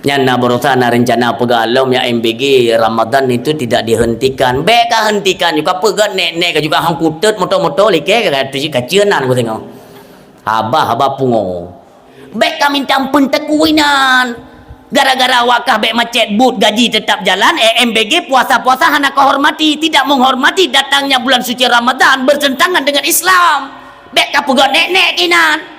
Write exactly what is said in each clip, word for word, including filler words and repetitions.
Nyan na baroesa na rencana peugah lom ya M B G, Ramadan itu tidak dihentikan. Bèk ka hentikan juga, peugah nek-nek ka juga hong kutet moto-moto like ka tu cit kacian nan ku tengok. Haba-haba pungo. Bèk ka minta ampun teukui nan. Gara-gara wakah bèk macet but gaji tetap jalan, eh, M B G puasa-puasa hana kehormati, tidak menghormati datangnya bulan suci Ramadan bertentangan dengan Islam. Bèk ka peugah nek-nek kinan.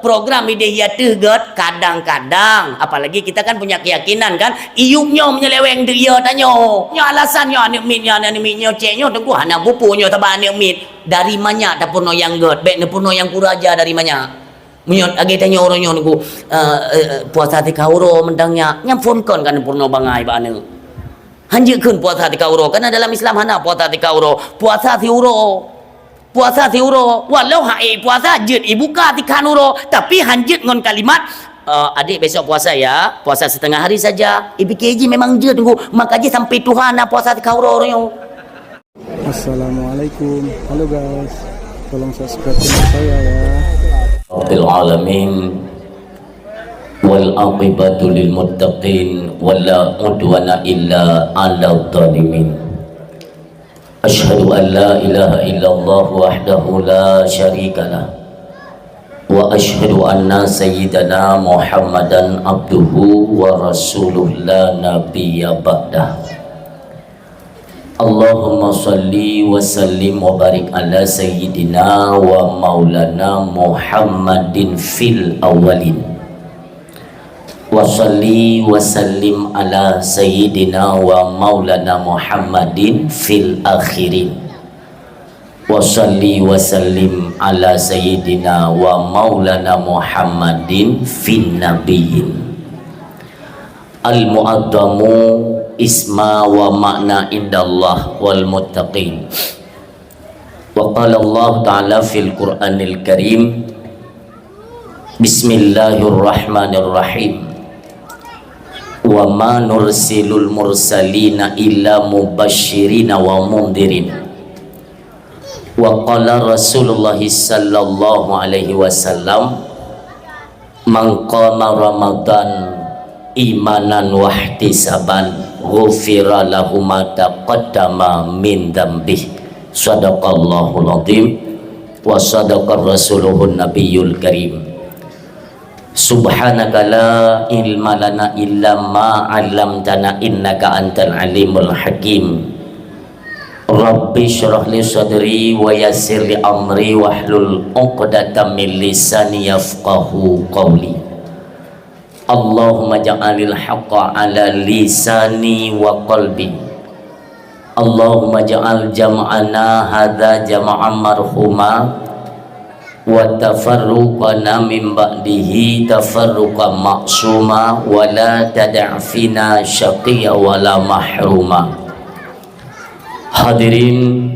Program idéh ya teuh gèt, kadang-kadang, apalagi kita kan punya keyakinan kan, iyup nyoe menyeleweng deuh ya tanyoe. Nyoe alasan nyoe aneuk miet, nyoe aneuk miet, nyoe cek nyoe teungku hana bupu nyoe saban aneuk miet. Dari manyak tapeurunoe nyang gèt, bèk neupeurunoe nyang kuraja dari manyak. Meunyoe lagèe tanyoe uroe nyoe nunggu, eh, eh, puasa tika uroe mantong nyak, nyang phon kon ka neupeurunoe bangai bak aneuk. Hanjeuet kheun puasa tika uroe, karena dalam Islam hana puasa tika uroe. Puasa siuroe. Puasa siuroe. Walau hai puasa jeuet ibuka tikhan uroe, tapi hanjeuet ngon kalimat, eh, "Adik besok puasa ya, puasa setengah hari saja." Ipike jih memang jeuet nunggu, maka jih sampai tuha na puasa tika uroe nyoe. Assalamualaikum. Halo guys. Tolong subscribe channel saya ya. Rabbil alamin. Wal aqibatu lil muttaqin. Wala udwana illa 'alal zalimin. Asyhadu an la ilaha illallah wahdahu la syarikalah. Wa asyhadu anna sayyidana Muhammadan abduhu wa rasuluh la nabiyya ba'dah. Allahumma shalli wa sallim wa barik ala sayyidina wa maulana Muhammadin fil awwalin. Wa shalli wa sallim ala sayyidina wa maulana Muhammadin fil akhirin. Wa shalli wa sallim ala sayyidina wa maulana Muhammadin fin nabiyyin. Al-mu'azzamu isma wa ma'na indallah wal muttaqin. Wa qala Allah Ta'ala fil Qur'anil Karim, Bismillahirrahmanirrahim. Wa ma nursilul mursalina illa mubasyirina wa mundirin. Wa qala Rasulullah sallallahu alaihi wasallam, "Man qama Ramadan imanan wahtisaban, ghufira lahu ma taqaddama min dzambih." Shadaqallahul adzim wa shadaqa rasuluhun nabiyul karim. Subhanaka la ilma lana illa ma 'allamtana innaka antal alimul hakim. Rabbi shrah li sadri wa yassir li amri wahlul 'uqdatam min lisani yafqahu qawli. Allahumma ja'alil haqqa 'ala lisani wa qalbi. Allahumma ja'al jam'ana hadza jam'an marhuma wa tafarruqana min ba'dihi tafarruqan ma'suma wa la tada' fina syaqiyya wa la mahruma. Hadirin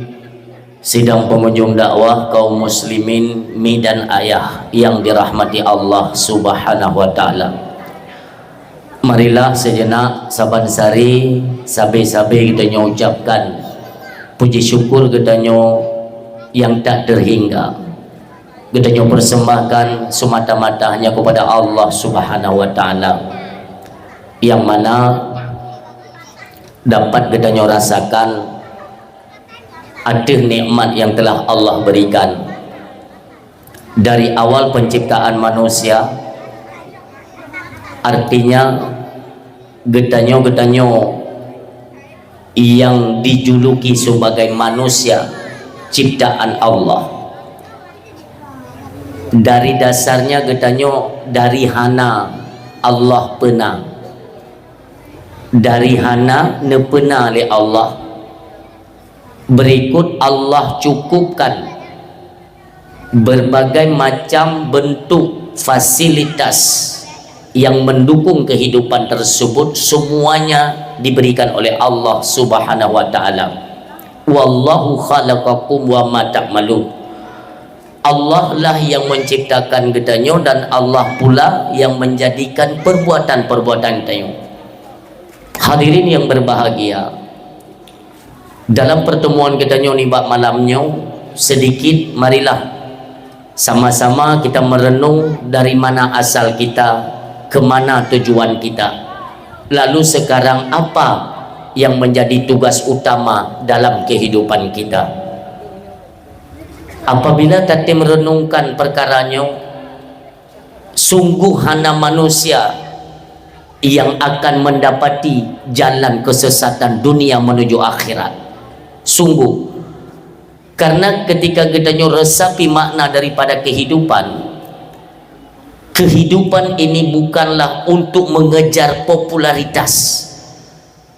sidang pengunjung dakwah kaum muslimin mi dan ayah yang dirahmati Allah Subhanahu wa taala. Marilah sejenak saban sari sabe-sabe geutanyoe ucapkan puji syukur geutanyoe nyang tak terhingga. Geutanyoe persembahkan semata-mata hanya kepada Allah Subhanahu wa taala, yang mana dapat geutanyoe rasakan ateueh nikmat yang telah Allah berikan. Dari awal penciptaan manusia, artinya geutanyoe-geutanyoe yang dijuluki sebagai manusia ciptaan Allah. Dari dasarnya geutanyoe dari hana Allah peuna. Dari hana neupeuna lé Allah. Berikut Allah cukupkan berbagai macam bentuk fasilitas yang mendukung kehidupan tersebut, semuanya diberikan oleh Allah Subhanahu wa taala. Wallahu khalaqakum wa ma ta'malun. Allah lah yang menciptakan geutanyoe dan Allah pula yang menjadikan perbuatan-perbuatan geutanyoe. Hadirin yang berbahagia, dalam pertemuan geutanyoe nibak malam nyoe, sedikit marilah sama-sama kita merenung dari mana asal kita, ke mana tujuan kita. Lalu sekarang apa yang menjadi tugas utama dalam kehidupan kita? Apabila tatem renungkan perkara nyoe, sungguh hana manusia yang akan mendapati jalan kesesatan dunia menuju akhirat. Sungguh. Karena ketika geutanyoe resapi makna daripada kehidupan, kehidupan ini bukanlah untuk mengejar popularitas,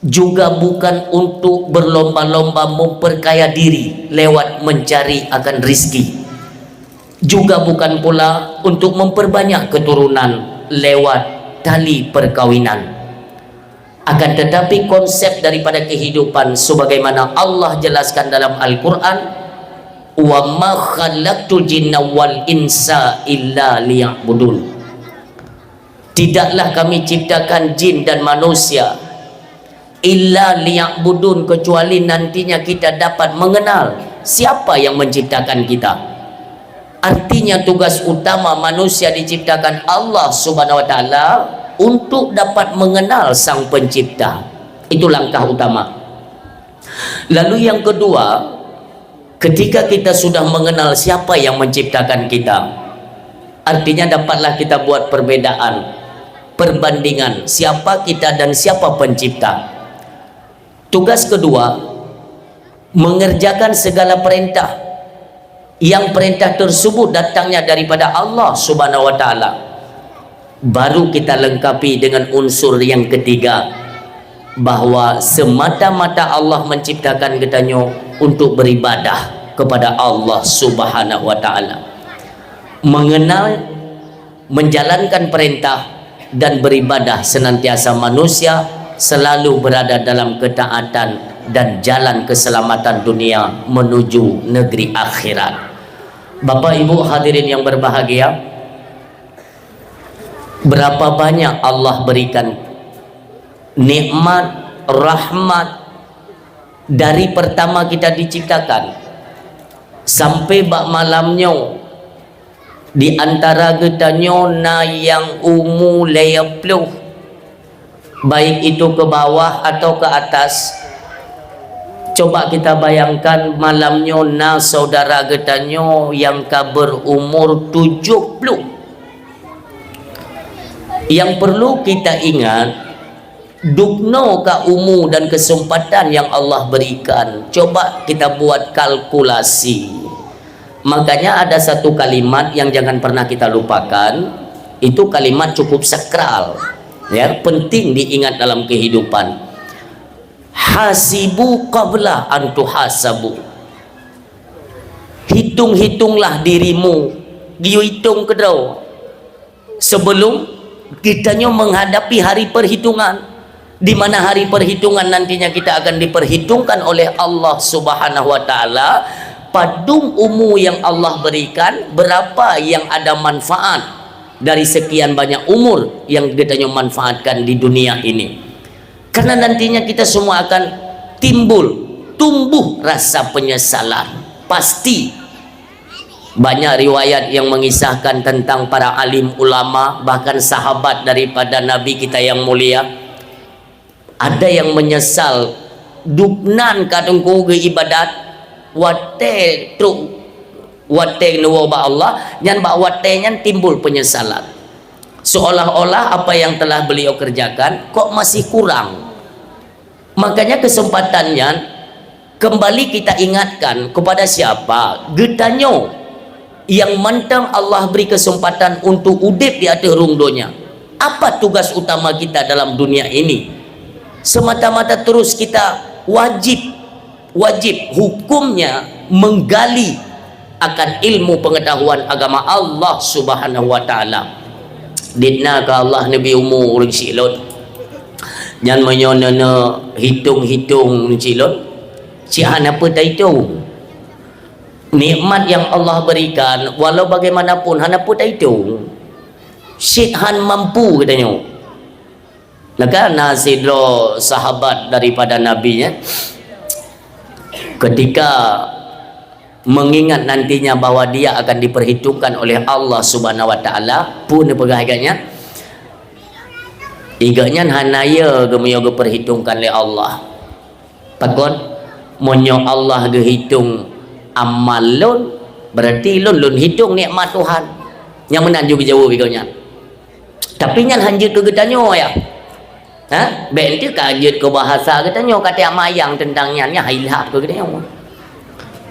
juga bukan untuk berlomba-lomba memperkaya diri lewat mencari akan rizki, juga bukan pula untuk memperbanyak keturunan lewat tali perkawinan. Akan tetapi, konsep daripada kehidupan sebagaimana Allah jelaskan dalam Al-Quran, "Wa ma khalaqtul jinna wal insa illa liya'budun." Tidaklah Kami ciptakan jin dan manusia illa liya'budun, kecuali nantinya kita dapat mengenal siapa yang menciptakan kita. Artinya, tugas utama manusia diciptakan Allah Subhanahu wa Taala untuk dapat mengenal Sang Pencipta. Itu langkah utama. Lalu, yang kedua, ketika kita sudah mengenal siapa yang menciptakan kita, artinya dapatlah kita buat perbedaan, perbandingan siapa kita dan siapa Pencipta. Tugas kedua, mengerjakan segala perintah yang perintah tersebut datangnya daripada Allah Subhanahu wa Taala. Baru kita lengkapi dengan unsur yang ketiga, bahwa semata-mata Allah menciptakan geutanyoe untuk beribadah kepada Allah Subhanahu wa Taala. Mengenal, menjalankan perintah, dan beribadah senantiasa manusia selalu berada dalam ketaatan dan jalan keselamatan dunia menuju negeri akhirat. Bapak Ibu hadirin yang berbahagia, berapa banyak Allah berikan nikmat, rahmat dari pertama kita diciptakan sampai bak malam nyoe. Di antara geutanyoe na nyang umu lhèe ploh, baik itu ke bawah atau ke atas. Coba kita bayangkan, malam nyoe na saudara geutanyoe nyang ka berumur tujoh ploh. Yang perlu kita ingat, dubnoe ka umu dan kesempatan yang Allah berikan. Coba kita buat kalkulasi. Makanya ada satu kalimat yang jangan pernah kita lupakan, itu kalimat cukup sakral, ya, penting diingat dalam kehidupan. "Hasibu qabla an tuhasabu." Hitung-hitunglah dirimu, geuyue hitong keudroe. Sebelum geutanyoe menghadapi hari perhitungan, di mana hari perhitungan nantinya kita akan diperhitungkan oleh Allah Subhanahu wa Taala, padum umu yang Allah berikan, berapa yang ada manfaat dari sekian banyak umur yang geutanyoe manfaatkan di dunia ini. Karena nantinya kita semua akan timbul, tumbuh rasa penyesalan. Pasti. Banyak riwayat yang mengisahkan tentang para alim ulama, bahkan sahabat daripada Nabi kita yang mulia. Ada yang menyesal, dubnan ka teungku geuibadat, watèe trok, watèe neuwoe bak Allah, nyan bak watèe nyan timbul penyesalan. Seolah-olah apa yang telah beliau kerjakan kok masih kurang. Makanya kesempatan nyan kembali kita ingatkan kepada siapa? Geutanyoe yang mantong Allah beri kesempatan untuk udép di ateueh rhueng donya. Apa tugas utama kita dalam dunia ini? Semata-mata terus kita wajib, wajib hukumnya menggali akan ilmu pengetahuan agama Allah Subhanahu wa Taala. Dit na keu Allah neubri umu ureueng syiek lôn. Nyan meunyoe neuneuk hitong-hitong ureueng syiek lôn, cit hana peue taitong. Nikmat yang Allah berikan, walau bagaimanapun, hana peue taitong. Cit han mampu geutanyoe. Maka na sidroe sahabat daripada Nabi, ya, ketika mengingat nantinya bahwa dia akan diperhitungkan oleh Allah Subhanahu wa Taala, peue neupeugah lagèe nyan, Igeuh nyan hana ye geumiyueb geupeurhitongkan lé Allah. Pakon? Meunyoe Allah geuhitong amal lôn, berarti lôn, lôn hitong nikmat Tuhan. Nyang meunan ju geujaweueb igeuh nyan. Tapi nyan hanjeuet keu geutanyoe, ya. Ha? Bék enti ka jeuet keu bahasa geutanyoe, ka tajak mayang teuntang nyan, nyan hai lhak keu geutanyoe.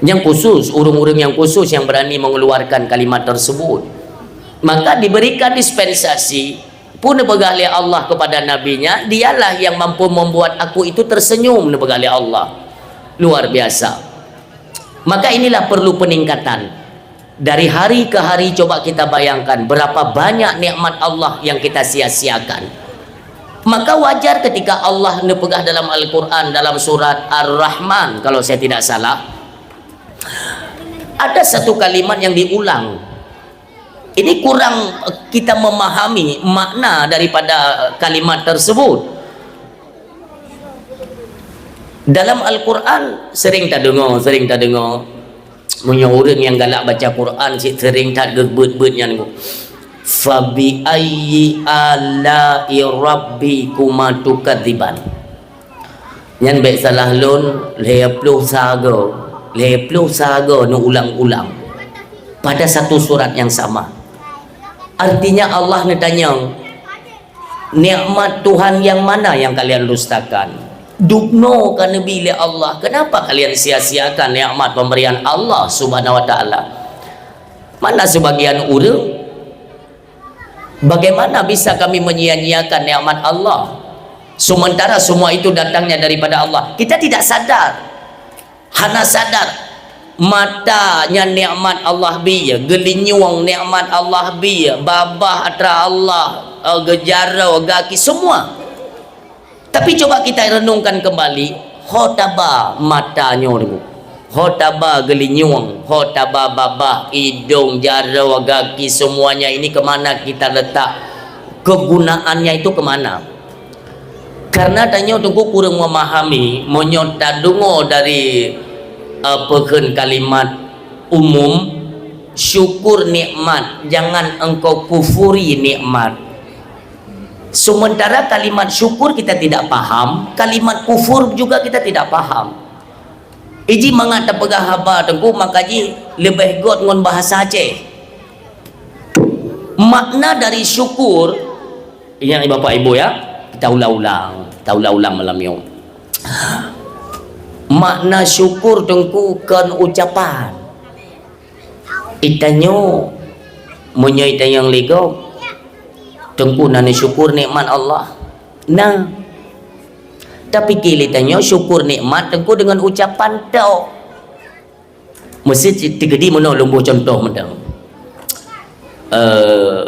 Nyang khusus, ureuëng-ureuëng nyang khusus yang berani mengeluarkan kalimat tersebut. Maka diberikan dispensasi, pun dipeugah lé Allah kepada nabinya, dialah yang mampu membuat aku itu tersenyum, dipeugah lé Allah. Luar biasa. Maka inilah perlu peningkatan. Dari hari ke hari, coba kita bayangkan berapa banyak nikmat Allah yang kita sia-siakan. Maka wajar ketika Allah neupeugah dalam Al-Quran, dalam surat Ar-Rahman, kalau saya tidak salah, ada satu kalimat yang diulang. Ini kurang kita memahami makna daripada kalimat tersebut. Dalam Al-Quran sering tadeungoe, sering tadeungoe. Meunyoe ureuëng nyang galak baca Quran cit sering that geubeuet-beuet nyan, "Fabi ayyi ala'i rabbikuma tukadziban." Nyan bék salah lôn, lhée ploh sagoe, lhée ploh sagoe neuulang-ulang pada satu surat yang sama. Artinya Allah neutanyong, "Nikmat Tuhan yang mana yang kalian dustakan? Dubnoe ka neubi lé Allah, kenapa kalian sia-siakan nikmat pemberian Allah Subhanahu wa Taala?" Mana sebagian ureuëng, bagaimana bisa kami menyia-nyiakan nikmat Allah? Sementara semua itu datangnya daripada Allah. Kita tidak sadar. Hana sadar. Mata nyan nikmat Allah bi, geulinyueng nikmat Allah bi, babah atra Allah, eh, geujaroe, gaki, semua. Tapi coba kita renungkan kembali, ho taba mata nyoe, ho taba geulinyueng, ho taba babah, idong, jaroe, gaki, semuanya ini kemana kita letak? Kegunaannya itu kemana? Karena tanyoe teungku kureueng memahami, meunyoe tadeungoe dari, eh, peukheun kalimat umum, syukur nikmat, jangan engkau kufuri nikmat. Sementara kalimat syukur kita tidak paham, kalimat kufur juga kita tidak paham. Iji mangat tapeugah haba teungku, maka jih leubeh göt ngon bahasa Aceh. Makna dari syukur, ingat ni bapak ibu ya, kita ulang-ulang, kita ulang-ulang malam nyoe. Makna syukur teungku kon ucapan. Itanyoe, meunyoe itanyong lé gob, teungku na neusyukur nikmat Allah? Na. Tapi keu itanyoe syukur nikmat teungku deungon ucapan tok. Meusti teukeudi meunoe lôn boh cuntoh mantong. Eh,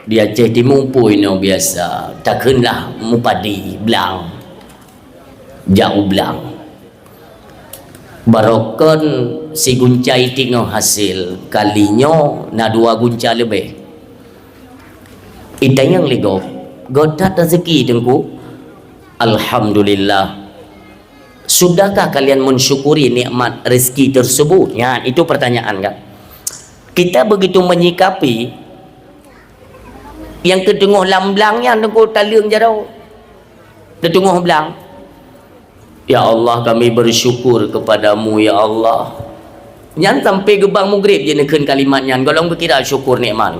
di Aceh Timu pun inoe biasa, takheun lah mupadi blang. Jak u blang. Barokon sigunca itik ngon hasil, kali nyoe na dua gunca leubeh. Itanyong lé gob, "Göt that rezeki teungku?" "Alhamdulillah." "Sudahkah kalian mensyukuri nikmat rezeki tersebut?" Nyan, itu pertanyaan kan. Kita begitu menyikapi, nyang keuteungoh lam blang nyan teungku taleueng jaroe. Teuteungoh blang. "Ya Allah, kami bersyukur kepada-Mu, ya Allah." Nyan sampai geubang mugreb jih neukheun kalimat nyan, gohlom geukira syukur nikmat.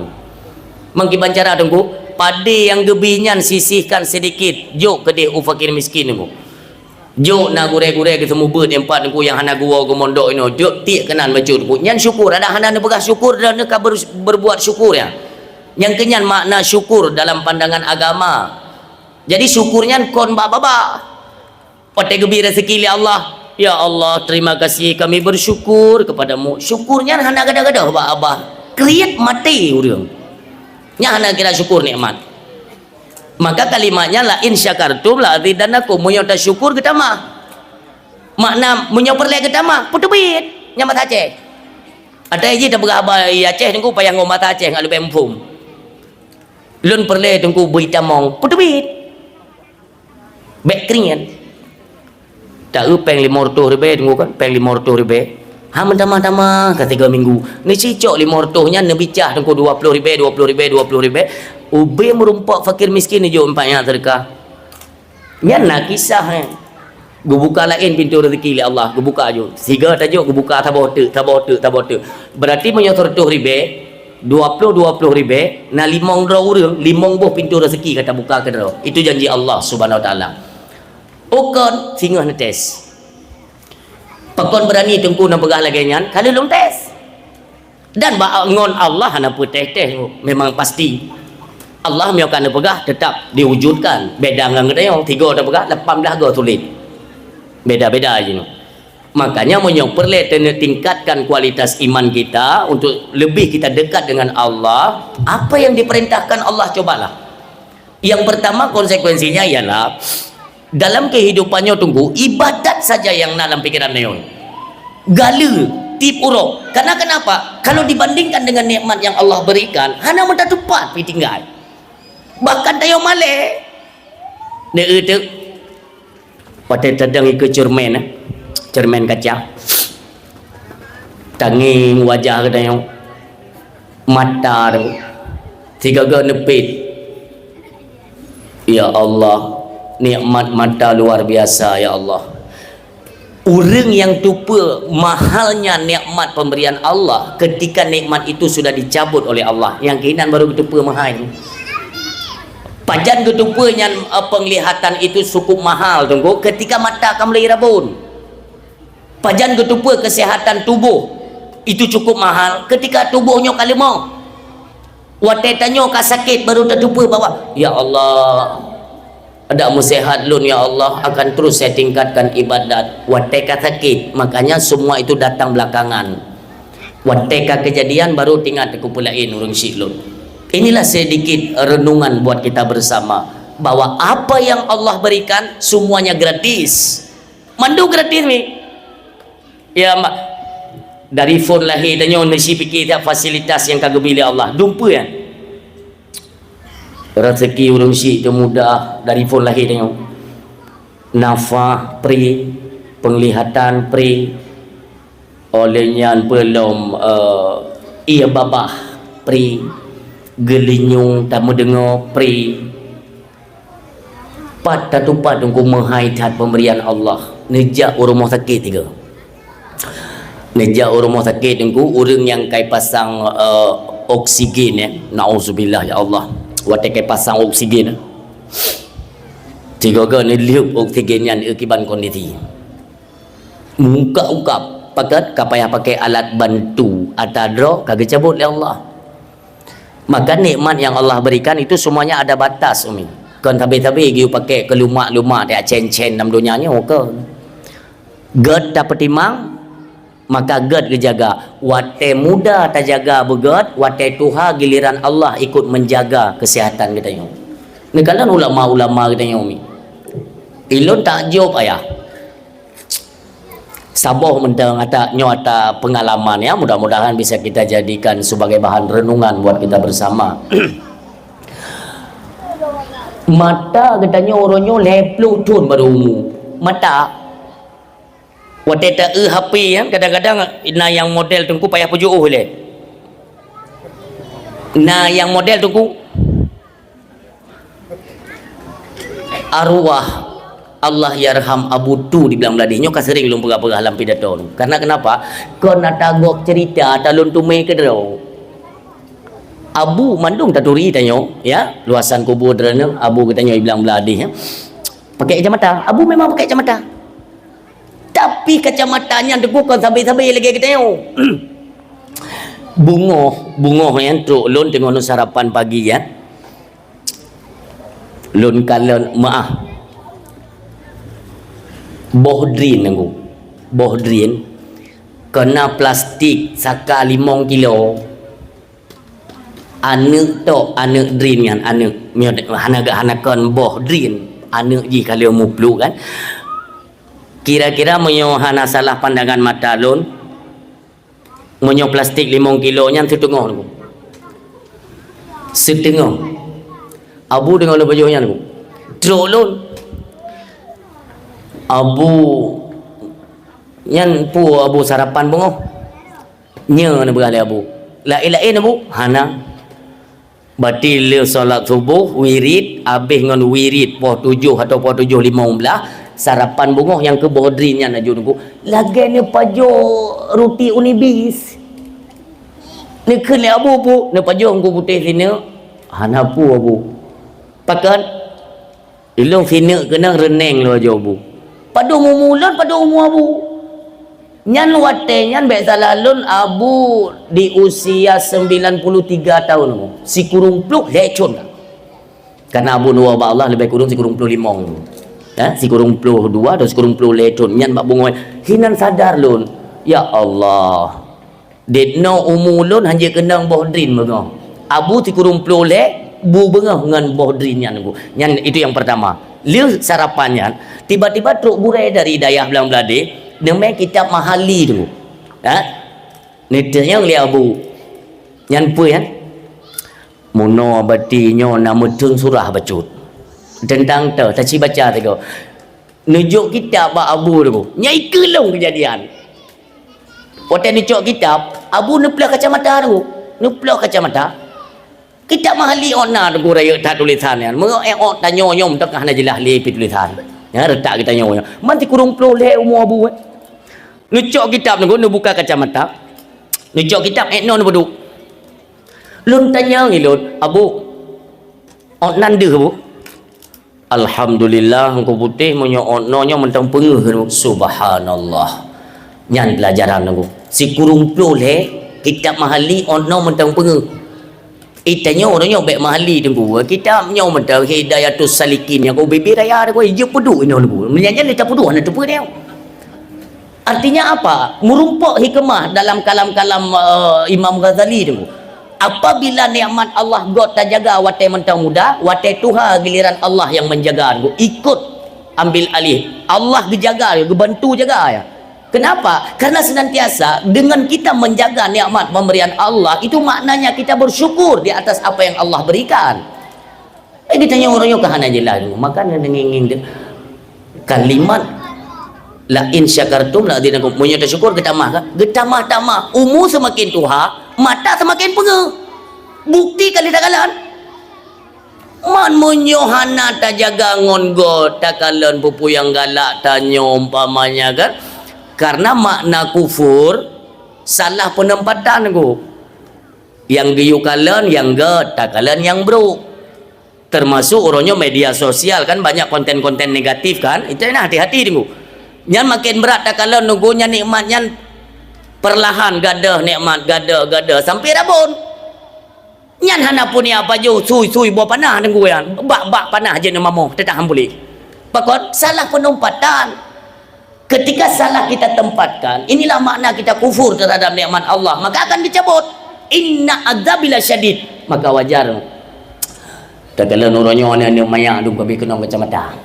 Meukiban cara teungku, padé nyang geubi nyan sisihkan sedikit, jok keudeh u fakir miskin teungku. Jok na gurée-gurée geuseumeubeuet nyang pat teungku nyang hana geuwoe geumondok inoe, jok tiek keunan bacut teungku. Nyan syukur, adak hana neupeugah syukur dan neuka ber-, berbuat syukur ya. Nyang keunyan makna syukur dalam pandangan agama. Jadi syukur nyan kon bak babah. Watée geubi rezeki lé Allah, "Ya Allah, terima kasih, kami bersyukur kepada-Mu." Syukur nyan hana gadôh-gadôh bak babah. Kriet maté ureuëng. Nyan hana kira syukur nikmat. Maka kalimatnya, "La in syakartum la azidannakum." Meunyoe tasyukur geutamah. Makna meunyoe peureulée geutamah, peuteubiet. Nyan bahasa Aceh. Atai jih tapeugah haba Aceh teungku payah ngon bahasa Aceh ngat leubeh muphom. Lôn peureulée teungku beuitamong, peuteubiet. Bék kriet. Taeu péng limong reutôh ribée teungku kan, péng limong reutôh ribée. Ha meutamah-tamah ka tiga minggu. Neucicok limong reutôh nyan neubicah teungku dua ploh ribée, dua ploh ribée, dua ploh ribée. Ubé meurumpok fakir miskin neujok empat nyak seudeukah. Nyan na kisah, eh. Geubuka laén pintoe rezeki lé Allah, geubuka ju. Siga tajok geubuka saboh teuk, saboh teuk, saboh teuk. Berarti meunyoe seratus ribèe, dua ploh, dua ploh ribèe, na limong droe ureueng, limong boh pintoe rezeki ka tabuka keudroe. Itu janji Allah Subhanahu Wa Taala. Ukon singoh neutés. Pakon beurani Teungku neupeugah lagèe nyan, ka lheueh lôn tés. Dan bak ngon Allah hana peutéh-téh, memang pasti. Allah meunyoe ka neupeugah, teutap diwujudkan. Beda ngon geutanyoe, tiga tapeugah, lapan blah goe sulet. Beda-beda jinoe. Makanya meunyoe peureulèe teutingkatkan kualitas iman kita untuk lebih kita dekat dengan Allah, apa yang diperintahkan Allah, cobalah. Yang pertama, konsekuensinya ialah dalam kehidupan nyoe, Teungku, ibadat saja yang na lam pikiran nyoe. Galeue, tiep uroe. Karena kenapa? Kalau dibandingkan dengan nikmat yang Allah berikan, hana meutateupat pi tinggai. Bahkan tanyoe malèe. Neu teuk. Watèe tadong ikeue ceureumen, eh. Ceureumen kaca. Tangieng wajah geutanyoe. Mata tu. Sigoe-goe neupet. Ya Allah, nikmat mata luar biasa, ya Allah. Ureueng nyang teupeue mahalnya nikmat pemberian Allah ketika nikmat itu sudah dicabut oleh Allah, nyang keunan baru geuteupeue meuhai. Pajan geuteupeue nyan, eh, penglihatan itu cukup mahal, Teungku, ketika mata ka mulai rabon. Pajan geuteupeue kesehatan tuboh itu cukup mahal ketika tuboh nyoe ka leumoh. Watèe tanyoe ka sakét, baru tateupeue bahwa, "Ya Allah, adak meusehat lôn, ya Allah, akan terus saya tingkatkan ibadat." Watèe ka sakét, makanya semua itu datang belakangan. Watèe ka kejadian, baru teuingat, "Teungku, peue laén ureueng syiek lôn." Inilah sedikit renungan buat kita bersama, bahwa apa yang Allah berikan, semuanya gratis. Mandum gratis, mi. Ya, mak. Dari phon lahé tanyoe, neusi pike that fasilitas nyang ka geubri lé Allah. Dumpeue nyan. Rezeki ureueng syiek teuh mudah dari phon lahé tanyoe. Nafah pri, penglihatan pri, oleh nyan peulom, eh, ie babah pri, geulinyueng tameudeungoe pri. Pat tatupat Teungku meuhai that pemberian Allah. Neujak u rumoh sakét tiga. Neujak u rumoh sakét Teungku, ureueng nyang kai pasang, eh, oksigen, ya. Nauzubillah, ya Allah. Watèe kai pasang oksigen, eh. Tiga-tiga neulheup oksigen nyan, eh, kiban kondisi. Meuungkab-ungkab, pakat ka payah pakai alat bantu, ata droe ka geucabot lé Allah. Maka nikmat yang Allah berikan itu semuanya ada batas, Umi. Kon sabe-sabe geuyue pakai keu lumak-lumak, tajak cen-cen lam donya nyoe, kon. Gét tapeutimang, maka gét geujaga. Watèe muda tajaga beugét, watèe tuha giliran Allah ikut menjaga kesehatan geutanyoe. Neukalon ulama-ulama geutanyoe, Umi. Ilôn takjub, Ayah. Saboh mantong ata, nyoe ata pengalaman, ya, mudah-mudahan bisa kita jadikan sebagai bahan renungan buat kita bersama. Mata geutanyoe uroe nyoe lhèe ploh thon baru umu. Mata. Watèe ta-eu H P, ya, kadang-kadang na nyang model Teungku payah peujiôh lé. Na nyang model Teungku. Arwah Allahyarham Abu Tu di Blang Bladih nyoe ka sering lôn peugah-peugah lam pidato nyoe. Karena kenapa? Kon ata gob cerita, ata lôn teumé keudroe. Abu mandum taturi tanyoe, ya, luasan kubur droeneuh, Abu geutanyoe di Blang Bladih, ya. Pakai kacamata. Abu memang pakai kacamata. Tapi kacamata nyan Teungku kon sabe-sabe lagèe geutanyoe. Beungoh, beungoh nyan trok lôn teungoh lôn sarapan pagi, ya. Lôn kalon meu'ah. Boh drin Teungku. Boh drin. Keunan plastik saka limong kilo. Aneuk tok, aneuk drin nyan, aneuk. Nyoe hana, hana kon boh drin. Aneuk jih ka lheueh mupluk kan. Kira-kira meunyoe hana salah pandangan mata lôn, meunyoe plastik limong kilo nyan siteungoh Teungku. Siteungoh. Abu deungon lôn pajoh nyan Teungku. Trok lôn. Abu nyan peue Abu sarapan beungoh. Nyoe neupeugah lé Abu. Laén-laén Abu? Hana. Berarti le salat suboh, wirid, abéh ngon wirid poh tujoh atau poh tujoh limong blah, sarapan beungoh nyang keu boh drien nyan laju Teungku. Lagèe neupajoh ruti Unibis. Neukheun lé Abu, "Bu, neupajoh Teungku putéh sineuk?" "Hana peue, Abu." "Pakon?" "Ilôn sineuk keunong reuneng lôn ajoh, Bu." "Padum umu lôn, padum umu Abu?" "Nyan watèe nyan bèk salah lôn, Abu di usia sembilan puluh tiga tahun, Bu. Sikureueng ploh lhèe thôn." Karena Abu neuwoe bak Allah leubèh kureueng sikureueng ploh limong. Ha? Sikureueng ploh dua atau sikureueng ploh lhèe thôn. Nyan bak beungoh. Hinan sadar lôn. Ya Allah. Dit nyoe umu lôn hanjeuet keunong boh drien beungoh. Abu sikureueng ploh lhèe, bu beungoh ngon boh drien nyan, Bu. Nyan itu yang pertama. Lheueh sarapan nyan, tiba-tiba trok gurèe dari dayah Blang Bladeh, neumè kitab Mahalli tu. Ha? Neutanyong lé Abu. Nyan peue nyan? Meunoe bati nyoe na meuteun surah bacut. Teuntang teu, taci baca sigoe. Neujok kitab bak Abu tu. Nyan ikeue lôn keujadian. Watèe neucok kitab, Abu neuploh kacamata tu. Neuploh kacamata. Kitab Mahalli ôt na tu rayeuk that tulisan nyan. Meu ék ôt tanyoe nyoe meuteukah na jeulaih lé pih tulisan. Nyan reutak geutanyoe nyoe. Man sikureueng ploh lhèe umu Abu, eh. Neucok kitab tu, neubuka kacamata. Neucok kitab, ék noe neupeuduek. Lôn tanyong ilôn, "Abu, ôt nan deuh, Bu?" "Alhamdulillah, Teungku putéh, meunyoe ôt noe nyoe mantong peungeuh." Subhanallah. Nyan pelajaran Teungku. Sikureueng ploh lhèe kitab Mahalli ôt noe mantong peungeuh. Eh, tanyoe uroe nyoe bèk Mahalli Teungku. Kitab nyoe mantong Hidayatus Salikin nyang ubé-bé raya Teungku. Ijeuet peuduek inoe Teungku. Meunyan nyan lé tapeuduek hana teupeue nyoe. Artinya apa? Meurumpok hikmah dalam kalam-kalam, eh, Imam Ghazali tu. Apabila nikmat Allah göt tajaga watèe mantong muda, watèe tuha giliran Allah yang menjaga tu. Ikut ambil alih. Allah geujaga, geubantu jaga ya. Kenapa? Karena senantiasa dengan kita menjaga nikmat pemberian Allah, itu maknanya kita bersyukur di atas apa yang Allah berikan. Eh, geutanyoe uroe nyoe ka hana jeulaih, maka na neungieng-ngieng deuh. Kalimat, "La in syakartum la azidannakum." Meunyoe tasyukur, geutamah kan? Geutamah-tamah. Umu seumaken tuha, mata seumaken peungeuh. Bukti ka lheueh takalon. Man meunyoe hana tajaga ngon göt, takalon peue-peue nyang galak tanyoe umpamanya kan? Karena makna kufur, salah peuneumpatan, Teungku. Nyang geuyue kalon nyang göt, takalon nyang brôk. Termasuk uroe nyoe media sosial kan banyak konten-konten negatif kan? Itu na hati-hati Teungku. Nyan maken brat takalon Teungku nyan nikmat nyan perlahan gadoh nikmat, gadoh, gadoh sampai rabon. Nyan hana pun ya pajoh sui-sui boh panah Teungku nyan. Bak-bak panah je neumamoh teutahan puléh. Pakon salah penumpatan. Ketika salah kita tempatkan, inilah makna kita kufur terhadap nikmat Allah, maka akan dicabut. Inna adzabi lasyadid. Maka wajar. Takalon uroe nyoe aneuk-aneuk manyak dum ka bri keunong kacamata.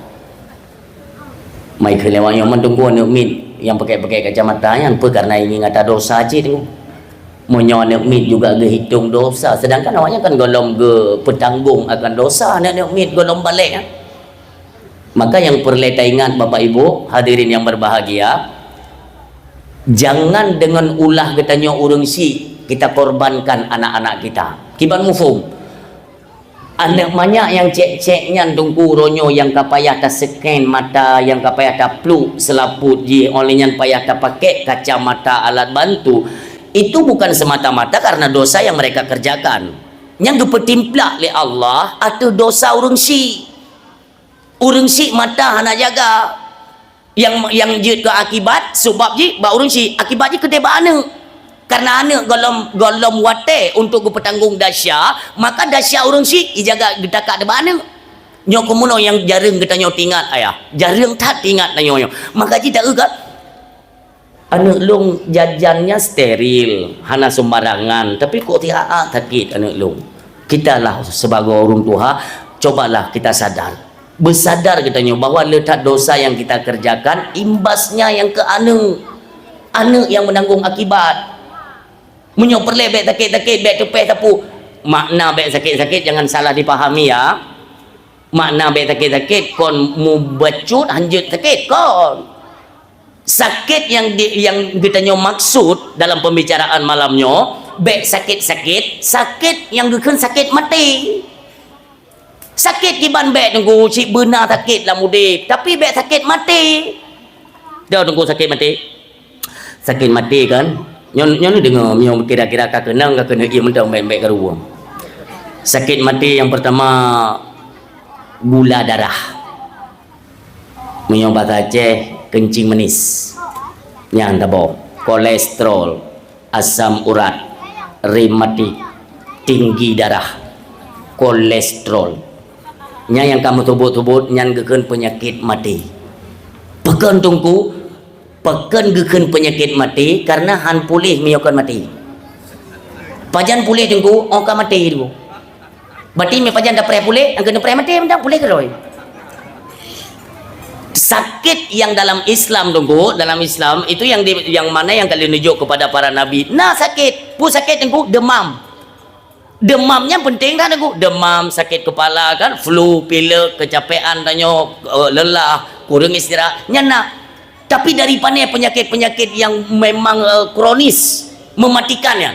Mai keu lewat nyoe mantong aneuk miet nyang pakai-pakai kacamata nyan peue karena ingin ata dosa cit tu. Meunyoe aneuk miet juga geuhitong dosa, sedangkan awaknyan kan gohlom geupeutanggong akan dosa aneuk-aneuk miet gohlom balek nyan. Maka nyang peureulée taingat Bapak Ibu, hadirin yang berbahagia, jangan dengan ulah geutanyoe ureuëng syik kita korbankan anak-anak kita. Kiban muphom. Aneuk manyak nyang cék-cék nyan Teungku uroe nyoe nyang ka payah taseken mata, nyang ka payah tapluek seulaput jih, óh lheueh nyan payah tapakék kacamata alat bantu, itu bukan semata-mata karena dosa yang mereka kerjakan. Nyang geupeutimplak lé Allah ateueh dosa ureuëng syik. Ureuëng syik mata hana jaga. Nyang, nyang jeuet keu akibat, seubab jih bak ureuëng syik, akibat jih keudeh bak aneuk. Karena aneuk gohlom, gohlom watée untuk geupeutanggong dasya, maka dasya ureuëng syik ijaga geutakak deh bak aneuk. Nyoe keumeunoe nyang jareueng geutanyoe tingat ayah, jareueng that tingat tanyoe nyoe. Maka jih taeu ka, aneuk lôn jajannya steril, hana sembarangan, tapi kok tiha-a sakét aneuk lôn. Kitalah sebagai ureuëng tuha, cobalah kita sadar. Beusadar geutanyoe bahwa le that dosa nyang kita kerjakan, imbasnya nyang keu aneuk. Aneuk nyang meunanggong akibat. Meunyoe peureulée bék sakét-sakét, bék teupéh sapeue. Makna bék sakét-sakét jangan salah dipahami ya. Makna bék sakét-sakét kon mubacut hanjeuet sakét kon. Sakét nyang di, nyang geutanyoe maksud dalam pembicaraan malam nyoe, Bék sakét-sakét, sakét nyang geukheun sakét maté. Sakét kiban bék Teungku, cit beuna sakét lam udép, tapi bék sakét maté. Dah Teungku sakét maté. Sakét maté kan? Nyoe, nyoe neudeungoe, meunyoe kira-kira ka keunong, ka keuneuk ié mantong bék-bék karu. Sakét maté nyang pertama, gula darah. Meunyoe basa Aceh, keuncing manis. Nyan saboh, kolesterol, asam urat, rematik, tinggi darah, kolesterol. Nyan nyang ka meuseubut-seubut, nyan geukheun peunyakét maté. Pakon Teungku, pakon geukheun peunyakét maté, kareuna han puléh meunyoe kon maté. Pajan puléh Teungku, oh ka maté Teungku. Berarti meupajan tapreh puléh, nyang keuneuk preh maté mantong puléh keudroe. Sakét yang dalam Islam Teungku, dalam Islam itu yang di, yang mana yang kalian tunjuk kepada para nabi. Na sakét, peue sakét Teungku, demam. Demam nyan penting kan Teungku? Demam, sakét kepala kan, flu, pilek, kecapean tanyoe, eh, lelah, kurang istirahat. Nyan na. Tapi dari pane penyakit-penyakit yang memang, eh, kronis, mematikan nyan?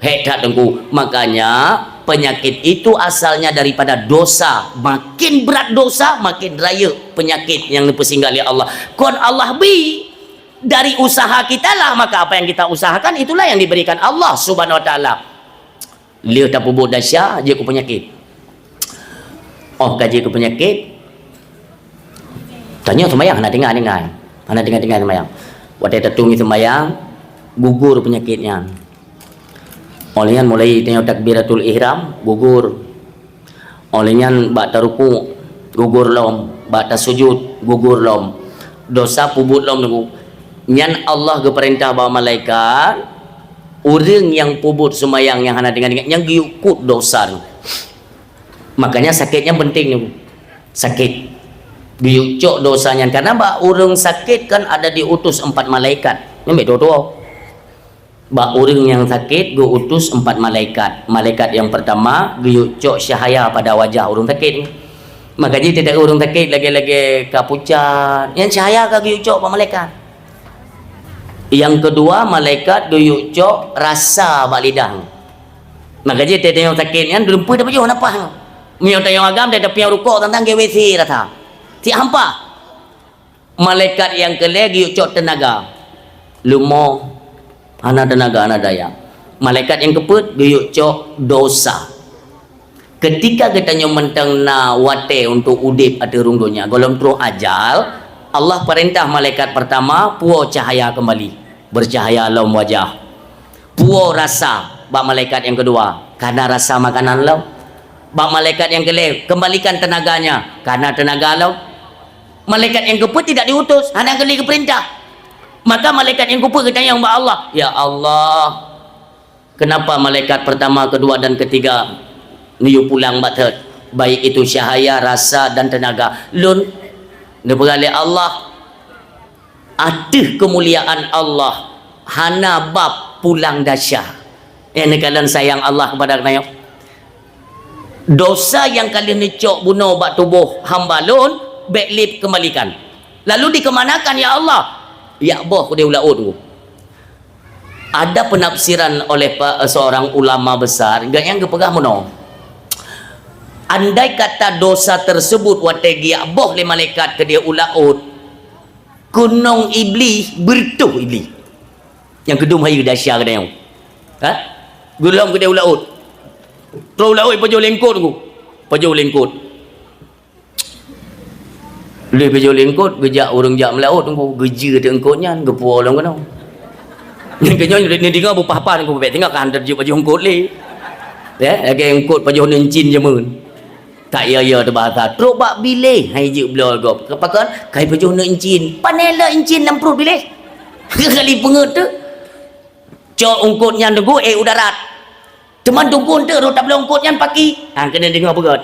Hék that Teungku. Makanya penyakit itu asalnya daripada dosa. Makin berat dosa, makin rayeuk penyakit yang dipeusinggai lé Allah. Kon Allah bi dari usaha kita lah, maka apa yang kita usahakan itulah yang diberikan Allah Subhanahu Wa Taala. Lheuh tapeubuet desya, jeuet keu penyakit. Oh ka jeuet keu penyakit, tanyoe seumayang hana tinggai-tinggai. Hana tinggai-tinggai seumayang. Watée tatueng seumayang, gugur penyakit nyan. Óh lheueh nyan mulai tanyoe takbiratul ihram, gugur. Óh lheueh nyan bak taruku, gugur lom, bak tasujud, gugur lom. Dosa peubuet lom Teungku. Nyan Allah geupeurintah bak malaikat, ureuëng nyang peubuet seumayang nyang hana tinggai-tinggai, nyang geuyue kut dosa nyan. Makanya sakét nyan penting Teungku. Sakét. Geuyue cok dosa nyan. Karena bak ureuëng sakét kan ada diutus empat malaikat. Nyan bèk tuwoe-tuwoe. Bak ureuëng nyang sakét geu-utus empat malaikat. Malaikat nyang pertama geuyue cok cahaya pada wajah ureuëng sakét. Maka jih teudeuk ureuëng sakét lagée-lagée ka pucat, nyan cahaya ka geuyue cok bak malaikat. Nyang keudua, malaikat geuyue cok rasa bak lidah. Maka jih teudeuk nyang sakét nyan geureumpui tapajoh napah. Meunyoe tanyoe agam, teudeuk piôh rukok tantang ke W C rasa. Cit hampa. Malaikat nyang keulhèe geuyue cok teunaga. Leumo, hana teunaga, hana daya. Malaikat nyang keupeuet geuyue cok dosa. Keutika geutanyoe mantong na watée untuk udeb ateueh rhueng donya, gohlom troh ajal, Allah peurintah malaikat peurtama puwoe cahya keumbali, beucahya lom wajah. Puwoe rasa bak malaikat nyang keudua, kana rasa makanan lom. Bak malaikat nyang keulhèe, kembalikan tenaganya, kana teunaga lom. Malaikat nyang keupeuet tidak diutus, hana geuli geupeurintah. Maka malaikat nyang keupeuet geutanyong bak Allah, "Ya Allah, kenapa malaikat pertama, kedua, dan ketiga neuyue pulang bak thot, baik itu cahaya, rasa, dan tenaga? Lôn neupeugah lé Allah, ateueh keumuliaan Allah hana bab pulang desya." Nyang neukalon sayang Allah kepada geutanyoe. Dosa nyang ka lheueh neucok bunoe bak tuboh hamba lôn, bék lé kembalikan. Lalu dikemanakan, ya Allah? Jak boh keudeh u laôt. Ada penafsiran oleh pa-, seorang ulama besar, gobnyan geupeugah meunoe, andai kata dosa tersebut watée geujak boh lé malaikat keudeh u laôt, keunong Iblih, beureutoh Iblih. Nyang keudum hayeue desya geutanyoe. Ha? Geulom keudeh u laôt. Troh u laôt pajoh lé eungkôt Teungku. Pajoh lé eungkôt. Lheueh pajoh lé eungkôt, geujak ureuëng jak meulaôt Teungku, geujeuet eungkôt nyan, geupuwoe lom keunoe. Nyan keuh nyoe neudeungoe beupah-pah Teungku, bék tinggai ka han teujeuet pajoh eungkôt lé. Ya, lagée eungkôt pajoh neuncin jameun. Tak ya-ya teubahasa. Trok bak biléh, hai jeuet bloe gob. Pakon? Kai pajoh neuncin. Pane le incin lam pruet biléh. Kali peungeut tu. Cok eungkôt nyan Teungku, eh, u darat. Teuma Teungku eunteuk rot tabloe eungkôt nyan paki. Ha, keuneuk deungoe beugét.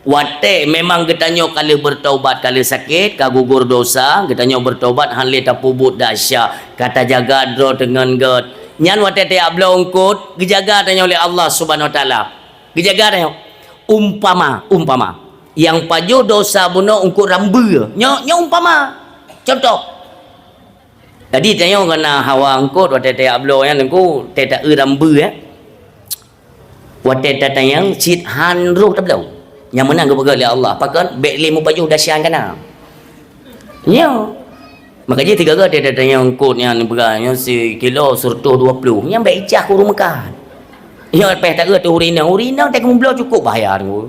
Watée memang geutanyoe ka lheueh beutaubat, ka lheueh sakét, ka gugur dosa, geutanyoe beutaubat, han lé tapeubuet desya, ka tajaga droe teungon gét. Nyan watée tajak bloe eungkôt, geujaga tanyoe lé Allah Subhanahu Wa Taala. Geujaga tanyoe. Umpama, umpama. Nyang pajoh dosa bunoe eungkôt rambeue. Nyoe, nyoe umpama. Contoh. Jadi tanyoe keunan hawa eungkôt watée tajak bloe nyan Teungku, watée taeu lam beue, eh. Watée tatanyong cit han roh tabloe. Nyang meunan geupeugah lé Allah, pakon bék lé mupajoh dasyan kana. Nyoe. Maka jih tiga gata tatanyong eungkôt nyan peugah nyoe sikilo seureutôh dua ploh. Nyan bék icah keu ureuëng meukat. Nyoe pih taeu teuh ureuëng inong, ureuëng inong teuh meubloe cukup bahaya Teungku.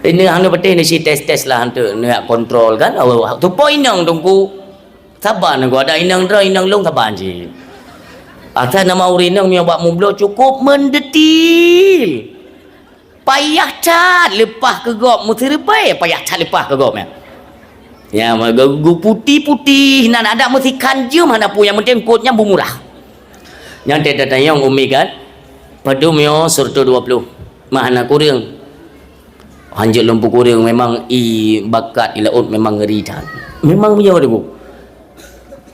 Ini hana beutih ni si tes-tes lah untuk nak kontrol kan. Tupo inong Teungku. Saban Teungku, ada inong droe, inong lôn saban cit. Asai nama ureuëng inong meunyoe bak meubloe cukup mendetil. Payah that leupah keu gob meuseureubai, payah that leupah keu gob nyan. Ya, geuputi-puti nan ada meusikan jeuem hana peue, nyang penting eungkôt nyan beumurah. Nyan teuh tatanyong umi kan, padum nyoe seureutôh dua ploh, mah hana kureueng. Hanjeuet lôn peukureueng, memang i bakat i laôt memang ngeri that. Memang meunyoe Teungku.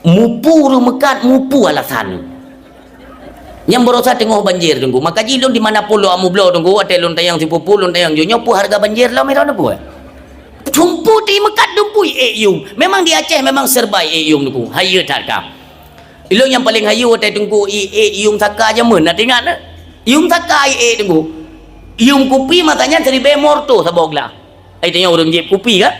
Mupu ureuëng meukat, mupu alasan. Nyang barosa teungoh banjir Teungku. Maka jih lôn di mana pun lôn amu bloe Teungku, watée lôn tanyong sipupu, lôn tanyong jih, nyoe peue hareuga banjir lom, meunan peue? Sumpu di meukat dumpu i ék yuem. Memang di Aceh memang serba i ék yuem Teungku. Hayeue that ka. Ilôn nyang paleng hayeue watée Teungku i ék yuem saka jameun, na teuingat na? Yuem saka i ék Teungku. Yuem kupi masa nyan siribée morto saboh glah. Ai tanyong ureuëng jieb kupi ka?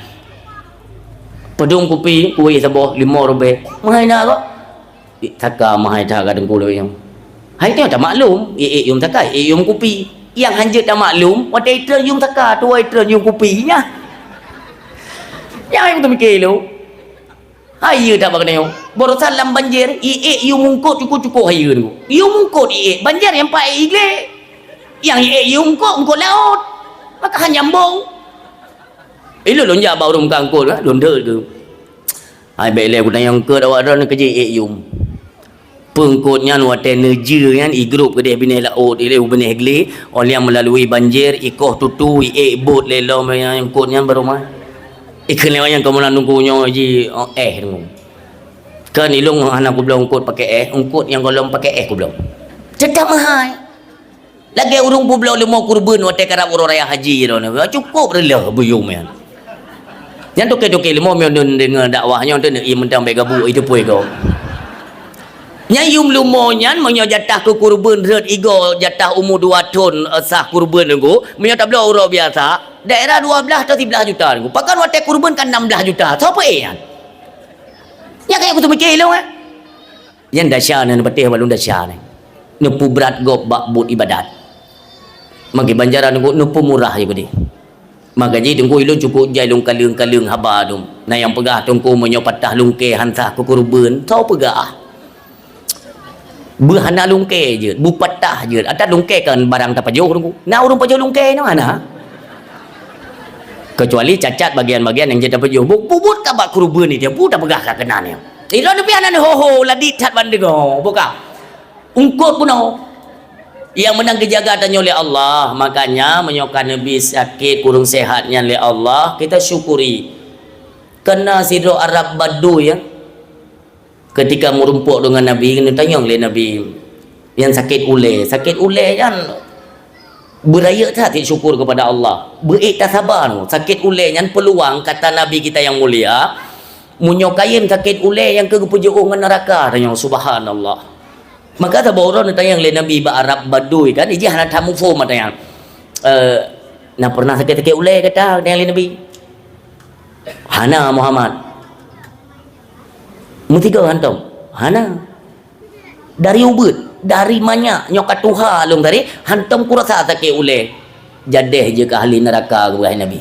Padum kupi, kueh saboh lima ribée. Meuhai na kok? Saka meuhai that ka Teungku lôn yuem. Hai nyoe tamaklum, i ék yuem saka, i ék yuem kupi. Nyang hanjeuet tamaklum, watée itreun yuem saka, tuwoe itreun yuem kupi nyan. Nyang hai beuteumiké lôn. Hayeue that bak geutanyoe. Barosa lam banjir, i ék yuem eungkôt cukup-cukup hayeue Teungku. Yuem eungkôt i ék, banjir nyang pat ék i glé. Nyang i ék yuem eungkôt, eungkôt laôt. Maka han nyambong. Ilôn lôn jak bak ureuëng meukat eungkôt, lôn deuek tu. Hai bék lé kutanyong eungkôt awak droeneuh keujeuet i ék yuem. Peue eungkôt nyan watée neujeuet nyan i grôp keudeh binéh laôt, ilée u binéh glé, óh lheueh meulalui banjir, ikoh tutu, i ék bot lé lom eungkôt nyan barô meuhai. Ikheun lé awak nyan kamoe lam Teungku nyoe ji, oh, éh Teungku. Kan ilôn hana kubloe eungkôt pakai éh, eungkôt nyang gohlom pakai éh kubloe. Teutap meuhai. Lagée ureuëng peubloe leumo kurban watée karab uroe raya haji droeneuh, cukup reuloh beuyuem nyan. Nyan toke-toke leumo meunyoe deungoe dakwah nyoe teuh neuié mantong bék gabuk itu pue gob. Nyan yuem leumo nyan meunyoe jatah keu kurban rhot igoe jatah umu dua thon, eh, sah kurban Teungku, meunyoe tabloe uroe biasa, daerah dua blaih atau siblaih juta Teungku. Pakon watée kurban kan nam blaih juta. Soe peu éh nyan? Nyan kayée kuteumike ilôn, eh? Nyan dasya nyan, neupatéh bak lôn dasya nyan. Neupeubrat gob bak buet ibadat. Magi banjaran Teungku neupeumurah jih keudeh. Maka jih Teungku ilôn cukup jai lôn kaleueng-kaleueng haba dum. Na nyang peugah Teungku meunyoe patah lungkée han sah keu kurban, soe peugah? Beuhana lungkée jeuet, beupatah jeuet. Ata lungkée kan barang tapajoh Teungku. Na ureuëng pajoh lungkée nyoe hana. Kecuali cacat bagian-bagian nyang jeuet tapajoh. Bu-, bubuet ka bak kurban itu, bu tapeugah ka keunan nyoe. Ilôn pih hana neuho-ho, ladi that ban deungoe, buka. Eungkôt bunoe. Nyang meunan geujaga tanyoe lé Allah. Makanya, meunyoe ka neubi sakét kureueng seuhat nyan lé Allah, kita syukuri. Kana sidroe Arab Badui, ya. Ketika meurumpok deungon Nabi, neutanyong lé Nabi, nyang sakét ulée. Sakét ulée nyan Beurayeuk that syukur kepada Allah. Beuék tasaba nyoe. Sakét ulée nyan peuluang, kata Nabi kita yang mulia, meunyoe kayém sakét ulée nyang keu geupeujiôh ngon neuraka, tanyoe, subhanallah. Maka saboh uroe neutanyong lé Nabi bak Arab Badui kan, ijih hana that muphom, tanyong, "Eh, na pernah sakét-sakét ulée gata?" Tanyong lé Nabi. "Hana, Muhammad." Meusigoe hantom? "Hana." "Dari ubeut, dari manyak nyoe ka tuha lôn tadi, hantom kurasa sakét ulée." "Jadeh jeuet keu ahli neuraka," geupeugah Nabi.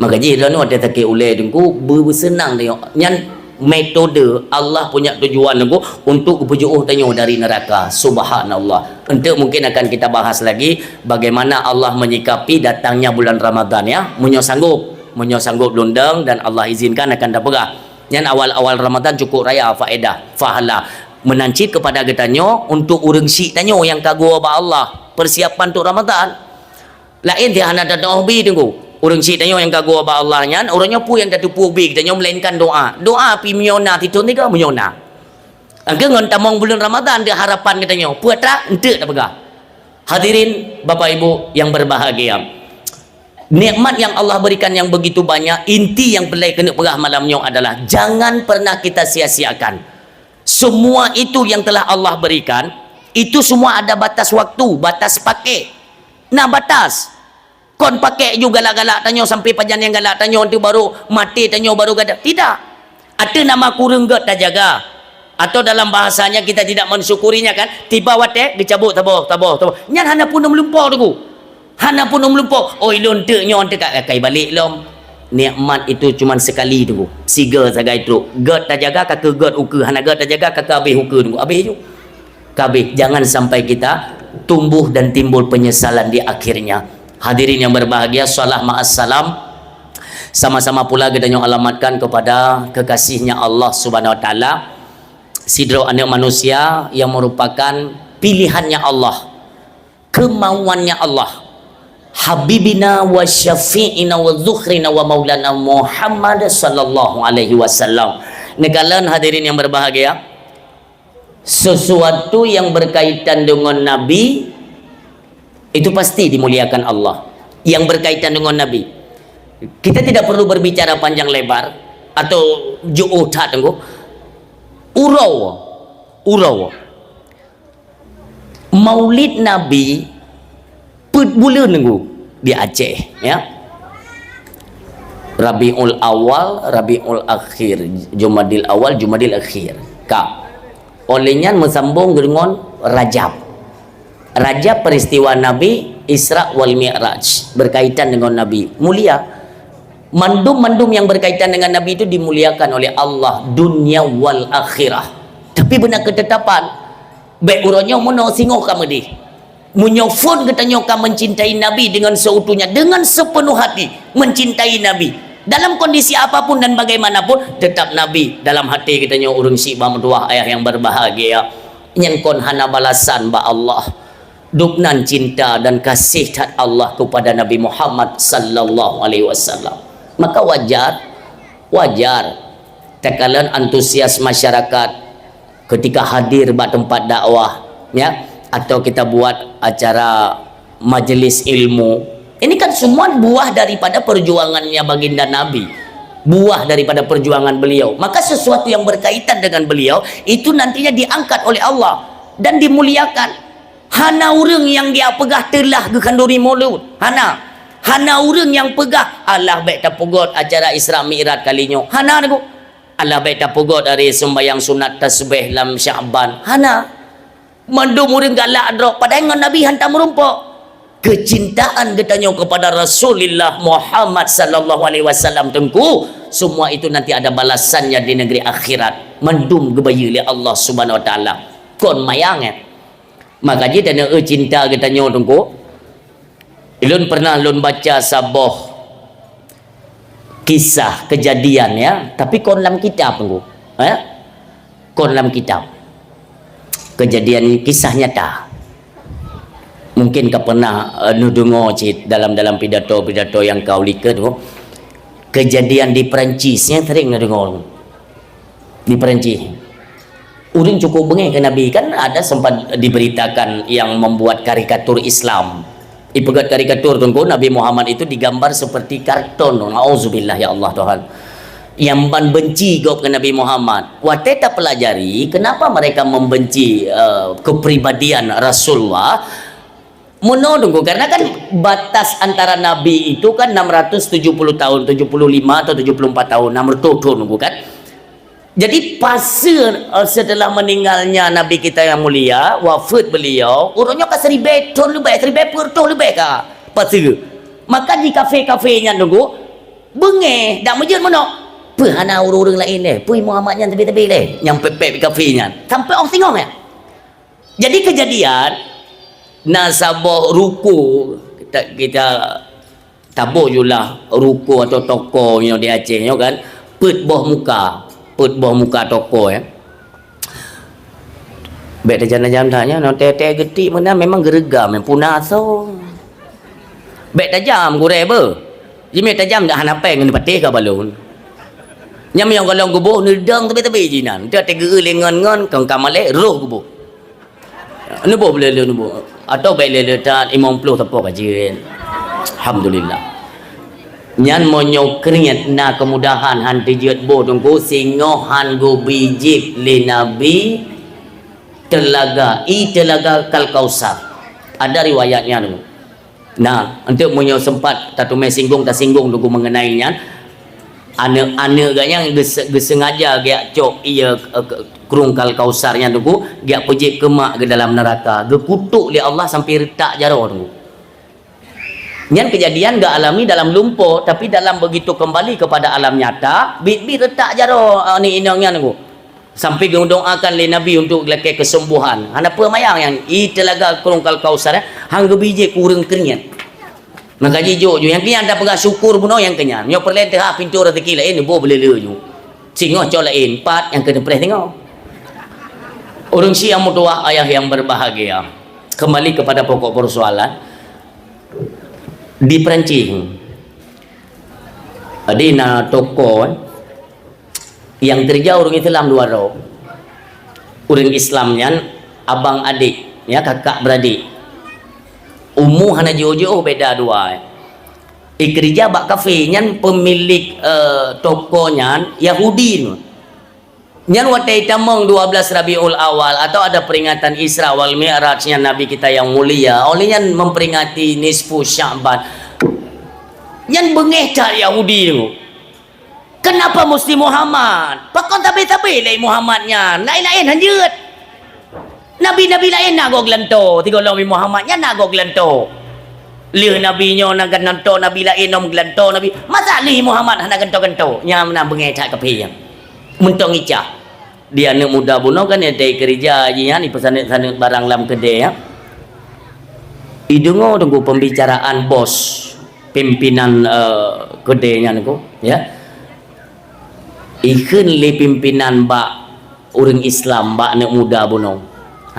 Maka jih droeneuh watée sakét ulée Teungku, beu-, beuseunang tanyoe. Nyan metode Allah punya tujuan Teungku untuk geupeujôh tanyoe dari neuraka. Subhanallah. Enteuk mungkin akan kita bahas lagi bagaimana Allah menyikapi datangnya bulan Ramadan, ya. Meunyoe sanggup, meunyoe sanggup lundang dan Allah izinkan akan tapeugah. Nyan awal-awal Ramadan cukup raya faedah, pahala. Meunan cit keupada geutanyoe untuk ureuëng syik tanyoe nyang ka geuwoe bak Allah, persiapan untuk Ramadan. Laén si hana tatu'oh bi Teungku. Ureuëng syik tanyoe nyang ka geuwoe bak Allah nyan, uroe nyoe peue nyang tateupeue bi geutanyoe melainkan doa. Doa pih meunyoe na sithon tiga meunyoe na. Engkeu ngon tamong buleuen Ramadan di harapan geutanyoe. Peue atra? Enteuk tapeugah. Hadirin, Bapak Ibu yang berbahagia. Nikmat yang Allah berikan yang begitu banyak, inti nyang peureulée keuneuk peugah malam nyoe adalah jangan pernah kita sia-siakan. Semua itu yang telah Allah berikan, itu semua ada batas waktu, batas pakai. Nah, batas. Kon pakai ju galak-galak tanyoe sampai pajan nyang galak tanyoe tu baru mati tanyoe baru gada. Tidak. Ateueh nama kureueng gét tajaga. Atau dalam bahasanya kita tidak mensyukurinya kan, tiba watée dicabut taboh, taboh, taboh. Nyan hana pun meulumpo tu. Hana pun meulumpo. Oh, ilôn teuk nyoe teuk ka kai balek lom. Nikmat itu cuman sekali tu. Siga sagai trok. Gét tajaga ka keu gét ukeue, hana gét tajaga ka keu habéh ukeue tu. Habéh ju. Kabeh, jangan sampai kita tumbuh dan timbul penyesalan di akhirnya. Hadirin yang berbahagia, salam ma'as salam. Sama-sama pula geutanyoe alamatkan kepada kekasihnya Allah Subhanahu wa Taala, sidroe aneuk manusia yang merupakan pilihannya Allah, kemauannya Allah, Habibina wa Syafi'ina wa Zukhrina wa Maulana Muhammad sallallahu alaihi wasallam. Neukalon hadirin yang berbahagia, sesuatu yang berkaitan dengan Nabi, itu pasti dimuliakan Allah. Yang berkaitan dengan Nabi. Kita tidak perlu berbicara panjang lebar atau jauh that, Teungku. Uroe, uroe Maulid Nabi peuet buleuen, Teungku, di Aceh, ya. Rabiul Awal, Rabiul Akhir, Jumadil Awal, Jumadil Akhir. Ka. Oleh nyan meusambong deungon Rajab. Rajab peristiwa Nabi Isra wal Mi'raj, berkaitan dengan Nabi. Mulia. Mandum-mandum yang berkaitan dengan Nabi itu dimuliakan oleh Allah dunia wal akhirah. Tapi beuna ketetapan, bék uroe nyoe meunoe singoh ka meudeh. Meunyoe phon geutanyoe ka mencintai Nabi dengan seutuhnya, dengan sepenuh hati mencintai Nabi, dalam kondisi apapun dan bagaimanapun, tetap Nabi dalam hati geutanyoe, ureueng syiek bak meutuwah, ayah yang berbahagia. Nyan kon hana balasan bak Allah. Dubnan cinta dan kasih that Allah kepada Nabi Muhammad sallallahu alaihi wasallam. Maka wajar, wajar takalon antusias masyarakat ketika hadir bak tempat dakwah, ya, atau kita buat acara majelis ilmu. Ini kan semua buah daripada perjuangannya baginda Nabi, buah daripada perjuangan beliau. Maka sesuatu yang berkaitan dengan beliau itu nantinya diangkat oleh Allah dan dimuliakan. Hana ureueng nyang dia peugah teulah geukhanduri mulod. Hana. Hana ureueng nyang peugah, "Alah bék tapeugot acara Isra Mi'raj kali nyoe." Hana, Teungku. "Alah bék tapeugot ari sumbayang sunat tasbih lam Sya'ban." Hana. Mandum ureueng galak droe, padahai ngon Nabi hantom meurumpok. Kecintaan geutanyoe kepada Rasulullah Muhammad sallallahu alaihi wasallam, Teungku, semua itu nanti ada balasannya di negeri akhirat. Mandum geubayeue lé Allah Subhanahu wa Taala. Kon mayang, eh. Maka jih dan eu cinta geutanyoe, Teungku. Ulôn pernah lôn baca saboh kisah kejadian, ya, tapi kon lam kitab, Teungku. Ya? Kon lam kitab. Kejadian kisah nyata. Mungkin ka pernah, eh, neudeungoe cit dalam, dalam pidato-pidato nyang ka u likot tu. Kejadian di Perancis, nyan sering neudeungoe. Di Perancis. Ureueng cukup beungéh keu Nabi, kan ada sempat diberitakan yang membuat karikatur Islam. Ipeugét karikatur, Teungku, Nabi Muhammad itu digambar seperti karton. Nauzubillah, ya Allah Tuhan. Nyang ban benci gob keu Nabi Muhammad. Watée tapelajari kenapa mereka membenci, eh, kepribadian Rasulullah, meunoe, Teungku, karena kan batas antara nabi itu kan enam ratus tujuh puluh tahun, tujuh puluh lima atau tujuh puluh empat tahun, enam ratus tahun, Teungku, kan. Jadi, fase, eh, setelah meninggalnya Nabi kita yang mulia, wafat beliau, uroe nyoe ka siribée thon leubeh, siribée peuet reutôh leubeh ka fase. Maka di kafe-kafe nyan, Teungku, beungéh, dak meujeuet meunoe. Peue hana ureueng-ureueng laén lé? Peue Muhammad nyan teubiet-teubiet lé? Nyang pép-pép kafe nyan. Sampai óh singoh nyan. Jadi kejadian, na saboh ruko, kita, kita taboh julah ruko atau toko nyoe di Aceh nyoe kan, peuet boh muka, peuet boh muka toko, ya. Bék tajam-tajam that nyan, tée-tée geutik meunan memang geureugam, puna asoe. Bék tajam gurée beuh. Jimé tajam dak hana péng ngon patéh ka balon. Nyang meunyoe golom geuboh neudong teubi-teubi jinan. Teuh teugeue lé ngon-ngon kong ka malée roh geuboh. Neuboh lé-lé neuboh. Atau bék lé-lé that limong ploh teupok ka jeuet. Alhamdulillah. Nyan meunyoe kriet na keumudahan han teujeuet boh Teungku, singoh han geubri jieb lé Nabi teulaga, ie teulaga Al-Kausar. Ada riwayat nyan. Nah, untuk meunyoe sempat tateumé singgung, tasinggung Teungku mengenai nyan, aneuk-aneuk geuh nyan geuse-, geusengaja geujak cok ie, eh, ke-, krueng Al-Kausar nyan Teungku, geujak peujieb keu mak geuh dalam neuraka. Geukutok lé Allah sampai reutak jaroe Teungku. Nyan keujadian geualami dalam lumpo, tapi dalam begitu kembali kepada alam nyata, biet-biet reutak jaroe, eh, aneuk inong nyan Teungku. Sampai geudoakan lé Nabi untuk lakée kesembuhan. Hana peue mayang nyan, ie teulaga krueng Al-Kausar, eh, han geubri jieb keu ureuëng kriet. Maka jijok ju, nyang kriet tapeugah syukur bunoe nyang keunyan. Nyoe peureulée teuhah pintoe rezeki laén, boh beuleuleue ju. Singoh cok laén, pat nyang keuneuk preh singoh. Ureuëng syiah meutuwah ayah yang berbahagia. Kembali kepada pokok persoalan. Di Perancis, di na toko, eh, nyang keureuja ureuëng Islam dua droe. Ureuëng Islam nyan abang adék, ya, kakak beradik. Umu hana jiôh-jiôh, beda dua. Ikeureuja bak kafé, nyan pemilik, eh, toko nyan Yahudi. Nyan watée tamong dua belas Rabiul Awal atau ada peringatan Isra wal Mi'raj nyan Nabi kita yang mulia, oleh nyan memperingati nisfu Sya'ban. Nyan beungéh that Yahudi tu. Kenapa mesti Muhammad? Pakon tabe-tabe lé Muhammad nyan? Laén-laén han jeuet. Nabi-nabi laén na goe geulantoe, sigohlom Muhammad nyan na goe geulantoe. Lheueh nabi nyoe na geulantoe, nabi laén lom geulantoe, nabi. Masa lheueh Muhammad hana gantoe-gantoe? Nyan na beungéh that kafé nyan. Meuntong icah. Di aneuk muda bunoe kan nyang keureuja jih nyan, ipeusaneut-saneut barang lam keudée, ya. Ideungoe Teungku pembicaraan bos, pimpinan, eh, keudée nyan Teungku, ya. Ikheun lé pimpinan bak ureuëng Islam, bak aneuk muda bunoe.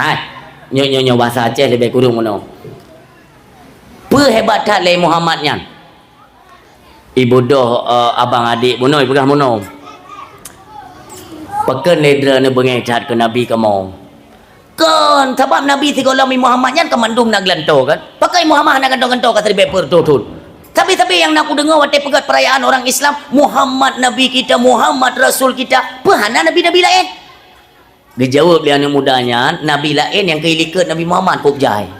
Hai, nyoe, nyoe, nyoe bahasa Aceh leubeh kureueng bunoe. Peue hebat that lé Muhammad nyan? Ibodoh, eh, abang adék bunoe, ipeugah bunoe. Pakon lé droeneuh beungéh that keu Nabi kamoe? Kon, sabab Nabi sigohlom Muhammad nyan ka mandum na geulantoe kan? Pakon Muhammad hana gantoe-gantoe ka siribée peuet reutôh thon? Tapi-tapi nyang na kudeungoe watée peugét perayaan orang Islam, "Muhammad Nabi kita, Muhammad Rasul kita." Peue hana nabi-nabi laén? Geujaweueb lé aneuk muda nyan, nabi laén nyang keu ilikot Nabi Muhammad kôb jai.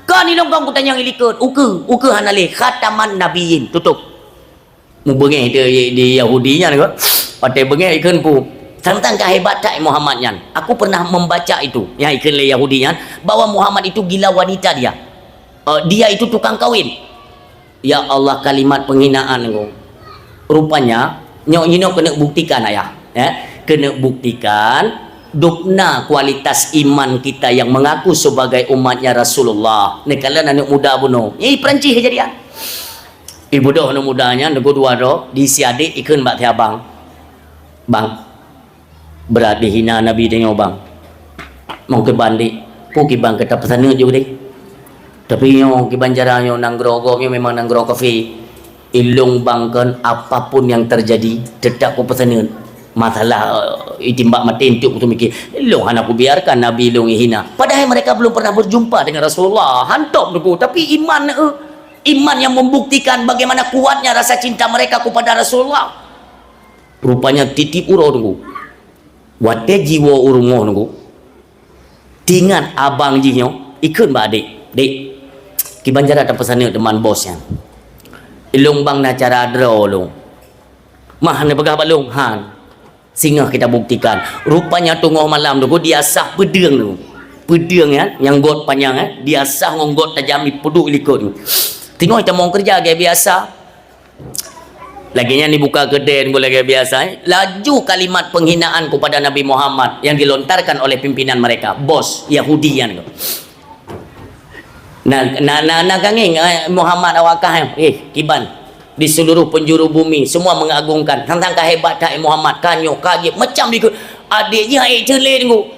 Kon ilong kong kutanyong ilikot, ukeue, ukeue hana lé, khataman nabiyyin, tutup. Mubeungéh di, di Yahudi nyan keuh. Watée beungéh ikheun pu. Tantang ka hebat that Muhammad nyan. Aku pernah membaca itu, nyang ikheun lé Yahudi nyan, bahwa Muhammad itu gila wanita dia. Eh, dia itu tukang kawin. Ya Allah, kalimat penghinaan Teungku. Rupanya, nyoe, nyoe keuneuk buktikan, ayah. Ya, keuneuk buktikan dubna kualitas iman kita yang mengaku sebagai umatnya Rasulullah. Neukalon aneuk muda bunoe. Nyan Perancis kejadian. Ibodoh aneuk muda nyan, Teungku dua droe, di si adék ikheun bak si abang. Bang, brat dihina Nabi tanyoe, Bang. Mong kiban deh, peue kiban ka tapeusaneut ju deh. Tapi nyoe kiban cara nyoe nanggroe gob nyoe memang nanggroe kafé. Ilong bang kon apapun yang terjadi, tetap kupeusaneut. Masalah, eh, itimbak maté entuk kutu mikir. Ilong hana kubiarkan Nabi ilong ihina. Padahal mereka belum pernah berjumpa dengan Rasulullah. Hantom Teungku, tapi iman, eh, iman yang membuktikan bagaimana kuatnya rasa cinta mereka kepada Rasulullah. Rupanya tiep-tiep uroe Teungku. Watée jiwoe u rumoh Teungku, teuingat abang jih nyoe, ikheun bak adék, "Dék, kiban cara tapeusaneut teuma bos nyan. Ilong bang na cara droe lôn." "Mah neupeugah bak lôn?" "Han." "Singoh kita buktikan." Rupanya teungoh malam Teungku, diasah peudeueng Teungku. Peudeueng nyan, nyang got panyang, eh, diasah ngon got tajam, ipeuduek ilikot. Teungoh itamong keureuja lagée biasa. Lagée nyan ibuka keudée Teungku lagée biasa, eh. Laju kalimat penghinaan kepada Nabi Muhammad yang dilontarkan oleh pimpinan mereka, bos Yahudi nyan Teungku. Na, na, na, na kangeng, eh, Muhammad awak kah, eh. Eh, kiban. Di seluruh penjuru bumi, semua mengagungkan. Tantang ka hebat that Muhammad, ka nyoe, ka jeuet, macam dikeue. Adék jih han ék teulé Teungku.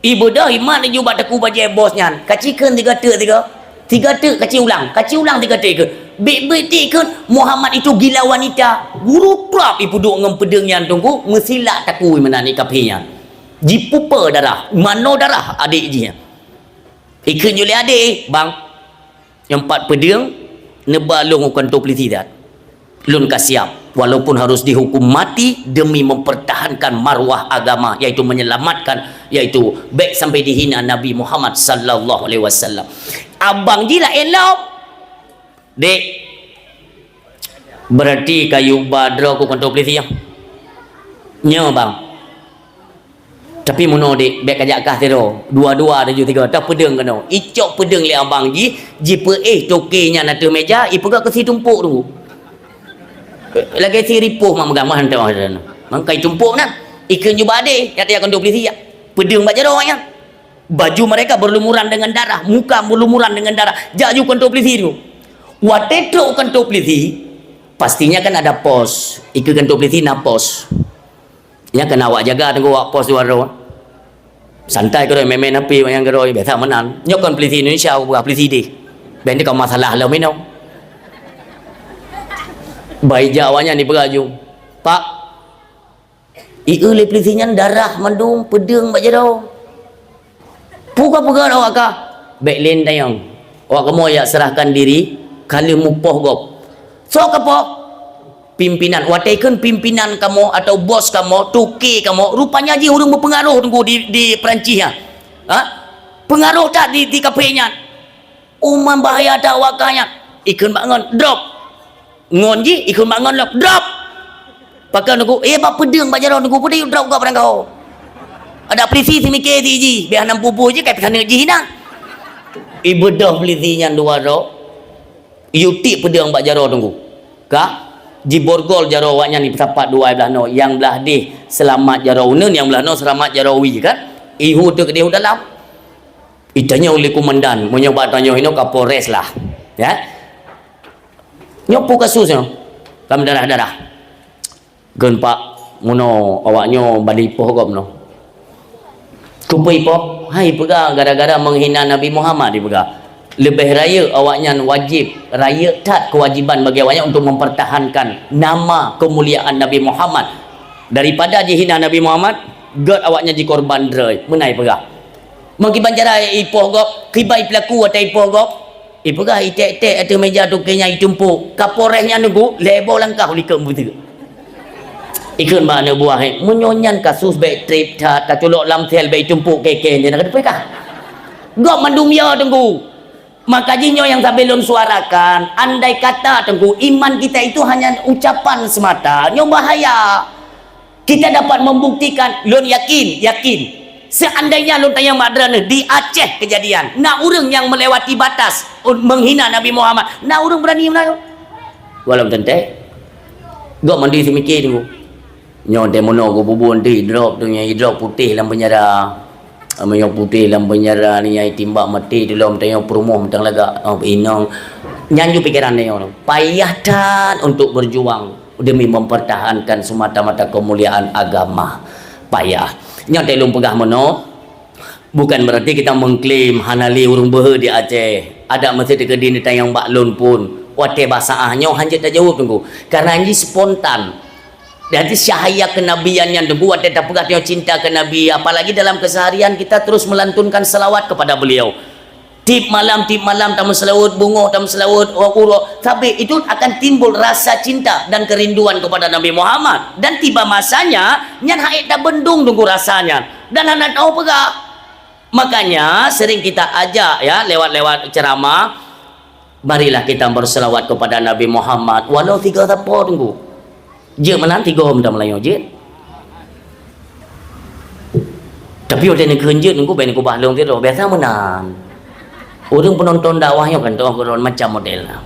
Ibeudôh imat laju bak teungku bajée bos nyan, ka cikheun tiga teuk sigoe, tiga teuk ka ciulang, ka ciulang tiga teuk ikheun. Bit-bit teuk ikheun, Muhammad itu gila wanita. Guru prap ipeuduek ngon peudeueng nyan Teungku, meusilak takue meunan kafé nyan. Jipupe darah, manoe darah adék jih nyan. Ikheun ju lé adék, "Bang, nyoe pat peudeueng, neuba lôn u kantô pulisi that." Lôn ka siap, walaupun harus dihukum mati demi mempertahankan marwah agama, yaitu menyelamatkan, yaitu bèk sampai dihina Nabi Muhammad sallallahu alaihi wasallam. Abang jih laén lom. Dek, berarti kayue ba droe keu kantô polisi, ya? Nyo, Bang. Tapi meunoe, Dek, bèk kajak kah sidroe. Dua-dua laju tiga. Teuh peudeueng keunoe. Icok peudeueng lé abang jih, jipeuéh toke nyan ateueh meja, ipeugah keu si tumpôk teungku. Lagèe si ripoh mak meugamah hantom. Mangkai tumpôk nyan. Ikheun jubah adé, nyan tajak kantô polisi, ya. Peudeueng bak jaroe nyan. Baju mereka berlumuran dengan darah, muka berlumuran dengan darah. Jak ju kantô polisi tu. Watèe trôk kantô polisi, pastinya kan ada pos. Ikheun kantô polisi na pos. Nyan keuh na awak jaga teungku awak pos dua droe. Santai keudroe, main-main H P awak nyan keudroe, biasa meunan. Nyoe kon polisi Indonesia, bukan polisi deh. Bèk nyoe kon masalah lom inoe. Bah ijak awak nyan ipeugah ju. Pak, ieu lé polisi nyan darah mandum, peudeueng bak jaroe. Peue ka peugah awak kah? Bèk lé neutanyong. Awak kamoe jak serahkan diri, ka lheueh mupoh gob. Soe ka poh? Pimpinan. Watèe kheun pimpinan kamoe atau bos kamoe, toke kamoe, rupanya jih ureueng berpengaruh teungku di, di Perancis nyan. Ha? Pengaruh that di, di kafe nyan. Uma bahaya that awak kah nyan. Ikheun bak ngon, drop. Ngon jih, ikheun bak ngon lom, drop. Pakon teungku, eh, bak peudeueng bak jaroe teungku, peudeueng drop gob barangkaho. Ada polisi seumiké di jih, biasa nam bubu jih, kai peusaneuk jih na. Ibeudôh polisi nyan dua droe, iyue tiek peudeueng bak jaroe teungku. Ka, jiborgol jaroe awak nyan ipeusapat dua blah noe, nyang blah deh seulamat jaroe uneun, nyang blah noe seulamat jaroe wie kan. Ihu teuk deh u dalam. Itanyong lé komandan, meunyoe bak tanyoe inoe Kapolres lah. Ya. Nyoe peue kasus nyoe? Lam darah-darah. Kheun Pak, meunoe awak nyoe bani ipoh gob noe. Keupeue ipoh? Hai peugah gara-gara menghina Nabi Muhammad ipeugah. Leubeh rayeuk awak nyan wajéb, rayeuk that keuwajiban bagi awak nyan untuk mempertahankan nama kemuliaan Nabi Muhammad. Daripada jihina Nabi Muhammad, gèt awak nyan jikorban droe. Meunan ipeugah. Meukiban cara ipoh gob, kiban peulaku watèe ipoh gob. Ipeugah iték-ték ateueh meja toke nyan itumpôk. Kapolres nyan teungku, lhèe boh langkah u likot beuteuk. Ikheun bak aneuk buah, "Hei, meunyoe nyan kasus bèk trép that, ka culok lam sel bèk itumpôk kèe-kèe nyan, ka teupeu kah?" Gob mandum ya teungku. Maka jih nyoe nyang sabe lôn suarakan, andai kata teungku, iman kita itu hanya ucapan semata, nyoe bahaya. Kita dapat membuktikan, lôn yakin, yakin. Seandainya lôn tanyong bak droeneuh di Aceh kejadian, na ureueng nyang melewati batas un-, menghina Nabi Muhammad, na ureueng berani meunan? Walau teuntèe. Gob mandum seumiké teungku. Nyoe teuh meunoe geububun teuh idrop tu, nyang idrop putéh lam peunjara. Meunyoe putéh lam peunjara ni nyang itimbak maté tu lom teuh nyoe peurumoh mantong lagak, oh, inong. Nyan ju pikeran nyoe. Payah that untuk berjuang demi mempertahankan semata-mata kemuliaan agama. Payah. Nyoe teuh lôn peugah meunoe, bukan berarti kita mengklaim hana lé ureueng beuhe di Aceh. Adak meusti teukeudi neutanyong bak lôn pun. Watèe basa ah nyoe hanjeuet tajaweueb teungku. Karena jih spontan. Jadi cahaya kenabian nyan teungku watèe tapeugah tanyoe cinta keu Nabi, apalagi dalam keseharian kita terus melantunkan salawat kepada beliau. Tiep malam, tiep malam tameuseulaweuet, beungoh tameuseulaweuet, uroe-uroe, sabé itu akan timbul rasa cinta dan kerinduan kepada Nabi Muhammad. Dan tiba masanya, nyan han ék tabendong teungku rasa nyan. Dan hana tao peugah. Makanya sering kita ajak ya lewat-lewat ceramah, marilah kita berselawat kepada Nabi Muhammad walau tiga sapo teungku. Jeuet meunan tiga meunan meulayeue jeuet. Tapi watèe neukheun jeuet teungku bèk neukubah lôn sidroe, biasa meunan. Ureueng peunonton dakwah nyoe kan teuh keudroe macam model na.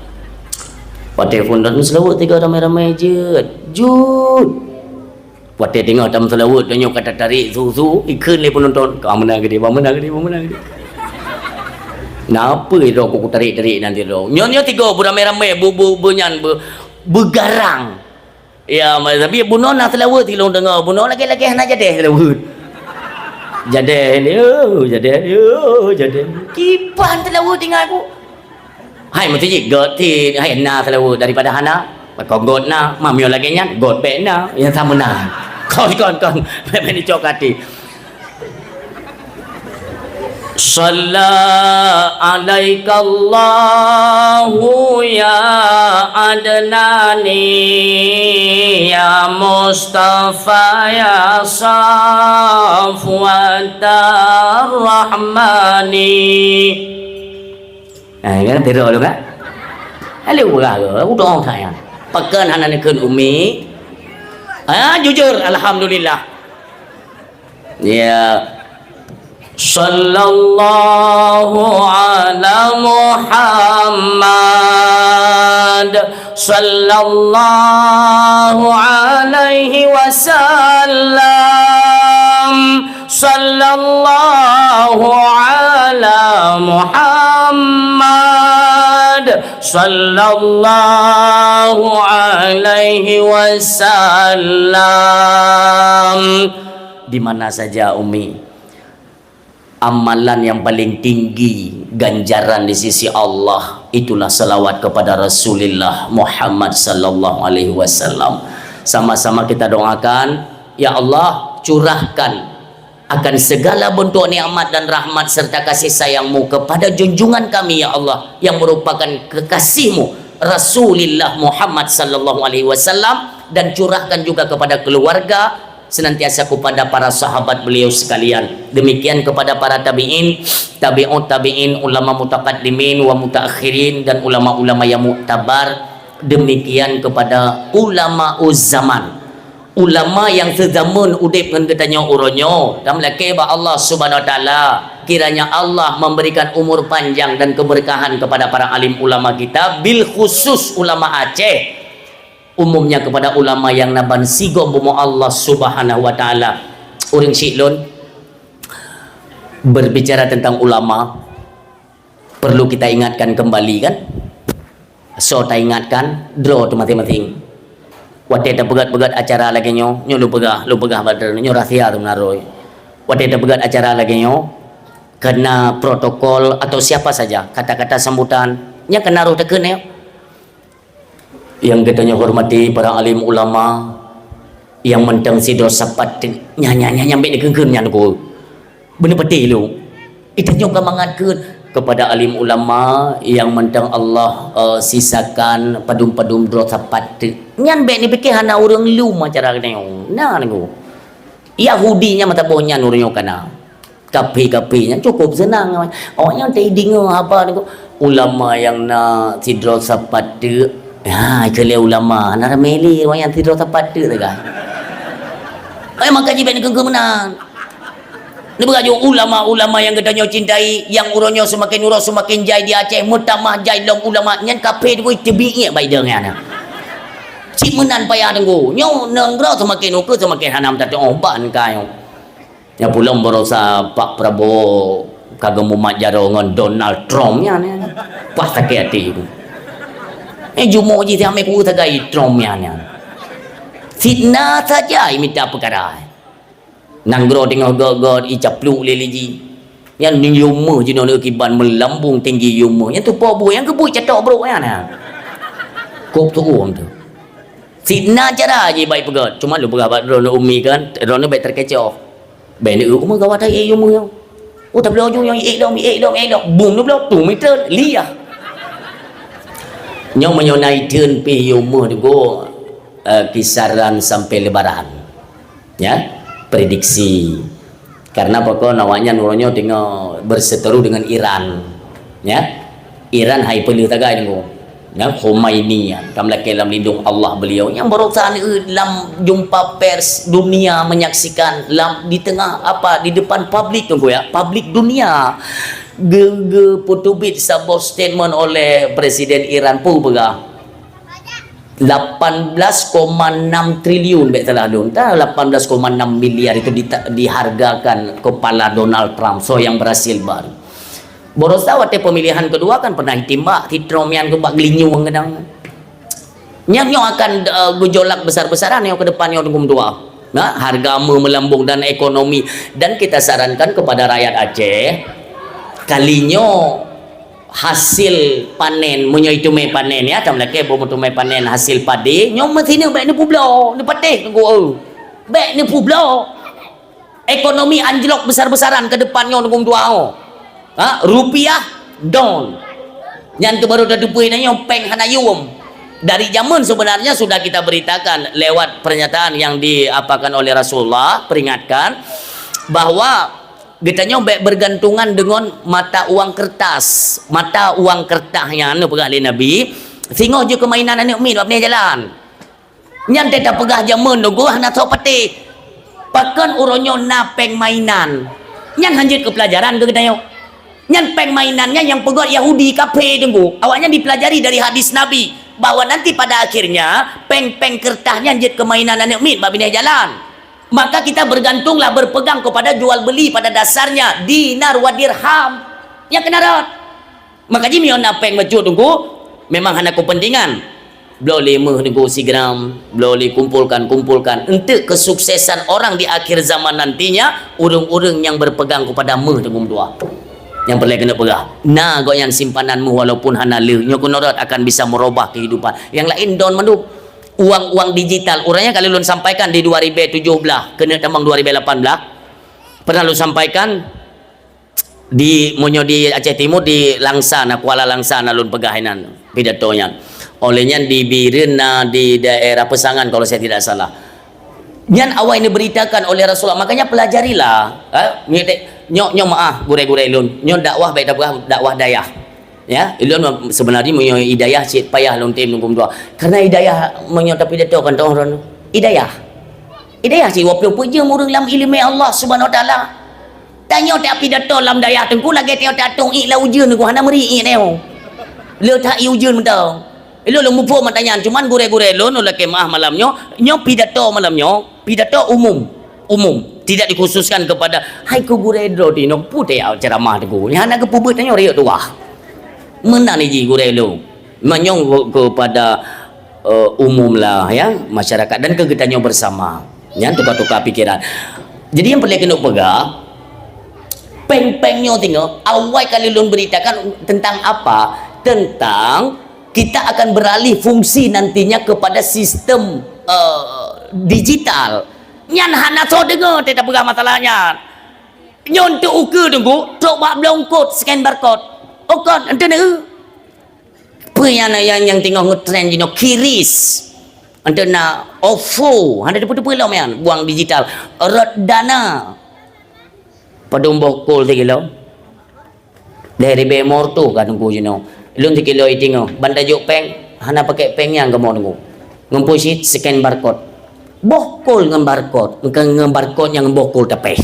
Watèe phon dan seulaweuet tiga ramai-ramai jeuet, jeuet. Watèe teungoh tameuseulaweuet, tanyoe ka tatarek su-su, ikheun lé peunonton, "Ka meunan geude, ba meunan geude, ba meunan geude." Na peue droe ku tarék-tarék nanti droe. Nyoe, nyoe tiga beuramé-ramé, bu, bu, bu nyan, bu, beugarang. Ya, ma-, tapi bunoe na seulaweuet silôn deungoe, bunoe lagèe-lagèe hana jadèh seulaweuet. Jadèh ni, oh, jadèh ni, oh, jadèh. Kiban seulaweuet ingat ku. Hai meusti jih göt cit, hai na seulaweuet daripada hana. Pakon göt na, ma meunyoe lagèe nyan, göt bèk na, nyang sama na. Kon, kon, kon, bèk, bèk neucok até. Shalla alaikallahu ya Adnani, ya Mustafa, ya Safwatar Rahmani. Eh, kan? Tiru dulu, kan? Lalu berah ke? Udah saya. Pekan hana nikun umi. Ah, jujur, alhamdulillah. Ya. Sallallahu ala Muhammad. Sallallahu alaihi wasallam. Sallallahu ala Muhammad. Sallallahu alaihi wasallam. Di mana saja, Umi, amalan yang paling tinggi ganjaran di sisi Allah, itulah salawat kepada Rasulullah Muhammad sallallahu alaihi wasallam. Sama-sama kita doakan, ya Allah, curahkan akan segala bentuk nikmat dan rahmat serta kasih sayang-Mu kepada junjungan kami, ya Allah, yang merupakan kekasih-Mu, Rasulullah Muhammad sallallahu alaihi wasallam, dan curahkan juga kepada keluarga, senantiasa kepada para sahabat beliau sekalian. Demikian kepada para tabi'in, tabi'ut tabi'in, ulama mutaqaddimin wa mutaakhirin, dan ulama-ulama yang muktabar. Demikian kepada ulama zaman. Ulama yang seuzameun udeb ngon geutanyoe uroe nyoe, tameulakée bak Allah Subhanahu wa Taala, kiranya Allah memberikan umur panjang dan keberkahan kepada para alim ulama kita, bil khusus ulama Aceh. Umumnya kepada ulama yang na ban sigom bumoe Allah Subhanahu wa Taala. Ureuëng syiek lôn, berbicara tentang ulama, perlu kita ingatkan kembali, kan? Soe taingatkan, droe teuh maséng-maséng. Watée tapeugét-peugét acara lagée nyoe, nyoe lôn peugah, lôn peugah bak droeneuh, nyoe rahsia teuh meunan. Watée tapeugét acara lagée nyoe, kena protokol atau siapa saja, kata-kata sambutan, nyang kena roh takheun nyoe. Nyang geutanyoe hormati para alim ulama, nyang mantong sidroe sapat teuk, nyan, nyan, nyan, nyan bék neukheun-kheun nyan, Teungku. Beuneupatéh lôn. Geutanyoe ka mangat kheun kepada alim ulama nyang mantong Allah, eh, sisakan padum-padum droe sapat teuk. Nyan bék neupike hana ureuëng lom acara geutanyoe. Na, Teungku. Yahudi nyan meusaboh nyan ureuëng nyoe ka na. Kaphé-kaphé nyan cukup seunang. Awaknyan teudeungoe haba nyoe, ulama nyang na sidroe sapat teuk. Ha, keu lé ulama, hana ramé lé awaknyan sidroe sapat teuk sagai. Eh, maka jih bék neukheun-kheun meunan. Neupeugah jih ulama-ulama nyang geutanyoe cintai, nyang uroe nyoe seumaken uroe seumaken jai di Aceh, meutamah jai lom ulama, nyan kaphé teubiet teubiet bak idong nyan. Cit meunan payah Teungku. Nyoe nanggroe seumaken ukeue seumaken hana meutateuoh ban ka nyoe. Nyang pulang barosa Pak Prabowo ka geumumat jaroe ngon Donald Trump nyan, nyan. Wah, sakét até. Eh, jumoe jih siamé kueu sagai Trump nyan, nyan. Fitnah saja imita peukara. Nanggroe teungoh göt-göt icaplok lé liji. Nyan yum méuh jinoe kiban meulambung tinggi yum méuh. Nyan teupo buet nyang keubuet catok brok nyan, nyan. Kop tuom tu. Fitnah cara jih bai peugöt. Cuma lôn peugah bak droeneuh umi kan, droeneuh bék teukecoh. Bék neueu uma gawat hai ék yum nyoe. Oh, tabloe ju nyang ék dong, ék dong, ék dong. Bum neubloe tu meter liah. Nyoe meunyoe na itheun pih yum méuh teungku, eh, kisaran sampai lebaran. Ya, prediksi. Karena pakon awaknyan uroe nyoe teungoh berseteru dengan Iran. Ya. Iran hai peuleueh tagai teungku. Nyan Khomeini nyan, ka meulakée lam lindong Allah beliau. Nyang barosa neueu lam jumpa pers dunia menyaksikan lam, di tengah apa, di depan publik teungku ya, publik dunia. Ge-, geupeuteubiet saboh statement oleh Presiden Iran peue peugah. Lapan belas koma enam triliun, bék salah lôn. Tah, lapan belas koma enam miliar itu dita-, dihargakan kepala Donald Trump, soe nyang berhasil baru. Barosa watée pemilihan kedua kan pernah itimbak si Trump nyan keu bak geulinyueng keudang. Nyan nyoe akan, eh, gejolak besar-besaran nyoe ke depan nyoe teungku meutuah. Nah, harga me-, melambung dan ekonomi. Dan kita sarankan kepada rakyat Aceh, kali nyoe hasil panen, meunyoe iteumé panen ya, tameulakée boh meuteumé panen hasil padé, nyoe meusineuk bék neupeubloe, neupatéh teungku eu. Bék neupeubloe. Ekonomi anjlok besar-besaran ke depan nyoe teungku meutuah. Ha, rupiah don. Nyan keuh baru tateupeue tanyoe péng hana yuem. Dari zaman sebenarnya sudah kita beritakan lewat pernyataan yang diapakan oleh Rasulullah, peringatkan bahwa geutanyoe bék bergantungan dengan mata uang kertas. Mata uang kertas nyan, peugah lé Nabi, singoh jeuet keu mainan aneuk miet bak binéh jalan. Nyan teuka peugah jameun Teungku hana soe patéh. Pakon uroe nyoe na péng mainan? Nyan hanjeuet keu pelajaran keu geutanyoe. Nyan péng mainan nyan nyang peugöt Yahudi kafé Teungku. Awaknyan dipelajari dari hadis Nabi bahwa nanti pada akhirnya péng-péng keureutas nyan jeuet keu mainan aneuk miet bak binéh jalan. Maka kita bergantunglah berpegang kepada jual beli pada dasarnya dinar wa dirham. Nyan keunan rot. Maka jih meunyoe na péng bacut Teungku, memang hana kepentingan. Bloe lé meuh Teungku sigram, bloe lé kumpulkan, kumpulkan. Untuk kesuksesan orang di akhir zaman nantinya, ureuëng-ureuëng nyang berpegang kepada meuh Teungku meutuah. Nyang peureulée keuneuk peugah, na gobnyan simpanan meuh walaupun hana le, nyoe keunan rot akan bisa merubah kehidupan. Nyang laén don mandum. Uang-uang digital, ureuëng nyang ka lôn sampaikan di dua ribu tujuh belas, keuneuk tamong dua ribu lapan belas. Pernah lôn sampaikan, di, meunyoe di Aceh Timur, di Langsa na, Kuala Langsa na lôn peugah inan pidato nyan. Oleh nyan di Bireuen na, di daerah Peusangan kalau saya tidak salah. Nyan awai neubeuritakan oleh Rasulullah. Makanya pelajarilah, eh, nyoe, nyoe maah gurée-gurée lôn. Nyoe dakwah bék tapeugah dakwah dayah. Ya, ulôn sebenarnya meunyoe hidayah cit payah lôn tem lôn kumdua. Karena hidayah meunyoe tapidato kan teuh ron hidayah. Hidayah cit dua puluh peuet jeuem ureuëng lam iéleumé Allah Subhanahu Wa Taala. Tanyoe tapidato lam dayah Teungku lagée tanyoe tatong ié lam ujeuen Teungku hana meuri ié nyoe. Le that ié ujeuen mantong. Ilôn lôn muphom mata nyan, cuman gurée-gurée lôn, lôn lakée meuáh malam nyoe, nyoe pidato malam nyoe, pidato umum. Umum, tidak dikhususkan kepada, "Hai keu gurée droe tinoe, peue teuh ceramah Teungku." Nyan hana geupeubuet tanyoe riyeuk tuah. Meunan jih gurée lôn. Manyong kepada, eh, umum lah, ya, masyarakat dan keu geutanyoe bersama. Nyan tukar-tukar pikiran. Jadi nyang peureulée keuneuk peugah, péng-péng nyoe singoh, awai kali lôn beuritakan tentang apa? Tentang kita akan beralih fungsi nantinya kepada sistem, eh, digital. Nyan hana soe deungoe teuh tapeugah masalah nyan. Nyoe teu ukeue Teungku, trok bak bloe eungkôt, scan barcode. Oh kon, ente neueu. Peue nyang, nyang, nyang teungoh ngetren jinoe, kiris. Ente na OVO, hana teupeu-teupeu lom nyan, buang digital. Rot dana. Padum boh kol sikilo. Dari Bemor tu ka Teungku jinoe. Lôn sikilo itingoh, ban tajok péng, hana pakai péng nyang kamoe Teungku. Ngon peue cit scan barcode. Boh kol ngon barcode, ngon, ngon barcode nyang boh kol tapéh.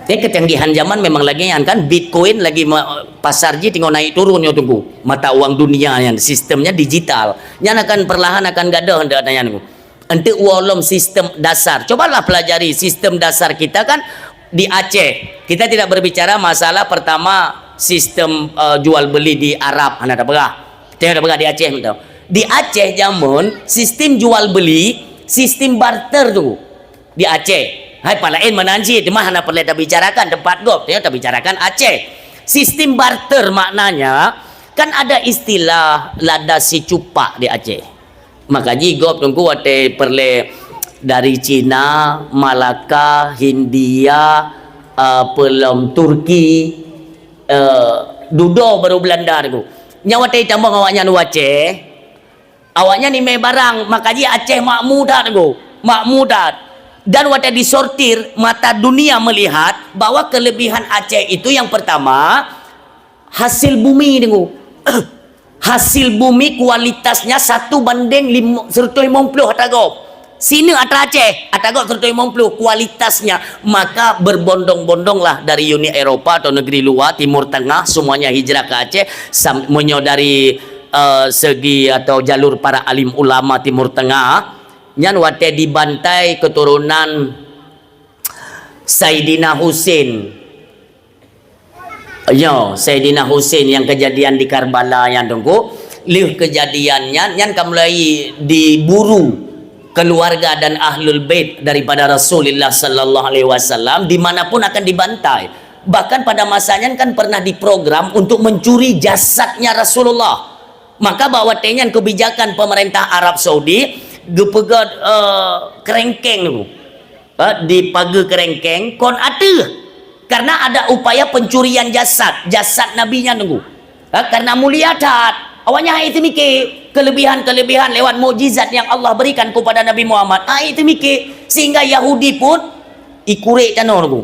Jadi kecanggihan zaman memang lagée nyan kan, Bitcoin lagi ma-, pasar jih teungoh naik turun nyoe Teungku. Mata uang dunia nyan, sistemnya digital. Nyan akan perlahan akan gadôh ndak tanya Teungku. Enteuk uroe lom sistem dasar. Cobalah pelajari sistem dasar kita kan di Aceh. Kita tidak berbicara masalah pertama sistem, eh, jual beli di Arab, hana tapeugah. Teuh tapeugah di Aceh mantong. Di Aceh jameun sistem jual beli, sistem barter tu di Aceh. Hai pat laén meunan cit, teuma hana peureulée tabicarakan teumpat gob, teuh tabicarakan Aceh. Sistem barter maknanya kan ada istilah lada sicupak di Aceh. Maka jih gob Teungku watée peureulée dari Cina, Malaka, Hindia, eh, peulom Turki, eh, dudoe baru Belanda Teungku. Nyan watée tamong awaknyan u Aceh, awaknyan imé barang, maka jih Aceh makmu that Teungku, makmu that. Dan watée disortir, mata dunia melihat bahwa kelebihan Aceh itu yang pertama, hasil bumi Teungku. Hasil bumi kualitasnya satu banding lima, seratus lima puluh ata gob. Sineuk ata Aceh, ata gob seratus lima puluh kualitasnya. Maka berbondong-bondonglah dari Uni Eropa atau negeri luar, Timur Tengah, semuanya hijrah ke Aceh. Sam-, meunyoe dari, eh, segi atau jalur para alim ulama Timur Tengah, nyan watée dibantai keturunan Saidina Husin. Nyoe, Saidina Husin nyang keujadian di Karbala nyan Teungku, lheueh keujadian nyan, nyan ka mulai diburu keluarga dan ahlul bait daripada Rasulullah sallallahu alaihi wasallam di mana pun akan dibantai. Bahkan pada masa nyan kan pernah diprogram untuk mencuri jasadnya Rasulullah. Maka bak watée nyan kebijakan pemerintah Arab Saudi geupeugét, eh, kerengkeng tu. Eh, di pageue kerengkeng kon ateueh. Karena ada upaya pencurian jasad, jasad Nabi nyan, Teungku. Ha, karena mulia that. Awaknyan hana teumikir kelebihan-kelebihan lewat mukjizat yang Allah berikan kepada Nabi Muhammad. Hana teumikir. Sehingga Yahudi pun ikurek tanoh, Teungku.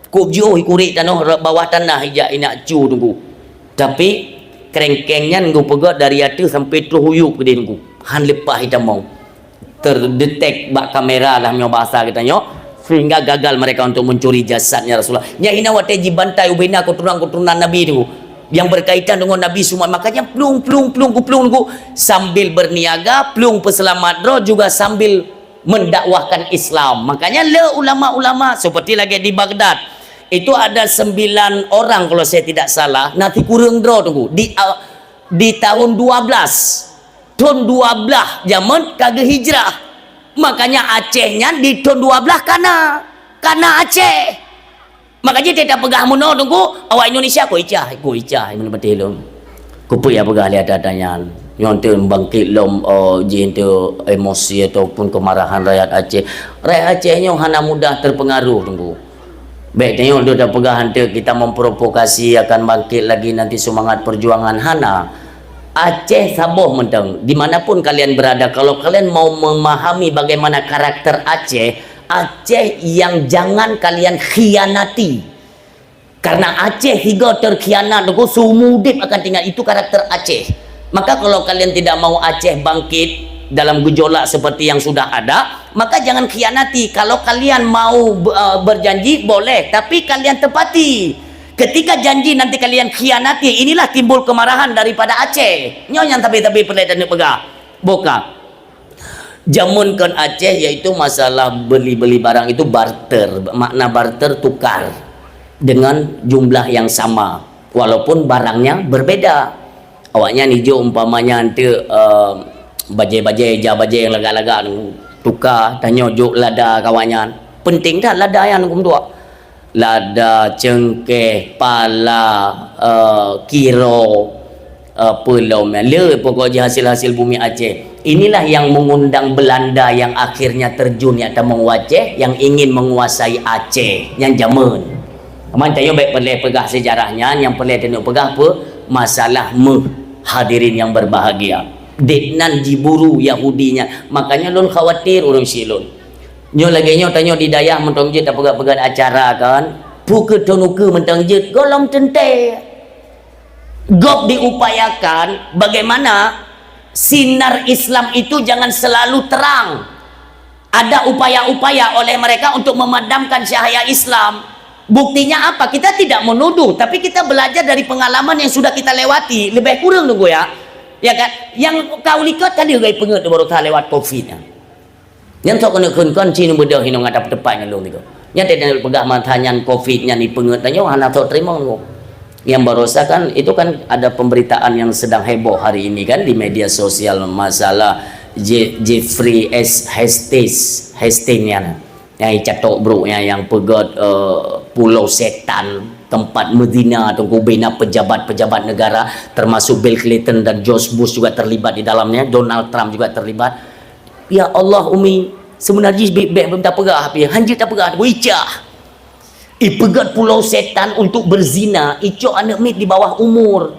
Kop jiôh ikurek tanoh, bawah tanah ijak inak cu, Teungku. Tapi, kerengkeng nyan geupeugöt dari ateueh sampai troh u yup keudeh, Teungku. Han leupah itamong. Terdetek bak kamera lah, meunyoe bahasa geutanyoe, sehingga gagal mereka untuk mencuri jasadnya Rasulullah. Nyan hina watèe jibantai ubena keuturunan-keuturunan Nabi, Teungku. Yang berkaitan dengan Nabi semua. Makanya plueng, plueng, plueng, ku plueng, Teungku. Sambil berniaga, plueng peuseulamat droe juga sambil mendakwahkan Islam. Makanya le ulama-ulama seperti lagèe di Baghdad, itu ada sembilan orang kalau saya tidak salah, na sikureueng droe, Teungku. Di, uh, di tahun dua belas, thôn dua belas jameun ka geuhijrah. Makanya Aceh nyan di thôn dua belas kana, kana Aceh. Maka jih teuka peugah meunoe, Teungku, awak Indonesia kok icah, kok icah, meunan beutôi lom. Keupeue ya peugah lé ata-ata nyan? Nyoe teuh bangkit lom, eh, jih teuh emosi ataupun kemarahan rakyat Aceh. Rakyat Aceh nyoe hana mudah terpengaruh, Teungku. Bèk tanyoe deuh tapeugah, "Hanteuk kita memprovokasi akan bangkit lagi nanti semangat perjuangan." Hana. Aceh saboh mantong. Di mana pun kalian berada, kalau kalian mau memahami bagaimana karakter Aceh, Aceh yang jangan kalian khianati. Karena Aceh higa terkhianat, Teungku, seumur udép akan teuingat. Itu karakter Aceh. Maka kalau kalian tidak mau Aceh bangkit dalam gejolak seperti yang sudah ada, maka jangan khianati. Kalau kalian mau be-, eh, berjanji, boleh, tapi kalian tepati. Ketika janji nanti kalian khianati, inilah timbul kemarahan daripada Aceh. Nyoe nyang tapi-tapi peureulèe taneuk peugah. Boh ka. Jameun kon Aceh, yaitu masalah beli-beli barang itu barter. Makna barter, tukar dengan jumlah yang sama, walaupun barangnya berbeda. Awaknyan ijok umpamanya anteuk, eh, bajèe-bajèe, ija bajèe nyang lagak-lagak, tuka, tanyoe jok lada keu awaknyan. Penting that lada nyan, Teungku, meutuah. Lada, cengkeh, pala, eh, kiro, eh, peulom, le pokok jih hasil-hasil bumi Aceh. Inilah yang mengundang Belanda yang akhirnya terjun, nyang tamong u Aceh, yang ingin menguasai Aceh, nyang jameun. Aman, tanyoe bèk peureulèe peugah sejarah nyan, nyang peureulèe taneuk peugah peue? Masalah méuh, hadirin yang berbahagia. Dek nan jiburu Yahudi nyan. Makanya lôn khawatir ureueng syiek lôn. Nyoe lagèe nyoe tanyoe di dayah mantong jeuet tapeugah-peugah acara kan. Peu keu thôn ukeue mantong jeuet, gohlom teuntèe. Gob diupayakan bagaimana sinar Islam itu jangan selalu terang. Ada upaya-upaya oleh mereka untuk memadamkan cahaya Islam. Buktinya apa? Kita tidak menuduh, tapi kita belajar dari pengalaman yang sudah kita lewati. Lebih kurang, Teungku, ya. Ya kan? Nyang ka u likot ka lheueh geupeungeut baroesa lewat covid nyan. Nyan sok keuneuk kheun kon ci neubeudôh inong ata peutepat ngon lôn nyoe. Nyan teuh peugah masa nyan covid nyan ipeungeut tanyoe hana sok teurimong lôn. Nyang baroesa kan, itu kan ada pemberitaan yang sedang heboh hari ini kan di media sosial masalah Je-, Jeffrey S. Hastings, Hastings nyan. Nyang icatok brôk nyan, nyang peugöt, eh, Pulau Setan, tempat mezina, Teungku, bina pejabat-pejabat negara, termasuk Bill Clinton dan George Bush juga terlibat di dalamnya, Donald Trump juga terlibat. Ya Allah, Umi, seubeuna jih bèk, bèk, bèk tapeugah pih, hanjeuet tapeugah, Teungku, icah. Ipeugöt Pulau Setan untuk berzina, icok aneuk miet di bawah umur.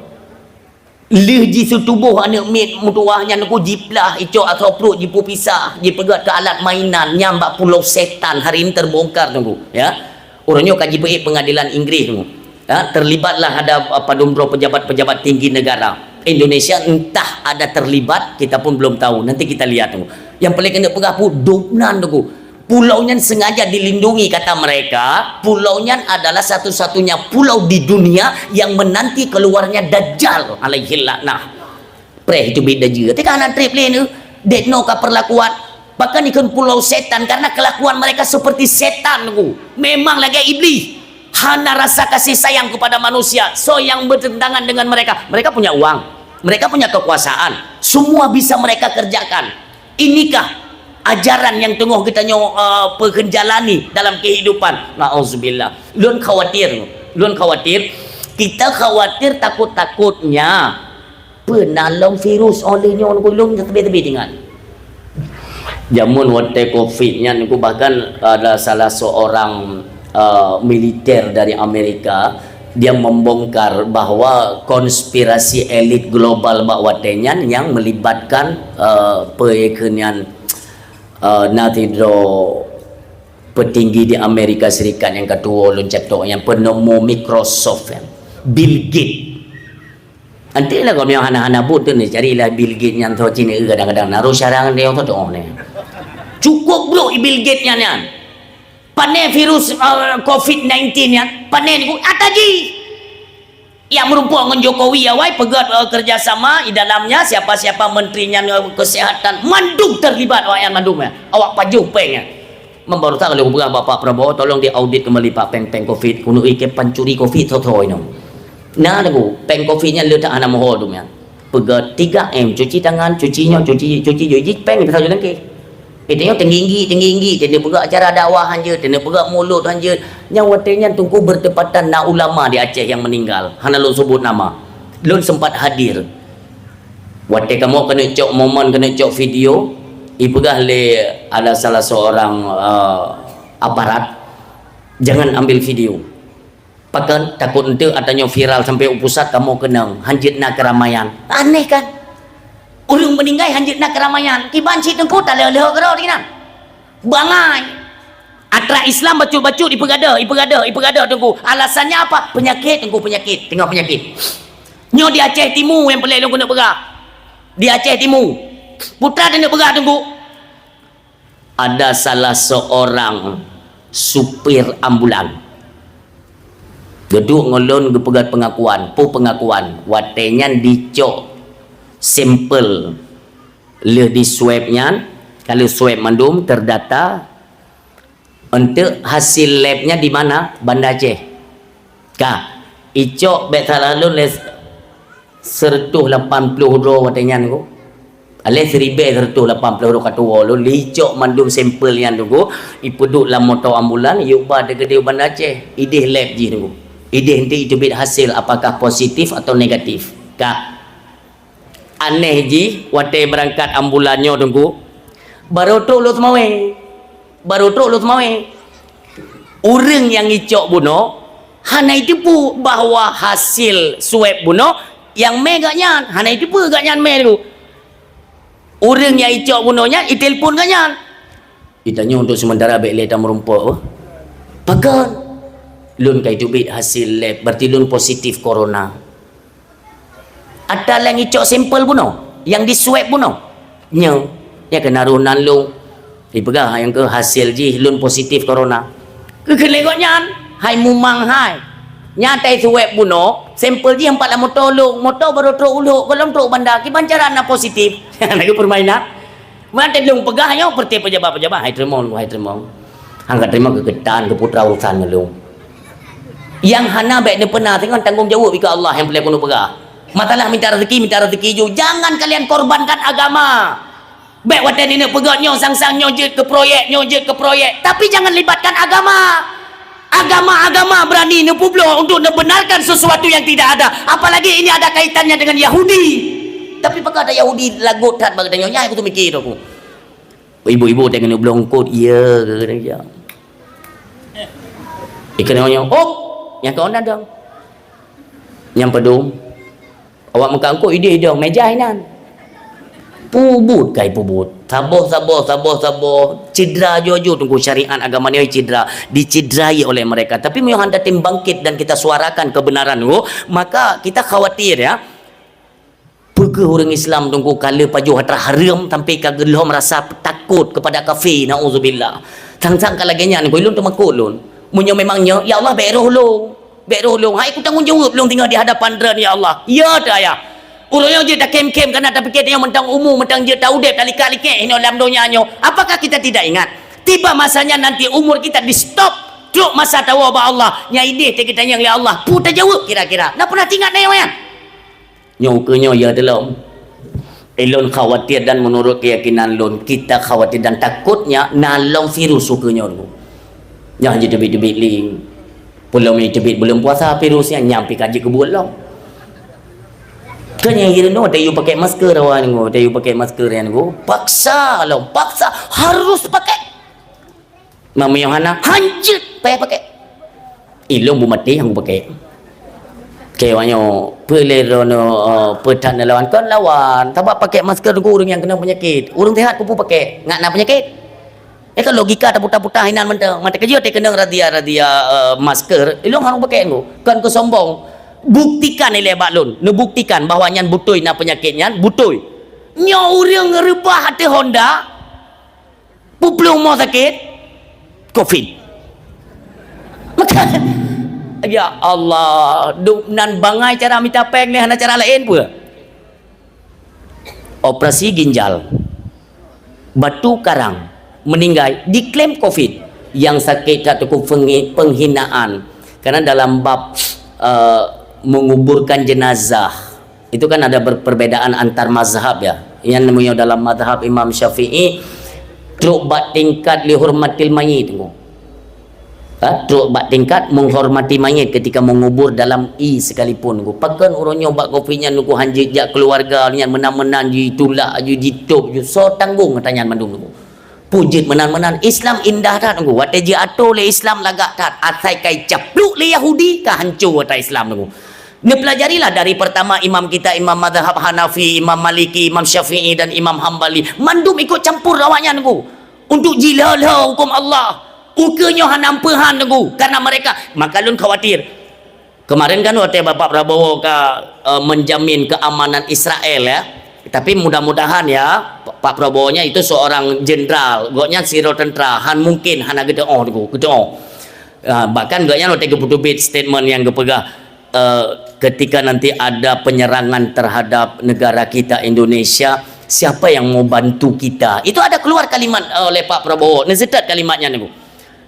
Lheueh jiseutuboh aneuk miet meutuwah nyan, Teungku, jiplah, icok asoe pruet, jipeupisah, jipeugöt keu alat mainan, nyan bak Pulau Setan hari ini terbongkar, Teungku, ya. Uroe nyoe ka jipeuék pengadilan Inggris, Teungku. Ya, terlibatlah ada, uh, padum droe pejabat-pejabat tinggi negara. Indonesia entah ada terlibat, kita pun belum tahu. Nanti kita lihat, Teungku. Nyang paléng keuneuk peugah pun, dum nan, Teungku. Pulau nyan sengaja dilindungi, kata mereka, pulau nyan adalah satu-satunya pulau di dunia yang menanti keluarnya Dajjal alaihi laknah. Preh itu beda je. Teuka hana treb lé nyoe. Dek nyoe ka perlakuan. Bahkan ikon Pulau Setan karena kelakuan mereka seperti setan, Teungku. Memang lagèe iblih. Hana rasa kasih sayang kepada manusia. So yang bertentangan dengan mereka. Mereka punya uang. Mereka punya kekuasaan. Semua bisa mereka kerjakan. Inikah ajaran nyang teungoh geutanyoe, eh, peukeuen jalani dalam kehidupan? Nauzubillah. Lôn khawatir, lôn khawatir, kita khawatir takut-takutnya peue na lom virus óh lheueh nyoe, Teungku, lôn teubiet-teubiet ingat. Jameun watèe covid nyan, Teungku, bahkan ada salah seorang eh, militer dari Amerika, dia membongkar bahwa konspirasi elit global bak watée nyan yang melibatkan, eh, peue keu nyan, eh, na sidroe petinggi di Amerika Serikat nyang ka tuwo lôn catok, nyang penemu Microsoft nyan, Bill Gates. Anti lah kau ni hana-hana buet tu ni, carilah Bill Gates nyan tho cini kadang-kadang naruh syarang dia tu tu ni. Cukup brok Bill Gates nyan nyan. Pané virus, eh, covid nineteen nyan, pané niku ata jih. Nyang meurumpok ngon Jokowi awai peugöt, eh, kerjasama di dalamnya siapa-siapa menteri nyan, eh, kesehatan mandum terlibat awak nyan mandum nyan. Awak pajoh péng nyan. Membaru tak kalau peugah Bapak Prabowo tolong diaudit kembali Pak péng-péng covid. Keuneuk ikei pancuri covid tho-tho inoe. Nah, lagu péng covid nyan le tak hana moho dum nyan. Peugah tiga M, cuci tangan, cuci nyoe, cuci, cuci jih, jih péng bisa jalan ke. Itu nyoe tinggi-tinggi, tinggi-tinggi, teuneuk peugah acara dakwah hanjeuet, teuneuk peugah mulut hanjeuet. Nyang watée nyan Teungku bertepatan na ulama di Aceh yang meninggal. Hana lôn sebut nama. Lôn sempat hadir. Watée kamoe keuneuk cok momen, keuneuk cok video, ipeugah lé ada salah seorang, eh, aparat, "Jangan ambil video." Pakon takot enteuk ata nyoe viral sampai u pusat kamoe keunong, hanjeuet na keramaian. Aneh kan? Ureuëng meuninggai hanjeuet na keramaian. Kiban cit Teungku taleuh-leuh keudroe di nan. Bangai. Atra Islam bacut-bacut ipeugadeuh, ipeugadeuh, ipeugadeuh Teungku. Alasannya apa? Penyakit Teungku, penyakit. Tengok penyakit. Nyoe di Aceh Timu nyang peulée lôn keuneuk peugah. Di Aceh Timu. Putra keuneuk peugah Teungku. Ada salah seorang supir ambulan. Geuduek ngon lôn geupeugah pengakuan, peue pengakuan. Watée nyan dicok sampel lheueh di swab nyan, ka lheueh swab mandum terdata, enteuk hasil lab nyan di mana? Banda Aceh. Ka, icok bék salah lôn lé seratus lapan puluh droe watée nyan Teungku. Alé siribée seratus lapan puluh droe ka tuwo lôn, icok mandum sampel nyan Teungku, ipeuduek lam moto ambulan, iyueba teukeudeh u Banda Aceh, ideh lab jih Teungku. Ideh enteuk iteubiet hasil apakah positif atau negatif. Ka. Aneh jih, watée beurangkat ambulan nyoe Teungku, barô trok lôn seumawé. Barô trok lôn seumawé. Ureuëng nyang icok bunoe hana iteupeue bahwa hasil swab bunoe nyang mé gobnyan, hana iteupeue gobnyan mé Teungku. Ureuëng nyang icok bunoe nyan itelepon gobnyan. Itanyoe untuk sementara bék lé tameurumpok. Pakon? Lôn ka iteubiet hasil lab, berarti lôn positif corona. Ata lôn icok sampel bunoe, nyang di swab bunoe. Nyoe, nyang keuneuk roh nan lôn. Ipeugah nyang keu hasil jih lôn positif corona. Keukeuleh gobnyan, hai mumang hai. Nyan tai swab bunoe, sampel jih empat lam moto lôn, moto barô trok u Lhok, gohlom trok banda, kiban cara na positif. Lagu permainan. Meunan lôn peugah nyoe, peureuté pejabat-pejabat, hai teurimong, hai teurimong. Hang ka teurimong keu geutanyoe, keu putra urosan ngon lôn. Nyang hana bék neupeuna, singoh tanggong jaweueb ikeue Allah nyang peureulée keuneuk peugah. Masalah minta rezeki, minta rezeki ju. Jangan kalian korbankan agama. Bék watée neuneuk peugah nyoe sang-sang nyoe jeuet keu proyek, nyoe jeuet keu proyek. Tapi jangan libatkan agama. Agama-agama berani neupubloe untuk neubenarkan sesuatu yang tidak ada. Apalagi ini ada kaitannya dengan Yahudi. Tapi pakon ada Yahudi lagot that bak geutanyoe, nyan kuteumiké tu aku. Ibu-ibu tengok bloe eungkôt, iya ke kata dia. Ikan nyoe, "Op, nyang kau nadong." Nyang pedum. Awak meuka eungkôt idéh-idéh, meja inan. Pubut kai pubut. Saboh, saboh, saboh, saboh. Cedera aju-aju Teungku syariat agama ni cedera. Dicederai oleh mereka. Tapi meunyoe hana tem bangkit dan kita suarakan kebenaran tu, maka kita khawatir ya. Peue keuh ureuëng Islam Teungku ka le pajoh atra hareuem sampai ka geulhom rasa takot kepada kafé, naudzubillah. Sang-sang ka lagée nyan, Teungku, lôn teumakot lôn. Meunyoe memang nyoe, ya Allah, bék roh lôn. Bék roh lôn. Hai kutanggong jaweueb lôn tinggai di hadapan Droen, ya Allah. Ya, teuh ayah. Uroe nyoe jeuet takém-kém kana tapike tanyoe mantong umu, mantong jeuet taudeb, talikak-likek inoe lam donya nyoe. Apakah kita tidak ingat? Tiba masanya nanti umur kita di-stop. Trok masa tawoe bak Allah. Nyang idéh teuh geutanyong lé Allah. Peue tajaweueb kira-kira? Na peunah teuingat na nyang nyan? Nyoe ukeue nyoe ya teulom. Ilôn khawatir dan menurut keyakinan lôn, kita khawatir dan takutnya na lom virus ukeue nyoe dulu. Nyan jiteubiet-teubiet li. Peulom jiteubiet buleuen puasa virus nyan, nyan pih ka jeuet keu buet lom. Kan nyang hireuen nyoe, watée yue pakai masker awak nyoe, watée yue pakai masker nyan nyoe, paksa lom, paksa harus pakai. Meunyoe hana, hanjeuet payah pakai. Ilôn beumaté nyang kupakèk. Keu awaknyoe, peue lé droeneuh, eh, peue that neulawan? Kon lawan, sabab pakèk masker ngon ureueng nyang keunong peunyakét. Ureueng seuhat peue-peue pakèk, ngat na peunyakét. Eh, kan logika taputa-puta inan mantong. Mata keujeuet teukeunong razia-razia, eh, masker, ilôn harôh pakèk ngon. Kon keu sombong. Buktikan ilèe bak lôn. Neubuktikan bahwa nyan beutôi na peunyakét nyan, beutôi. Nyoe ureueng reubah ateueh Honda, Peue plueng mo sakét? Covid. Maka, ya Allah, dup nan bangai cara mita péng ni, hana cara laén peue? Operasi ginjal, batu karang, meninggai, diklaim Covid. Yang sakét that teungku penghi-, penghinaan. Karena dalam bab, eh, menguburkan jenazah, itu kan ada ber-, perbedaan antar mazhab, ya. Nyang meunyoe dalam mazhab Imam Syafi'i, trok bak tingkat lihurmatil mayyit, teungku. Ha, trok bak tingkat menghormati mayit ketika mengubur dalam ie sekalipun, teungku. Pakon uroe nyoe bak Covid nyan, teungku, hanjeuet jak keluarga nyan, meunan-meunan jitulak, ju jitôb, ju soe tanggong ata nyan mandum, teungku. Peue jeuet meunan-meunan, Islam indah that, teungku. Watèe jiato lé Islam lagak that, asai kai caplok lé Yahudi, ka hanco ata Islam, teungku. Neupelajarilah dari pertama imam kita, imam mazhab Hanafi, Imam Maliki, Imam Syafi'i, dan Imam Hambali. Mandum ikut campur awaknyan, teungku. Untuk jilhô-lhô huköm Allah. Ukeue nyoe hana peue han, teungku. Karena mereka, maka lôn khawatir. Kemarin kan watèe Bapak Prabowo ka, eh, menjamin keamanan Israel, ya. Tapi mudah-mudahan, ya, Pak Prabowo-nya itu seorang jenderal, gobnyan sidroe tentara, han mungkin hana geuteu'oh, teungku, geuteu'oh. Ah, bahkan gobnyan watèe geupeuteubiet statement nyang geupeugah, eh, ketika nanti ada penyerangan terhadap negara kita Indonesia, siapa yang mau bantu kita? Itu ada keluar kalimat, eh, oleh Pak Prabowo. Neuseutôt kalimat nyan, teungku.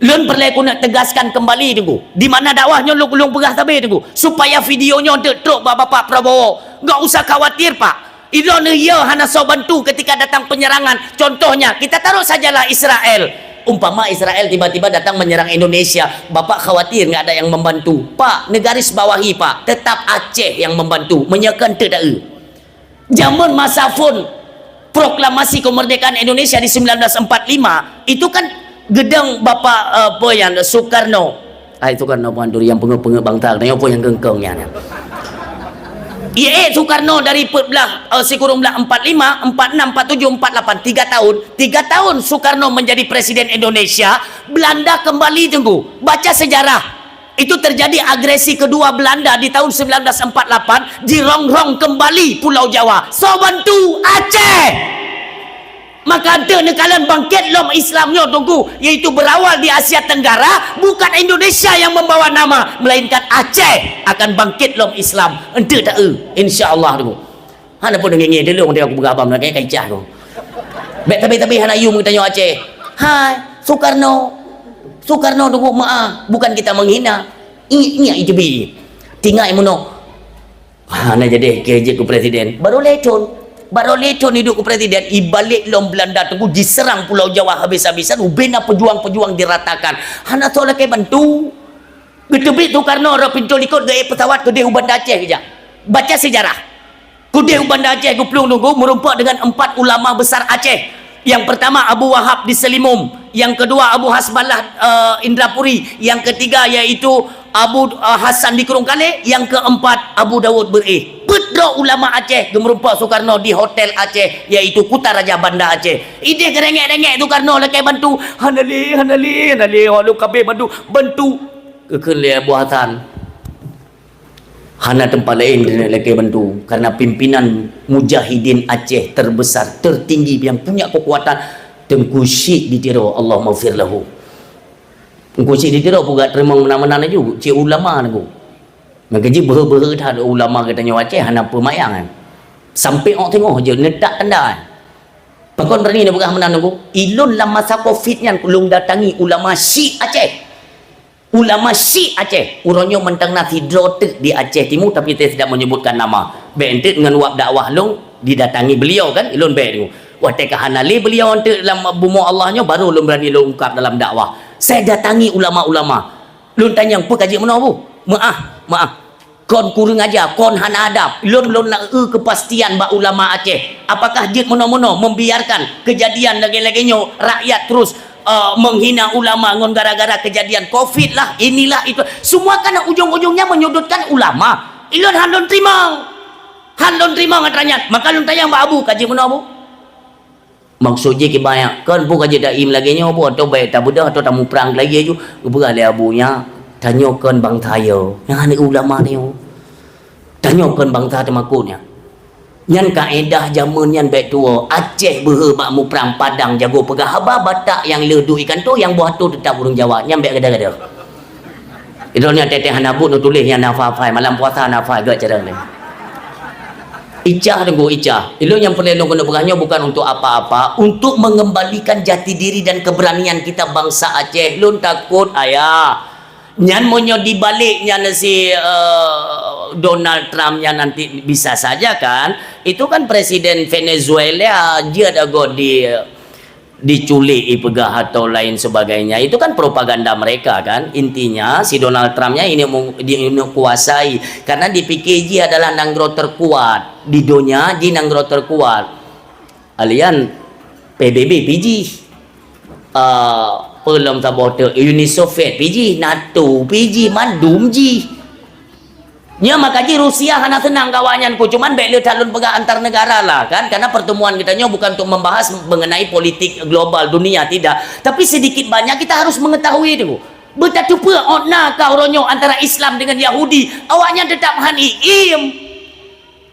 Lôn peureulèe keuneuk tegaskan kembali, teungku. Di mana dakwah nyoe lôn, lôn peugah sabe, teungku. Supaya video nyoe teuk trok bak Bapak Prabowo. Enggak usah khawatir, Pak. Droeneuh yo hana soe bantu ketika datang penyerangan. Contohnya, kita taruh sajalah Israel. Umpama Israel tiba-tiba datang menyerang Indonesia, Bapak khawatir nggak ada yang membantu. Pak, neugaris bawahi, Pak. Tetap Aceh yang membantu. Meunyoe kon teuk taeu. Jameun masa phon proklamasi kemerdekaan Indonesia di sembilan belas empat lima, itu kan geudong Bapak, eh, apa nyan, Soekarno. Ai, Soekarno bukan duri nyang peungeuet-peungeuet bangsa, nyoe pun nyang keungkeung nyan. Iya, eh, Soekarno dari peuet blah, eh, sikureueng blah empat lima, empat enam, empat tujuh, empat lapan, tiga tahun. Tiga tahun Soekarno menjadi presiden Indonesia, Belanda kembali, teungku. Baca sejarah. Itu terjadi agresi kedua Belanda di tahun sembilan belas empat lapan, dirongrong kembali Pulau Jawa. Soe bantu? Aceh. Maka enteuk neukalon bangkét lom Islam nyoe, teungku, yaitu berawal di Asia Tenggara, bukan Indonesia yang membawa nama, melainkan Aceh akan bangkét lom Islam. Enteuk taeu, insya Allah, teungku. Hana pun ngieng-ngieng, dulu dia aku peugah abang lagèe kaicah tu. Bèk tabi-tabi hana yum geutanyoe Aceh. Hai, Soekarno. Soekarno tu maaf, bukan kita menghina. Ingat, ingat itu bi. Tinggai meunoe. Ha, na jadi keu jeuet keu presiden. Baru lhèe thon. Baru lhèe thon hidup keu presiden. Ibalek lom Belanda teungku jiserang Pulau Jawa habis-habisan. Ubena pejuang-pejuang diratakan. Hana soe lakèe bantu. Geuteubiet Soekarno rot pintoe likot geuék pesawat keudeh u Banda Aceh geujak. Baca sejarah. Keudeh u Banda Aceh geuplueng teungku meurumpok dengan empat ulama besar Aceh. Yang pertama Abu Wahab di Seulimum, yang kedua Abu Hasbalah, eh, Indrapuri, yang ketiga yaitu Abu, eh, Hasan di Krueng Kalé, yang keempat Abu Daud Beureueh. Peuet droe ulama Aceh geumeurumpok Soekarno di Hotel Aceh, yaitu Kuta Raja Banda Aceh. Ideh geurengek-rengek Soekarno lakèe bantu, "Hana lé, hana lé, hana lé, ho lôn kabeh bantu, bantu." Geukheun lé Abu Hasan. Hana teumpat laén lakèe bantu, karena pimpinan mujahidin Aceh terbesar, tertinggi, yang punya kekuatan, Teungku Syik di Tiro, Allahummaghfir lahu. Teungku Syik di Tiro peugah teurimong meunan-meunan laju, cit ulama teungku. Maka jih beuhe-beuhe that ulama geutanyoe Aceh hana peumayang kan. Sampai ôk teungoh jeuet neutak tanda kan. Pakon berani neupeugah meunan teungku? Ilôn lam masa Covid nyan lôn datangi ulama Syik Aceh. Ulama Syik Aceh, uroe nyoe mantong na sidroe teuk di Aceh Timu, tapi saya tidak menyebutkan nama. Bèk enteuk ngon wab dakwah lôn didatangi beliau kan, ilôn bèk tu. Watèe ka hana lé beliau enteuk lam bumoe Allah nyoe, baru lôn berani lôn ungkap dalam dakwah. Saya datangi ulama-ulama. Lôn tanyong, "Peue ka jeuet meunoe, Bu?" "Meu'ah, meu'ah." Kon kureueng aja, kon hana adab. Lôn, lôn na eu keupastian bak ulama Aceh. Apakah jeuet meunoe-meunoe membiarkan kejadian lagèe-lagèe nyoe rakyat terus eh, menghina ulama ngon gara-gara kejadian covid lah, inilah itu. Semua kan ujung-ujungnya menyudutkan ulama. Ilôn han lôn teurimong. Han lôn teurimong atra nyan. Maka lôn tanyong bak Abu, ka jeuet meunoe Abu? Maksud jih kiban nyan, kon peue ka jeuet taim lagèe nyoe Abu, atawa bèk tabeudôh atawa tamuprang lagèe ju? Geupeugah lé Abu nyan, tanyoe kon bansa yo, nyan aneuk ulama nyoe. Tanyoe kon bansa teumakot nyan. Nyan kaedah jameun nyan bèk tuwoe. Aceh beuhe bak muprang, Padang jago peugah haba, Batak nyang le duek ikan toh, nyang boh toh teutap ureueng Jawa. Nyan bèk gada-gada. Droeneuh teuh hana buet, neutuléh nyan hafai-hafai, malam puasa hana hafai, gèt carông nyan. Icah Teungku, icah. Ilôn nyang peureulèe lôn keuneuk peugah nyoe bukan untuk apa-apa, untuk mengembalikan jati diri dan keberanian kita bangsa Aceh. Lôn takot, ayah. Nyan meunyoe dibalik nyan si, eh, Donald Trump nyan nanti bisa saja kan, itu kan presiden Venezuela jeuet agoe di, diculik ipeugah atau lain sebagainya. Itu kan propaganda mereka kan. Intinya si Donald Trump nyan ini mung-, di, ini kuasai karena dipikir jih adalah nanggroe terkuat di donya, jih nanggroe terkuat. Alian P B B pih jih. Ah, peue lom saboh teuk, Uni Soviet pih jih, NATO pih jih, mandum jih. Nyan maka jih Rusia hana seunang keu awaknyan ku, cuman bèk le that lôn peugah antar negara lah kan, karena pertemuan geutanyoe bukan untuk membahas mengenai politik global dunia, tidak. Tapi sedikit banyak kita harus mengetahui tu. Beutateupeue ôt na ka uroe nyoe antara Islam dengan Yahudi, awaknyan tetap han iim.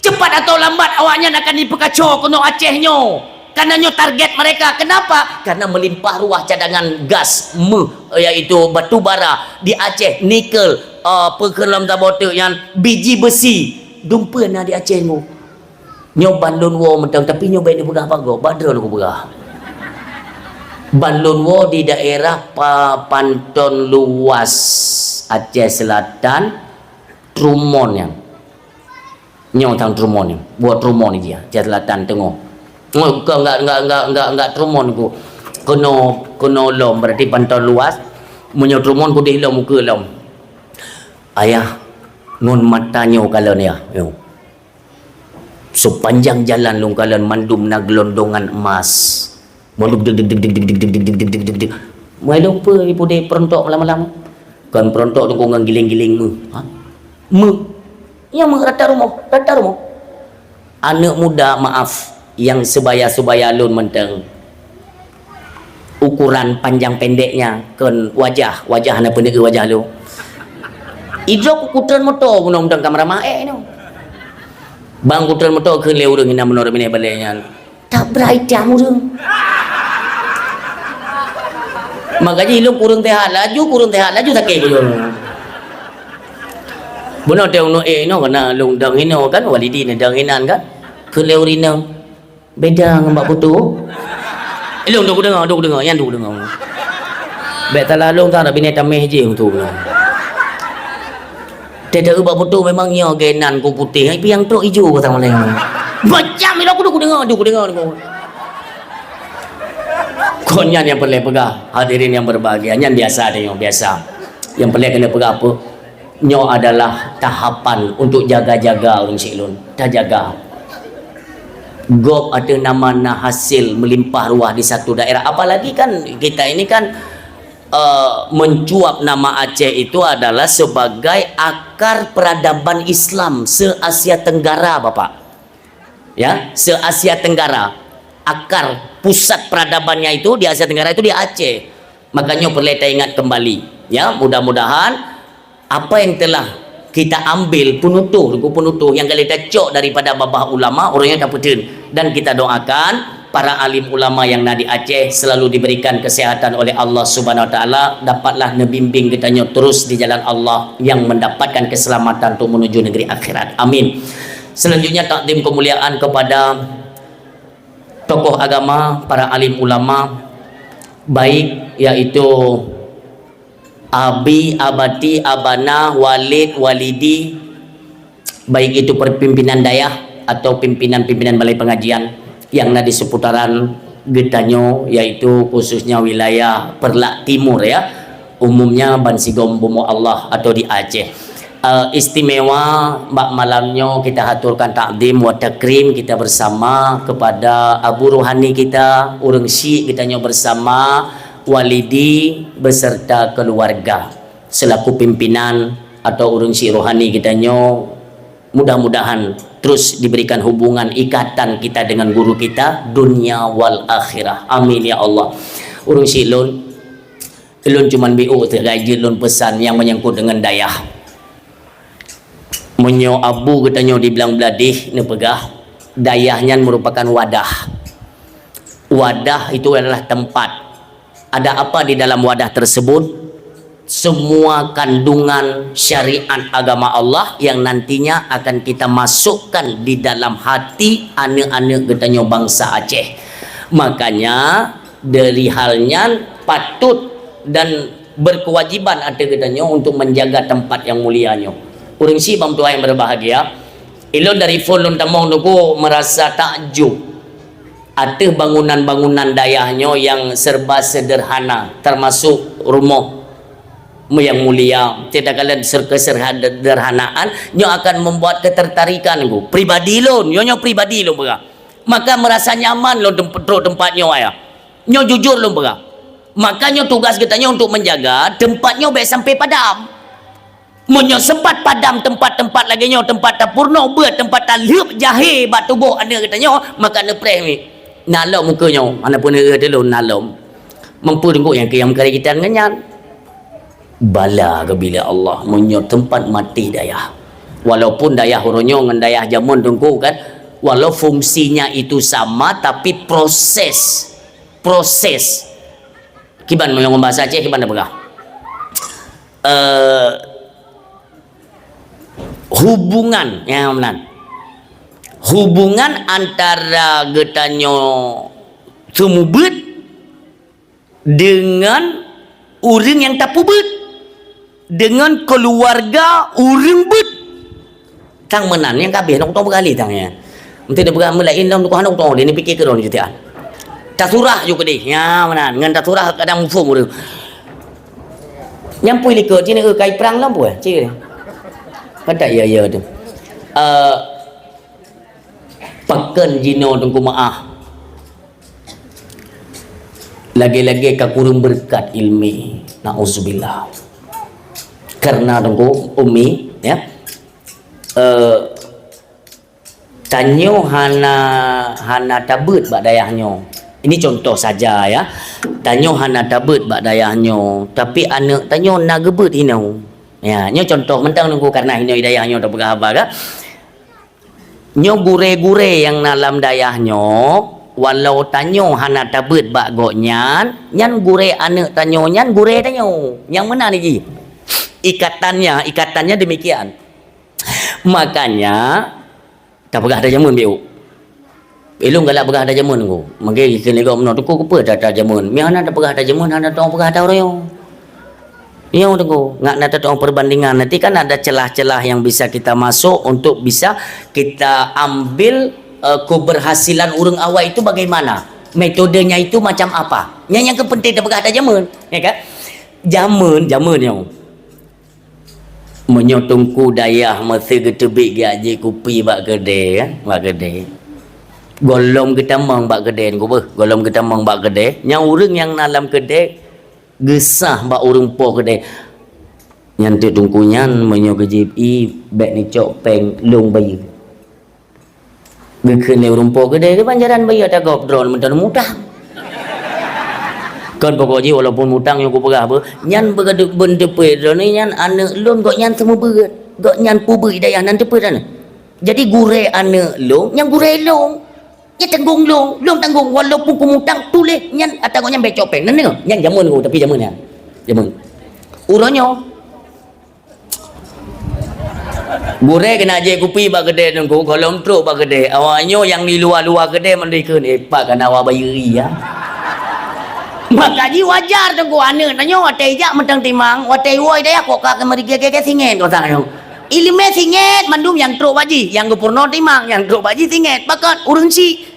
Cepat atau lambat awaknyan akan jipeukaco keunoe Aceh nyoe. Karena nyoe target mereka. Kenapa? Karena melimpah ruah cadangan gas, meuh, yaitu batu bara di Aceh, nikel, eh, peue kheun lom saboh teuk nyan, biji besi. Dumpeue na di Aceh nyoe. Nyoe ban lôn woe mantong, tapi nyoe bèk neupeugah bak gob, bak droeneuh kupeugah. Ban lôn woe di daerah Pa-, Panton Luas, Aceh Selatan, Trumon nyan. Nyoe tang Trumon ni, buet Trumon ni jih, Aceh Selatan teungoh. Nyoe ka enggak, enggak, enggak, enggak, enggak Trumon ku. Keunoe, keunoe lom, berarti Panton Luas. Meunyoe Trumon kudeh lom, ukeue lom. Ayah, ngon mata nyoe kalon ya, nyoe. Sepanjang jalan lôn kalon mandum na gelondongan emas. Mandum deg, deg, deg. Meunyoe peue ipudeh peurontok malam-malam? Kon peurontok teungku ngon giléng-giléng meuh. Ha? Meuh. Nyan meuh rata rumoh, rata rumoh. Aneuk muda, maaf, nyang sebaya-sebaya lôn mantong. Ukuran panjang pendeknya kon wajah, wajah hana peuneuk wajah lôn. Idroe kukutreun moto bunoe mantong ka meuramah ék nyoe. Bang kutreun moto kheun lé ureueng inan bunoe Remineh balèe nyan. Tabrak itam ureueng. Maka jih lôn kureueng sehat laju, kureueng sehat laju sakét keu lôn. Bunoe teuh uneuk ék inoe keunan lôn dong inoe kan, Walidi neudong inan kan. Kheun lé ureueng inong, "Beda ngon bak foto." Ilôn dok kudeungoe, dok kudeungoe, nyan dok kudeungoe. Bèk salah lôn ka, binéh tamèh jih tu. Teudeue bak foto memang nyoe geunan ku putéh, tapi nyang trok ijo ka sama laén. Macam ilôn kudu kudeungoe, kudu kudeungoe, kudeungoe. Kon nyan nyang peureulèe peugah, hadirin yang berbahagia, nyan biasa tanyoe, biasa. Nyang peureulèe keuneuk peugah apa? Nyoe adalah tahapan untuk jaga-jaga ureueng syik lôn. Tajaga. Gob ateueh nama na hasil meulimpah ruah di satu daerah. Apalagi kan kita ini kan, eh, mencuap nama Aceh itu adalah sebagai akar peradaban Islam se-Asia Tenggara, Bapak. Ya, se-Asia Tenggara. Akar pusat peradabannya itu di Asia Tenggara itu di Aceh. Makanya perlu kita ingat kembali. Ya, mudah-mudahan apa yang telah kita ambil penutuh, penutuh yang kali kita cok daripada babah ulama, orang yang tak dan kita doakan para alim ulama yang na di Aceh selalu diberikan kesehatan oleh Allah Subhanahu Wa Taala, dapatlah neubimbing geutanyoe terus di jalan Allah yang mendapatkan keselamatan untuk menuju negeri akhirat. Amin. Selanjutnya takdim kemuliaan kepada tokoh agama, para alim ulama, baik yaitu Abi, Abati, Abana, Walid, Walidi, baik itu pimpinan dayah atau pimpinan-pimpinan balai pengajian yang na di seputaran geutanyoe, yaitu khususnya wilayah Peureulak Timur, ya, umumnya bansigom bumoe Allah atau di Aceh. Eh, istimewa bak malam nyoe kita haturkan takdim wa takrim kita bersama kepada Abu Rohani kita, ureueng syik geutanyoe bersama, walidi beserta keluarga selaku pimpinan atau ureuëng syiek rohani geutanyoe, mudah-mudahan terus diberikan hubungan ikatan kita dengan guru kita dunia wal akhirah. Amin ya Allah. Ureuëng syiek lôn, lôn cuman biôk teuh gaji lôn pesan yang menyangkut dengan dayah. Meunyoe abu geutanyoe di Blang Bladih neupeugah, dayah nyan merupakan wadah. Wadah itu adalah tempat. Ada apa di dalam wadah tersebut? Semua kandungan syariat agama Allah yang nantinya akan kita masukkan di dalam hati aneuk-aneuk geutanyoe bangsa Aceh. Makanya, dari hal nyan patut dan berkewajiban ateueh geutanyoe untuk menjaga tempat yang mulia nyoe. Ureuëng syiek bang tuan yang berbahagia, ilôn dari phon lôn tamong teungku merasa takjub ateueh bangunan-bangunan dayah nyoe yang serba sederhana, termasuk rumoh yang mulia. Tidak kala ser-, kesederhanaan nyoe akan membuat ketertarikan teungku. Pribadi lôn, nyoe, nyoe pribadi lôn peugah. Maka merasa nyaman lôn tem-, trok tempat nyoe, ayah. Nyoe jujur lôn peugah. Maka nyoe tugas geutanyoe untuk menjaga tempat nyoe bèk sampai padam. Meunyoe sempat padam tempat-tempat lagèe nyoe, tempat tapeurunoe beuet, tempat talheueb jahé bak tuboh aneuk geutanyoe, maka neupreh mi. Na lom muka nyoe, hana peuneuk teuh lôn na lom. Mampu teungku nyang keu nyang meukarék kitan ngon nyan. Bala keubilék Allah, meunyoe teumpat maté dayah. Walaupun dayah uroe nyoe ngon dayah jameun teungku kan, walau fungsinya itu sama, tapi proses, proses. Kiban meunyoe ngon bahasa Aceh, kiban tapeugah? Eh, hubungan, ya, meunan. Hubungan antara geutanyoe seumeubeuet deungon ureuëng nyang tapeubeuet, deungon keuluwarga ureuëng beuet. Tang meunan nyang ka abéh, nak kutong peugah lé tang nyan. Meusti tapeugah meulaén lom tukoh, nak kutong lé, ni pike keudroe ni citian. Tasurah ju keudeh. Nya meunan, ngon tasurah kadang muphom ureuëng. Nyang pui likot cit, eh, kai prang lom pue, cit. Kata iya-iya tu. Eh, pakon jinoe teungku meu'ah. Lagèe-lagèe ka kureueng beureukat ileumèe. Nauzubillah. Karena teungku, Umi, ya. Eh, tanyoe hana, hana tabeuet bak dayah nyoe. Ini contoh saja, ya. Tanyoe hana tabeuet bak dayah nyoe, tapi aneuk tanyoe na geubeuet inoe. Ya, nyoe contoh mantong teungku karena inoe dayah nyoe tapeugah haba ka. Nyoe gurèe-gurèe nyang na lam dayah nyoe, walau tanyoe hana tabeuet bak gobnyan, nyan gurèe aneuk tanyoe, nyan gurèe tanyoe. Nyang meunan jih. Ikatannya, ikatannya demikian. Makanya, tapeugah ata jameun biôh. Ilôn galak peugah ata jameun teungku. Mungkin keuneuk gob meunoe teungku keupeue ata jameun. Meuhana tapeugah ata jameun, hana teupeugah ata uroe nyoe. Nyoe teungku, ngat na teutu'oh perbandingan. Nanti kan ada celah-celah yang bisa kita masuk untuk bisa kita ambil, eh, keberhasilan ureuëng awai itu bagaimana? Metodenya itu macam apa? Nyan nyang keupeunténg tapeugah ata jameun, ya kan? Jameun, jameun nyoe. Meunyoe teungku dayah meusé geuteubiet geujak jép kupi bak keudè, kan? Bak keudè. Gohlom geutamong bak keudè, teungku beuh. Gohlom geutamong bak keudè. Nyang ureuëng nyang na lam keudè, geusah bak ureuëng po keudè. Nyan teuk teungku nyan meunyoe geujép ié bèk neucok péng lôn bayeue. Geukheun lé ureuëng po keudè, keubanjaran bayeue ata gob droe mantong mutang. Kon pokok jih walaupun mutang nyang kupeugah beuh, nyan beugaduk beunteupeue droeneuh nyan aneuk lôn gobnyan seumeubeuet. Gobnyan peubeuet dayah nan teupeue droeneuh. Jadi gurèe aneuk lôn, nyan gurèe lôn. Nyan tanggong lôn, lôn tanggong walaupun kumutang tuléh nyan ata gobnyan bèk cok péng. Nan deungö, nyan jameun ku, tapi jameun nyan. Jameun. Uroe nyoe. Gurèe keuneuk jép kupi bak keudè teungku, gohlom trok bak keudè. Awak nyoe nyang di luwa-luwa keudè mandum kheun, "Eh, pat kana awak bayeue ié, ya?" Maka jih wajar teungku aneuk tanyoe watèe jak mantong timang, watèe woe dayah kok ka keumeuri gèt-gèt singèt kok sang nyoe. Ileumèe singèt mandum nyang trok bak jih, nyang geupeurunoe timang, nyang trok bak jih singèt, pakon ureuëng syiek.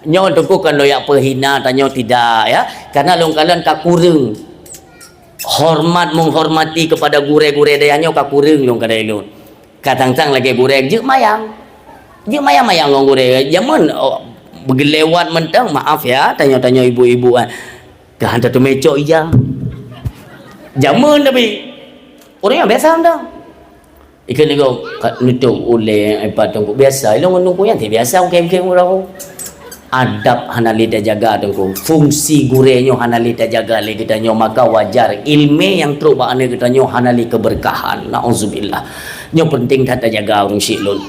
Nyoe teungku kon lôn jak peuhina tanyoe tidak, ya. Karena lôn kalon ka kureueng hormat menghormati kepada gurèe-gurèe dayah nyoe ka kureueng lôn keuhai lôn. Ka sang-sang lagèe gurèe jeuet mayang. Jeuet mayang-mayang ngon gurèe. Jameun, oh, beugeulewat mantong, maaf ya, tanyoe-tanyoe ibu-ibu, ah. Ka hantar teumé cok ija. Jameun tapi ureueng nyang biasa dah. Ikeu niko ka nutup ulée ipat teungku biasa. Ilong ngon teungku nyan biasa mungkin-mungkin urang. Adab hana lé tajaga teungku. Fungsi gurée nyoe hana lé tajaga lé geutanyoe, maka wajar ilmé nyang trok bak aneuk geutanyoe hana lé keberkahan. Nauzubillah. Nyoe penting that tajaga ureueng syik lôn.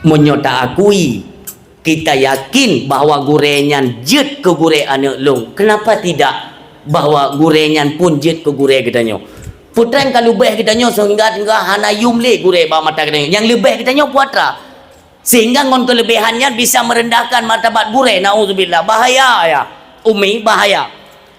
Meunyoe ta akui kita yakin bahwa gurée nyan jeuet keu gurée aneuk lôn. Kenapa tidak bahwa gurée nyan pun jeuet keu gurée geutanyoe? Peutrang ka leubeh geutanyoe sehingga, sehingga hana yum lé gurée bak mata geutanyoe. Nyang leubeh geutanyoe puatra. Sehingga ngon kelebihan nyan bisa merendahkan martabat gurée. Nauzubillah. Bahaya ya. Umi, bahaya.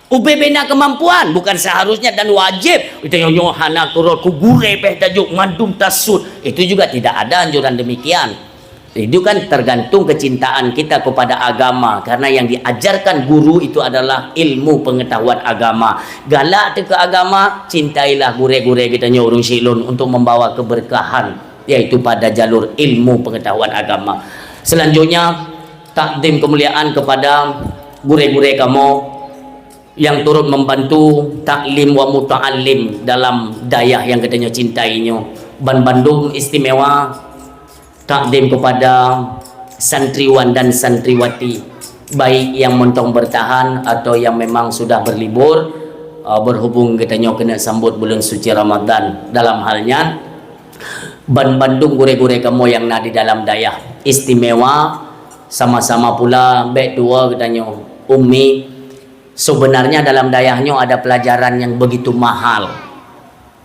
Ubé bina kemampuan, bukan seharusnya dan wajib. Kita nyoe hana kurot ku gurée beh tajuk mandum tasut. Itu juga tidak ada anjuran demikian. Itu kan tergantung kecintaan kita kepada agama. Karena yang diajarkan guru itu adalah ilmu pengetahuan agama. Galak teuka agama, cintailah gurée-gurée kita nyoe ureueng syik lôn untuk membawa keberkahan, yaitu pada jalur ilmu pengetahuan agama. Selanjutnya, takdim kemuliaan kepada gurée-gurée kamoe yang turut membantu taklim wa muta'allim dalam dayah yang geutanyoe cintai nyoe. Ban bandum istimewa takdim kepada santriwan dan santriwati, baik yang montong bertahan atau yang memang sudah berlibur, uh, berhubung geutanyoe keuneuk sambot buleuen suci Ramadan. Dalam hal nyan, ban bandum gurée-gurée kamoe nyang na di dalam dayah istimewa, sama-sama pula bék tuwoe geutanyoe, Umi, sebenarnya dalam dayah nyoe ada pelajaran yang begitu mahal.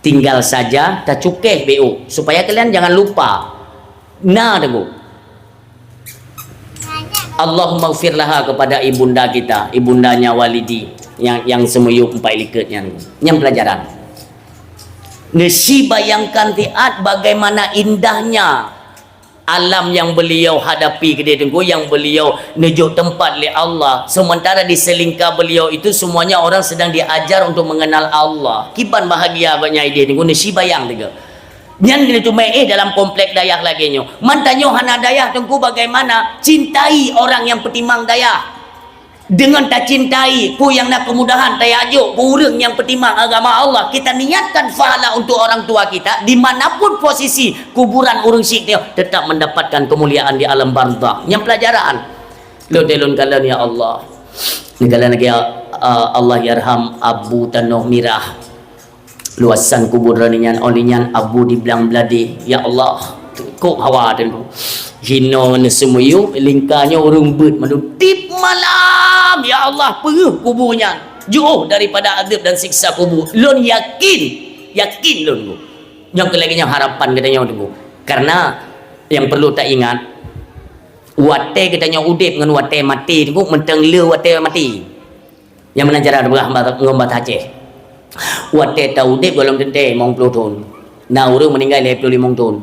Tinggal saja tacukéh bék, supaya kalian jangan lupa. Na teungku. Allahumma gfir laha kepada ibunda kita, ibundanya Walidi yang, yang seumiyup empat likot nyan. Nyan pelajaran. Neusibayangkan siat bagaimana indahnya alam yang beliau hadapi keudéh teungku, yang beliau neujok teumpat lé Allah, sementara di selingka beliau itu semuanya orang sedang diajar untuk mengenal Allah. Kiban bahagia agaknya idéh teungku, neusibayang teungku. Nyan keuneuk teumé éh dalam komplek dayah lagée nyoe. Mantong nyoe hana dayah teungku, bagaimana cintai orang yang peutimang dayah. Deungon tacintai peue nyang na keumudahan tayajok keu ureuëng nyang peutimang agama Allah, kita niatkan pahala untuk orang tua kita, di mana pun posisi kuburan ureuëng syik nyoe tetap mendapatkan kemuliaan di alam barzakh. Nyang pelajaran. Lôn teuh lôn kalon, ya Allah. Neukalon lagée, uh, Allahyarham Abu Tanoh Mirah. Luasan kubur droeneuh nyan, óh lheueh nyan Abu di Blang Bladeh. Ya Allah, kok hawa teungku. Jinoe neuseumiyup lingka nyoe ureuëng beuet mandum tiep malam. Ya Allah, peureuh kubur nyan. Jôh daripada azab dan siksa kubur. Lôn yakin, yakin lôn teungku. Nyang keu lagée nyoe harapan geutanyoe teungku. Karena yang perlu taingat, watée geutanyoe udeb ngon watée maté teungku, mantong le watée maté. Nyang meunan cara teupeugah ngon bahasa Aceh. Watée ta udeb gohlom teuntée limong ploh thon. Na ureuëng meuninggai lhée ploh limong thon.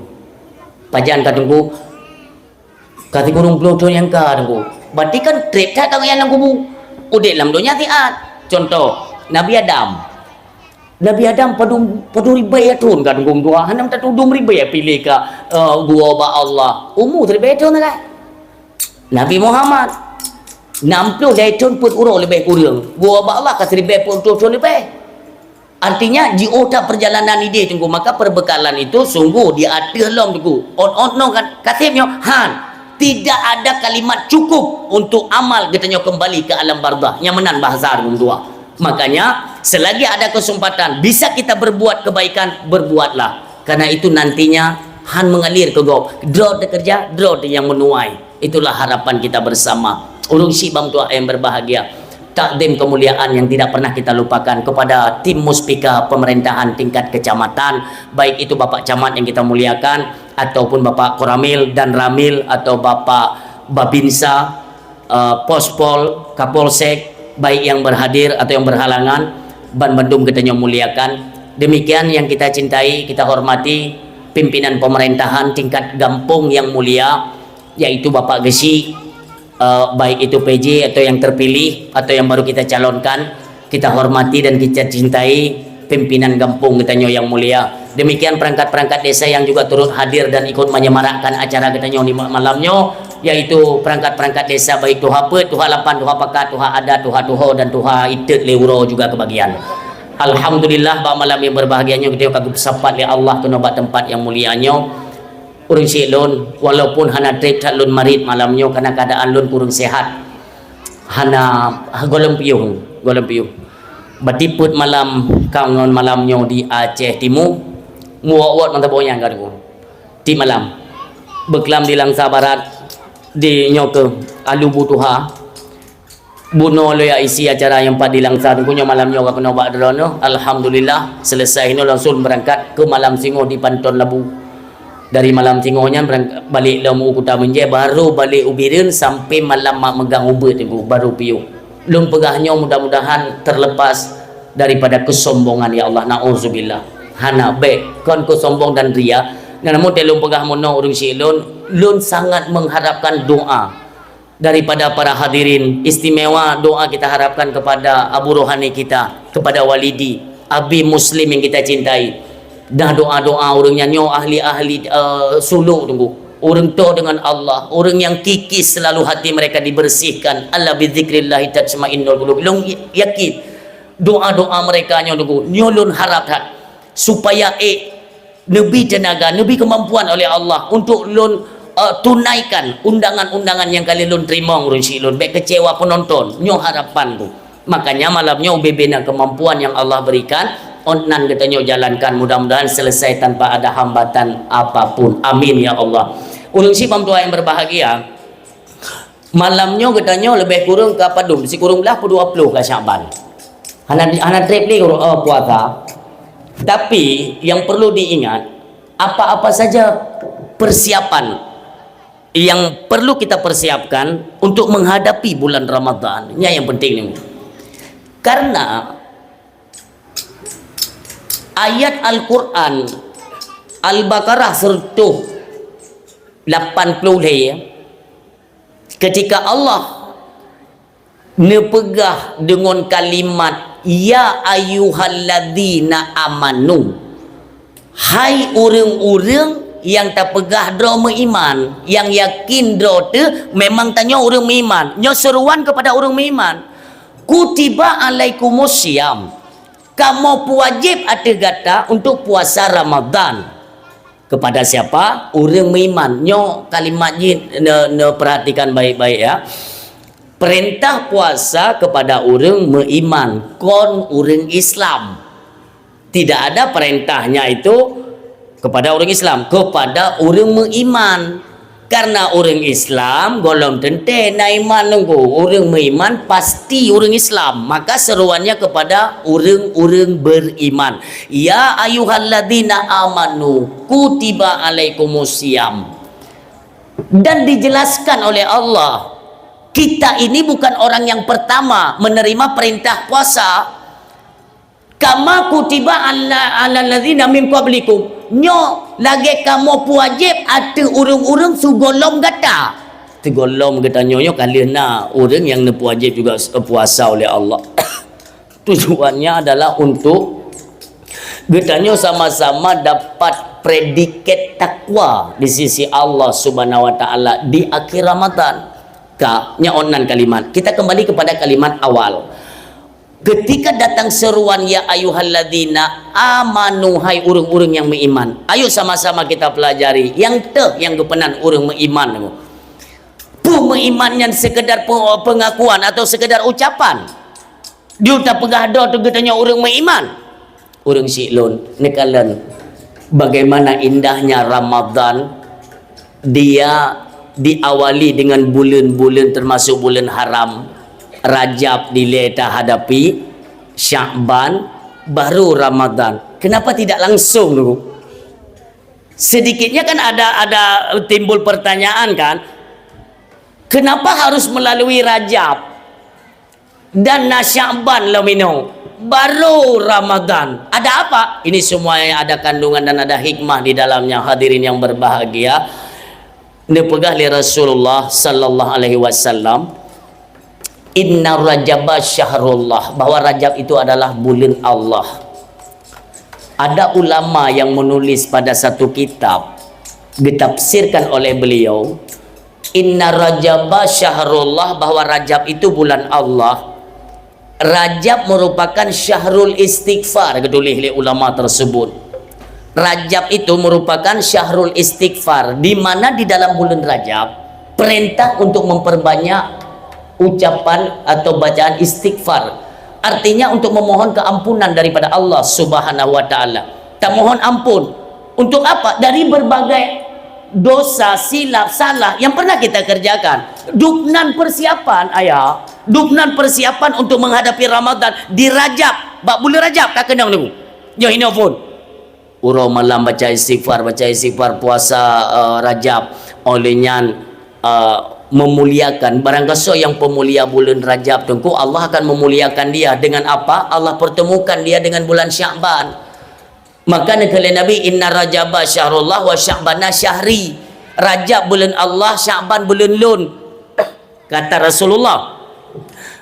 Pajan ka teungku? Ka sikureueng ploh thon nyang ka teungku. Berarti kan treb that ka gobnyan lam kubu. Udeb lam donya siat. Contoh, Nabi Adam. Nabi Adam padum, padum ribée thon ka teungku meutuah. Hana tatudum ribée piléh ka, eh, geuwoe bak Allah. Umu siribée thon sagai. Nabi Muhammad, nam ploh lhée thon peuet uroe leubeh kureueng. Geuwoe bak Allah ka siribée peuet ploh thon leubeh. Artinya, jiôh that perjalanan idéh teungku, maka perbekalan itu sungguh di ateueh lom teungku. Ot-ot nyoe kan, kaseb nyoe, han. Tidak ada kalimat cukup untuk amal geutanyoe kembali ke alam barzakh. Nyang meunan bahasa ureuëng tuha. Makanya, selagi ada kesempatan, bisa kita berbuat kebaikan, berbuatlah. Karena itu nantinya han mengalir ke gob. Droe teukeureuja, droe teuh nyang meunuai. Itulah harapan kita bersama. Ureuëng syik bang tuah yang berbahagia. Takdim kemuliaan yang tidak pernah kita lupakan kepada tim Muspika pemerintahan tingkat kecamatan, baik itu Bapak Camat yang kita muliakan, ataupun Bapak Koramil dan Ramil, atau Bapak Babinsa, eh, Pospol, Kapolsek, baik yang berhadir atau yang berhalangan, ban bandum geutanyoe muliakan. Demikian yang kita cintai, kita hormati, pimpinan pemerintahan tingkat gampong yang mulia, yaitu Bapak Geuchik, eh, baik itu P J atau yang terpilih atau yang baru kita calonkan, kita hormati dan kita cintai pimpinan gampong geutanyoe yang mulia. Demikian perangkat-perangkat desa yang juga turut hadir dan ikut menyemarakkan acara geutanyoe di ma-, malam nyoe. yaitu perangkat-perangkat desa, baik tuha peuet, tuha lapan, tuha pakat, tuha adat, tuha tuho, dan tuha itet lé uroe juga kebagian. Alhamdulillah, bak malam yang berbahagia nyoe geutanyoe ka geupeusapat lé Allah keunoe bak teumpat yang mulia nyoe. Ureuëng syik lôn, walaupun hana treb that lôn marit malam nyoe karena keadaan lôn kurang sehat. Hana, gohlom piôh, gohlom piôh. Bati peuet malam ka ngon malam nyoe di Aceh Timu, muwot-wot mantong boh nyang ka deungoe. Tiep malam. Beuklam di Langsa Barat, di nyoe keuh Alu Butuha. Bunoe lôn jak isi acara nyang pat di Langsa, teungku nyoe malam nyoe ka keunoe bak droeneuh. Alhamdulillah, selesai inoe langsung berangkat ke Malam Singoh di Panton Labu. Dari Malam Singoh nyan berang-, balek lom u Kuta Meunjée, baru balek u Bireuen sampai malam mak meugang ubeut teungku, baru piôh. Lôn peugah nyoe mudah-mudahan terlepas daripada kesombongan, ya Allah, na'udzubillah. Hana bék kon keu sombong dan ria. Namun teuh lôn peugah meunoe ureuëng syik lôn, lôn sangat mengharapkan doa daripada para hadirin, istimewa doa kita harapkan kepada abu rohani kita, kepada walidi, abi muslim yang kita cintai. Dah doa-doa ureuëng nyan nyoe ahli-ahli, eh, suluk teungku. Ureuëng toe dengan Allah, ureuëng yang kikis selalu hati mereka dibersihkan. Ala bizikrillahi tatmainnul qulub. Lôn yakin doa-doa mereka nyoe teungku, nyoe lôn harap that supaya ék neubi teunaga, neubi keumampuan oleh Allah untuk lôn, eh, tunaikan undangan-undangan nyang ka lheueh lôn teurimong ureuëng syik lôn. Bék kecewa penonton, nyoe harapan tu. Makanya malam nyoe ubé-bé na keumampuan nyang Allah berikan, ôn nan geutanyoe jalankan, mudah-mudahan selesai tanpa ada hambatan apapun. Amin ya Allah. Ureuëng syik bak meutuah yang berbahagia, malam nyoe geutanyoe leubeh kureueng ka padum, sikureueng blah peuet dua ploh ka Syakban. Hana, hana treb lé, eh, puasa. Tapi yang perlu diingat, apa-apa saja persiapan yang perlu kita persiapkan untuk menghadapi bulan Ramadan, nyan yang penting ni. Karena ayat Al-Quran Al-Baqarah seratus lapan puluh lhèe, ketika Allah neupeugah deungon kalimat, "Ya ayyuhalladzina amanu," hai ureuëng-ureuëng nyang tapeugah droe meuiman, nyang yakin droe teuh memang tanyoe ureuëng meuiman. Nyoe seruan kepada ureuëng meuiman. "Kutiba alaikumus siyam," kamoe peuwajéb ateueh gata untuk puasa Ramadan. Kepada siapa? Ureuëng meuiman. Nyoe kalimat jih ne-, neuperhatikan baik-baik, ya. Perintah puasa kepada ureuëng meuiman, kon ureuëng Islam. Tidak ada perintahnya itu kepada ureuëng Islam, kepada ureuëng meuiman. Karena ureuëng Islam gohlom teuntèe na iman teungku. Ureuëng meuiman pasti ureuëng Islam. Maka seruannya kepada ureuëng-ureuëng beriman. "Ya ayyuhalladzina amanu, kutiba alaikumus siyam." Dan dijelaskan oleh Allah, kita ini bukan orang yang pertama menerima perintah puasa. "Kama kutiba ala, alal ladzina min qablikum." Nyoe lagèe kamoe peuwajéb ateueh ureuëng-ureuëng sigohlom gata. Sigohlom geutanyoe nyoe ka lheueh na ureuëng nyang neupeuwajéb juga s-, puasa oleh Allah. Tujuannya adalah untuk geutanyoe sama-sama dapat predikat takwa di sisi Allah Subhanahu wa Taala di akhir Ramadan. Ka, nyan ôn nan kalimat. Kita kembali kepada kalimat awal. Ketika datang seruan, "Ya ayyuhalladzina amanu," hai ureuëng-ureuëng nyang meuiman. Ayo sama-sama kita pelajari. Nyang teuh nyang geupeunan ureuëng meuiman. Peue meuiman nyan, sekedar pe-, pengakuan atau sekedar ucapan? Di utak peugah droe teuh geutanyoe ureuëng meuiman. Ureuëng syik lôn, neukalon bagaimana indahnya Ramadan, dia diawali dengan buleuen-buleuen termasuk buleuen haram. Rajab dilèe tahadapi, Syakban, baru Ramadan. Kenapa tidak langsung dulu? Sedikitnya kan ada, ada timbul pertanyaan kan, kenapa harus melalui Rajab? Dan na Syakban lom inoe, baru Ramadan. Ada apa? Ini semuanya ada kandungan dan ada hikmah di dalamnya, hadirin yang berbahagia. Neupeugah lé Rasulullah sallallahu alaihi wasallam, "Inna Rajaba syahrullah," bahwa Rajab itu adalah buleuen Allah. Ada ulama yang menulis pada satu kitab, ditafsirkan oleh beliau, "Inna Rajaba syahrullah," bahwa Rajab itu bulan Allah. Rajab merupakan syahrul istighfar, geutuléh lé ulama tersebut. Rajab itu merupakan syahrul istighfar, di mana di dalam bulan Rajab perintah untuk memperbanyak ucapan atau bacaan istighfar. Artinya untuk memohon keampunan daripada Allah Subhanahu wa Ta'ala. Tamohon ampun. Untuk apa? Dari berbagai dosa, silap, salah yang pernah kita kerjakan. Dubnan persiapan, ayah. Dubnan persiapan untuk menghadapi Ramadan di Rajab. Bak bulan Rajab ka keunong niku. Nyoe hinoe phon. Uroe malam baca istighfar, baca istighfar, puasa, eh, Rajab. Oleh nyan, eh, memuliakan. Barang gasoe nyang peumulia bulan Rajab, Teungku, Allah akan memuliakan dia. Dengan apa? Allah pertemukan dia dengan bulan Sya'ban. Maka neukheun lé Nabi, "Inna Rajaba syahrullah wa Sya'bana syahri." Rajab buleuen Allah, Sya'ban buleuen lôn, kata Rasulullah.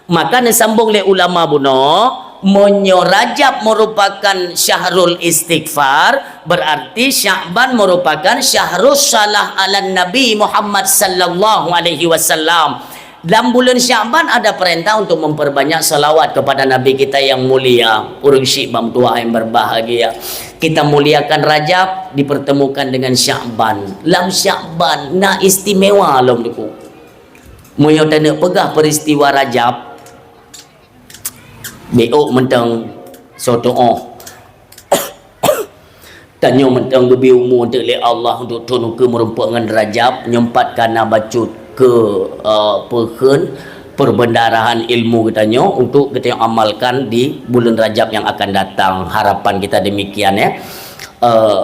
Maka neusambong lé ulama bunoe, meunyoe Rajab merupakan syahrul istighfar, berarti Sya'ban merupakan syahrus shalah ala Nabi Muhammad sallallahu alaihi wasallam. Dalam bulan Sya'ban ada perintah untuk memperbanyak salawat kepada Nabi kita yang mulia. Ureueng syiek bak meutuah yang berbahagia. Kita muliakan Rajab, dipertemukan dengan Sya'ban. Lam Sya'ban na istimewa lom, Teungku. Meunyoe taneuk peugah peristiwa Rajab, bék mantong soe tuoh. Tanyoe mantong geubri umu eunteuk lé Allah untuk thon ukeue meurumpok ngon Rajab, nyoe pat ka na bacut keu, eh, peukheun perbendaharaan ilmu geutanyoe untuk geutanyoe amalkan di buleuen Rajab nyang akan datang. Harapan kita demikian, ya. Eh,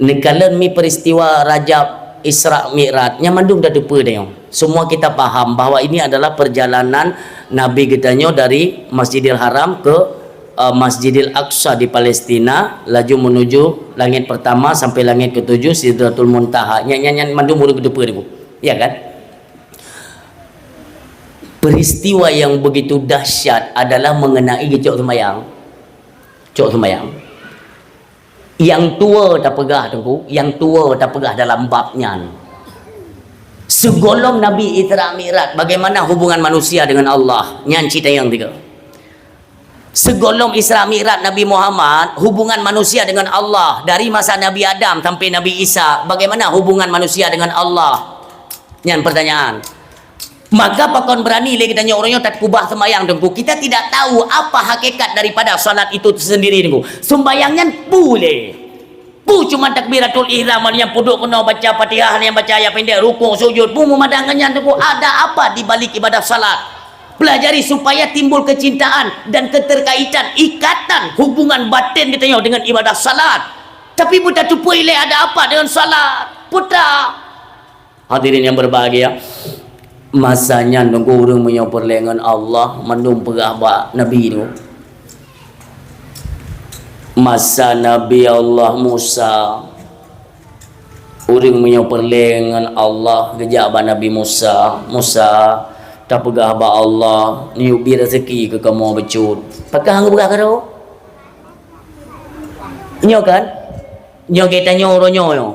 neukalon mi peristiwa Rajab Isra Mi'raj, nyan mandum tateupeue tanyoe. Semua kita paham bahwa ini adalah perjalanan Nabi geutanyoe dari Masjidil Haram ke, eh, Masjidil Aqsa di Palestina, laju menuju langit pertama sampai langit ketujuh, Sidratul Muntaha. Nyan, nyan, nyan mandum ureueng geuteupeue, ya kan? Peristiwa yang begitu dahsyat adalah mengenai geucok seumayang. Cok seumayang. Nyang tuwo tapeugah, Teungku, nyang tuwo tapeugah dalam bab nyan. Sigohlom Nabi Isra Mi'raj, bagaimana hubungan manusia dengan Allah? Nyan cit nyang tiga. Sigohlom Isra Mi'raj Nabi Muhammad, hubungan manusia dengan Allah, dari masa Nabi Adam sampai Nabi Isa, bagaimana hubungan manusia dengan Allah? Nyan pertanyaan. Maka pakon berani lé geutanyoe uroe nyoe takeubah seumayang, Teungku. Kita tidak tahu apa hakikat daripada salat itu sendiri, Teungku. Sumbayang nyan peue lé? Peue cuma takbiratul ihram, nyang peuduek keunoe baca Fatihah, nyang baca ayat pendek, rukuk, sujud, peue meumadah ngon nyan, Teungku? Ada apa di balik ibadah salat? Pelajari supaya timbul kecintaan dan keterkaitan, ikatan, hubungan batin geutanyoe dengan ibadah salat. Tapi beutateupeue lé ada apa dengan salat? Peue ta Hadirin yang berbahagia, masa nyan, Teungku, ureueng meunyoe peureulée ngon Allah, mandum peugah bak Nabi tu. Masa Nabi Allah Musa, ureueng meunyoe peureulée ngon Allah, geujak bak Nabi Musa, "Musa, tapeugah bak Allah, neuyue bi raseuki keu kamoe bacut." Pakon hana geupeugah keu droe? Nyoe kan? Nyoe geutanyoe uroe nyoe.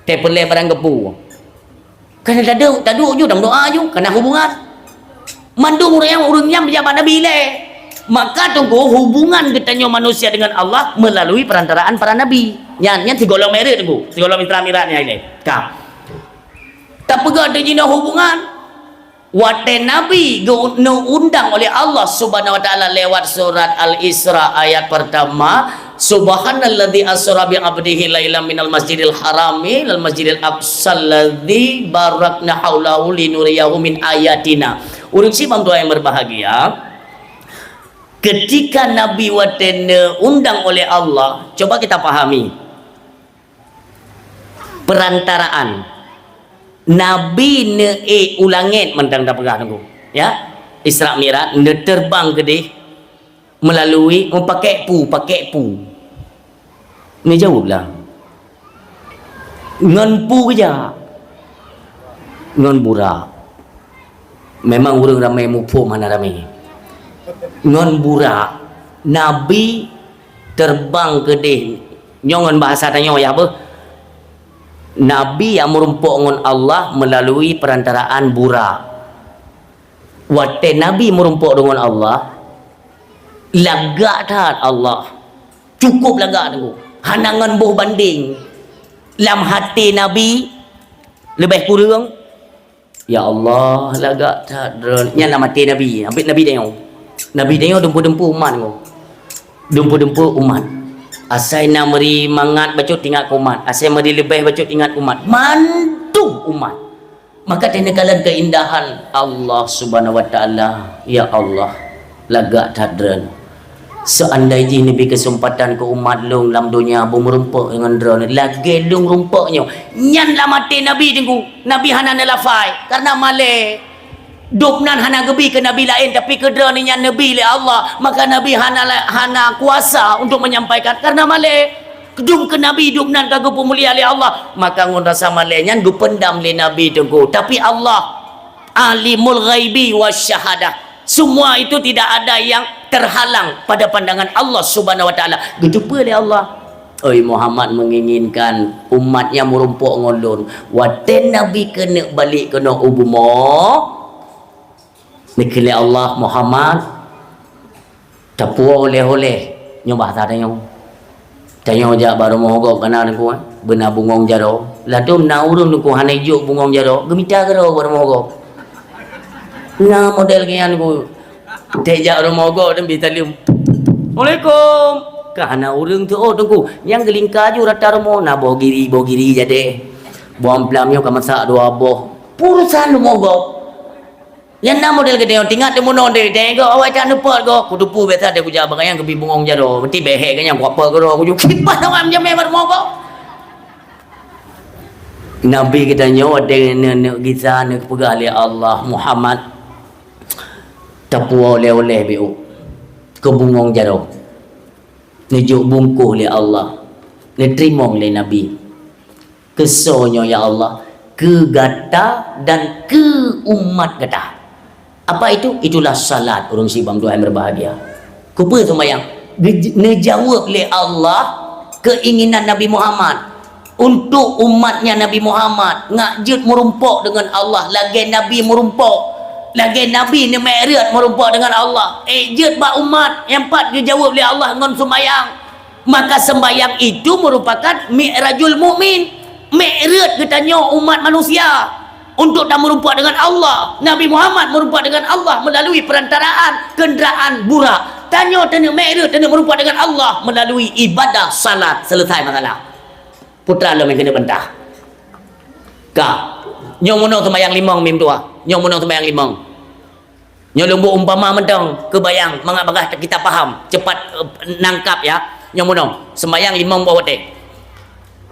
Teupeulée barang geupeu. Kana taduek, taduek ju, tameudoa ju, kana hubungan. Mandum ureueng nyang, ureueng nyang pejabat Nabi ilée. Maka, Teungku, hubungan geutanyoe manusia dengan Allah melalui perantaraan para nabi. Nyan, nyan sigohlom miraj, Teungku. Sigohlom Isra Miraj nyan ilée. Ka. Tapeugah teuh jinoe hubungan. Watée Nabi geu-, neuundang oleh Allah Subhanahu wa Taala lewat surat Al-Isra ayat pertama, "Subhanalladzi asra bi 'abdihi lailan minal masjidil harami ilal masjidil aqsal ladzi barakna haulahu linuriyahu min ayatina." Ureueng syiek bak meutuah yang berbahagia, ketika Nabi watée neuundang oleh Allah, coba kita pahami. Perantaraan. Nabi neuék u langét mantong tapeugah, Teungku. Ya. Isra Mi'raj, neuterbang keudeh melalui, meupaké peue, paké peue. Neujaweueb lah. Ngon peue geujak? Ngon burak. Memang ureueng ramé muphom hana ramé. Ngon burak, Nabi terbang keudeh. Nyoe ngon bahasa tanyoe yah beuh. Nabi nyang meurumpok ngon Allah meulalu peurantaraan Burak. Watée Nabi meurumpok deungon Allah, lagak that Allah. Cukup lagak teungku. Hana ngon boh bandeng. Lam até Nabi leubeh kureueng, "Ya Allah, lagak that droe." Nyan lam até Nabi. Nabi, Nabi tanyoe. Nabi tanyoe dumpeue-dumpeue umat teungku. Dumpeue-dumpeue umat. Asai na meuri mangat bacut ingat keu umat. Asai meuri leubeh bacut ingat keu umat. Mandum umat. Maka teuneuk kalon keuindahan Allah Subhanahu wa Taala. Ya Allah, lagak that droe. Seandai jih neubri keuseumpatan keu umat lôn lam donya beumeurumpok ngon droe lagée lôn rumpok nyoe. Nyan lam até Nabi teungku. Nabi hana neulafai karena malée. Dubnan hana geubi keu nabi laén, tapi keu droe nyan neubri lé Allah. Maka Nabi hana la-, hana kuasa untuk menyampaikan karena malée. Dum keu Nabi dubnan ka geupeumulia lé Allah. Maka ngon rasa malée nyan geupeundam lé Nabi teungku. Tapi Allah Alimul ghaibi wasyahadah. Semua itu tidak ada yang terhalang pada pandangan Allah Subhanahu wa Taala. Geuteupeue lé Allah, "Oi Muhammad menginginkan umatnya meurumpok ngon lôn." Watée Nabi keuneuk balek keunoe u bumoe, neukheun lé Allah, "Muhammad, tapuwoe oleh-oleh." Nyoe bahasa tanyoe. Tanyoe jak bak rumoh gob kana teungku, eh, beuna bungong jaroe. Ladôm na ureuëng teungku hana ijok bungong jaroe, geumita keudroe bak rumoh gob. Na model nyan teungku. Teuh jak rumoh gob dan bitaleuem. "Assalamualaikum." Ka hana ureuëng teuôt teungku. Nyang geulingka ju rata rumoh, na boh giri, boh giri jadeh. Boh amplam nyoe ka masak dua boh. Urusan rumoh gob. Nyang na model geutanyoe, tingat teumunoe deh, tengok awai that neupot gob, kuteupeue biasa deh kujak bak nyang geubi bungong jaroe, meuti behek geuh nyang kuapa keudroe, kuju kiban awai meujamé bak rumoh gob. Nabi geutanyoe watée neuk, neuk gisa, neuk peugah lé Allah, "Muhammad, tapuwoe oleh-oleh beu keu bungong jaroe." Neujok bungkôh lé Allah, neuteurimong lé Nabi. Keusoe nyoe, ya Allah, keu gata dan keu umat gata. Apa itu? Itulah salat ureuëng sibam Tuhan yang berbahagia. Kupeue seumayang? Gej-, neujaweueb lé Allah keinginan Nabi Muhammad. Untuk umatnya Nabi Muhammad, ngak jeuet meurumpok deungon Allah lagée Nabi meurumpok. Lagée Nabi neumi'raj meurumpok deungon Allah. Eh, jeuet bak umat nyang pat geujaweueb lé Allah ngon seumayang. Maka sembahyang itu merupakan mi'rajul mukmin, mi'raj geutanyoe umat manusia untuk tameurumpok dengan Allah. Nabi Muhammad meurumpok dengan Allah melalui perantaraan kenderaan Burak. Tanyoe taneuk mi'raj, taneuk meurumpok dengan Allah melalui ibadah salat. Selesai masalah. Putra lom nyang keuneuk bantah. Ka. Nyoe meunoe seumayang limong mim tuha. Nyoe meunoe seumayang limong. Nyoe lôn buet umpama mantong, keubayang mangat bagaih kita paham, cepat, eh, nangkap ya. Nyoe meunoe, sembahyang limong boh watée.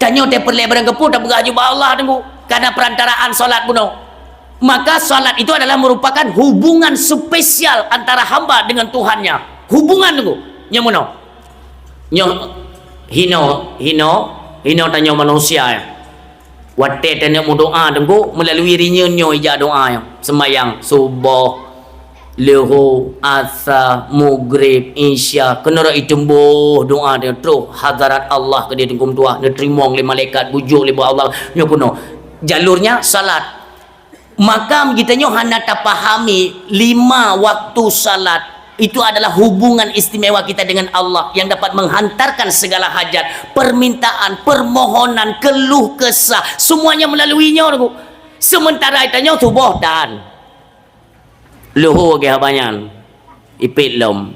Tanyoe teuh peureulée barang keupeue tapeugah ju bak Allah teungku, karena perantaraan salat bunoe. Maka salat itu adalah merupakan hubungan spesial antara hamba dengan Tuhannya. Hubungan teungku. Nyoe meunoe. Nyoe hino, hino, hino tanyoe manusia ya. Watée taneuk meudoá teungku, melalui rinyeun nyoe ijak doá nyoe. Sembahyang suboh, leuhô, asa, mugrib, isya, keunoe rot iteumbôh doá nyoe troh hadarat Allah keudeh teungku meutuah, neuteurimong lé malaikat, bujok lé bak Allah. Nyoe keunoe. Jalurnya salat. Maka geutanyoe hana tapahami lima waktu salat itu adalah hubungan istimewa kita dengan Allah yang dapat menghantarkan segala hajat, permintaan, permohonan, keluh kesah, semuanya melalui nyoe, teungku. Sementara tanyoe suboh tan. Leuhô geuh haba nyan. Ipét lom.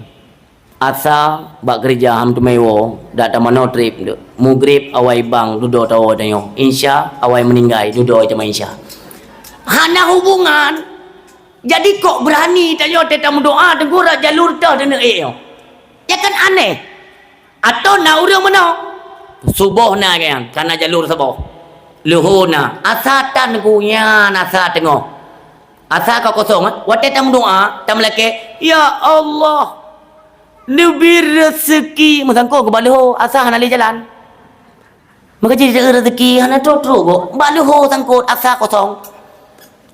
Asa bak keureuja ham teumé woe, dak tamanoe trép. Mugrib awai bang dudoe tawoe tanyoe. Insya awai meuninggai dudoe teuma insya. Hana hubungan. Jadi kok beurani tanyoe teuh tameudoá teungku rot jalur toh taneuk ék nyoe? Ya kan aneh. Atau na ureuëng meunoe? Suboh na nyang kana jalur saboh. Leuhô na. Asa tan teungku nyan asa teungoh. Asa ka kosong, eh? Watée tameudoá, tameulakée, "Ya Allah, neubri reuseuki." Meusangkot keu bak leuhô, asa hana lé jalan. Maka jih rezeki hana trok-trok gob. Bak leuhô sangkot, asa kosong.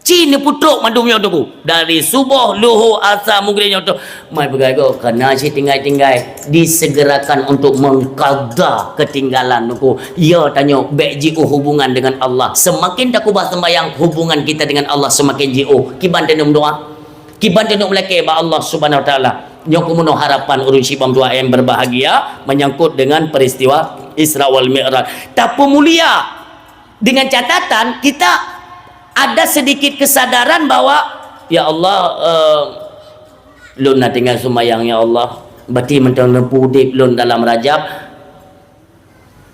Ci neupeutrok mandum nyoe Teungku. Dari suboh, luhô, asa, mugrib nyoe tu. Mai peugah goe, kana cit tinggai-tinggai. Disegerakan untuk mengqadha ketinggalan Teungku. Ya tanyoe, bèk jiôh hubungan dengan Allah. Semakin takeubah sembahyang, hubungan kita dengan Allah semakin jiôh. Kiban taneuk meudoa. Kiban taneuk meulakèe bak Allah Subhanahu Wa Taala. Nyoe keuh meunoe harapan ureueng syiek bandum tuha yang berbahagia menyangkut dengan peristiwa Isra wal Mi'raj. Tapeumulia. Dengan catatan, kita ada sedikit kesadaran bahwa, "Ya Allah, eh, lôn na tinggai seumayang, ya Allah. Bati mantong neupeu udép lôn dalam Rajab,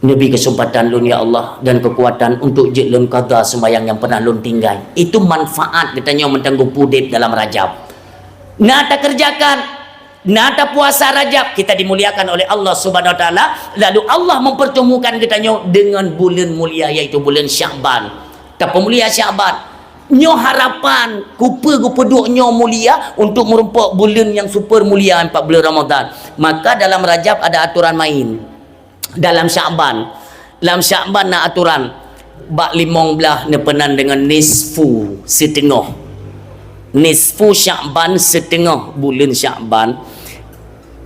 neubi keuseumpatan lôn, ya Allah, dan keukuatan untuk jeuet lôn qadha seumayang nyang pernah lôn tinggai." Itu manfaat geutanyoe mantong geupeu udép dalam Rajab. Na takeureujakan, na tapuasa Rajab, kita dimuliakan oleh Allah Subhanahu Wa Taala. Lalu Allah mempertemukan geutanyoe dengan buleuen mulia, yaitu buleuen Sya'ban. Tapeumulia Sya'ban. Nyoe harapan, kupeue geupeuduek nyoe mulia untuk meurumpok buleuen nyang super mulia, empat buleuen Ramadan. Maka dalam Rajab ada aturan main. Dalam Sya'ban. Lam Sya'ban na aturan. Bak limong blaih neupeunan deungon nisfu, siteungoh. Nisfu Sya'ban, siteungoh buleuen Sya'ban,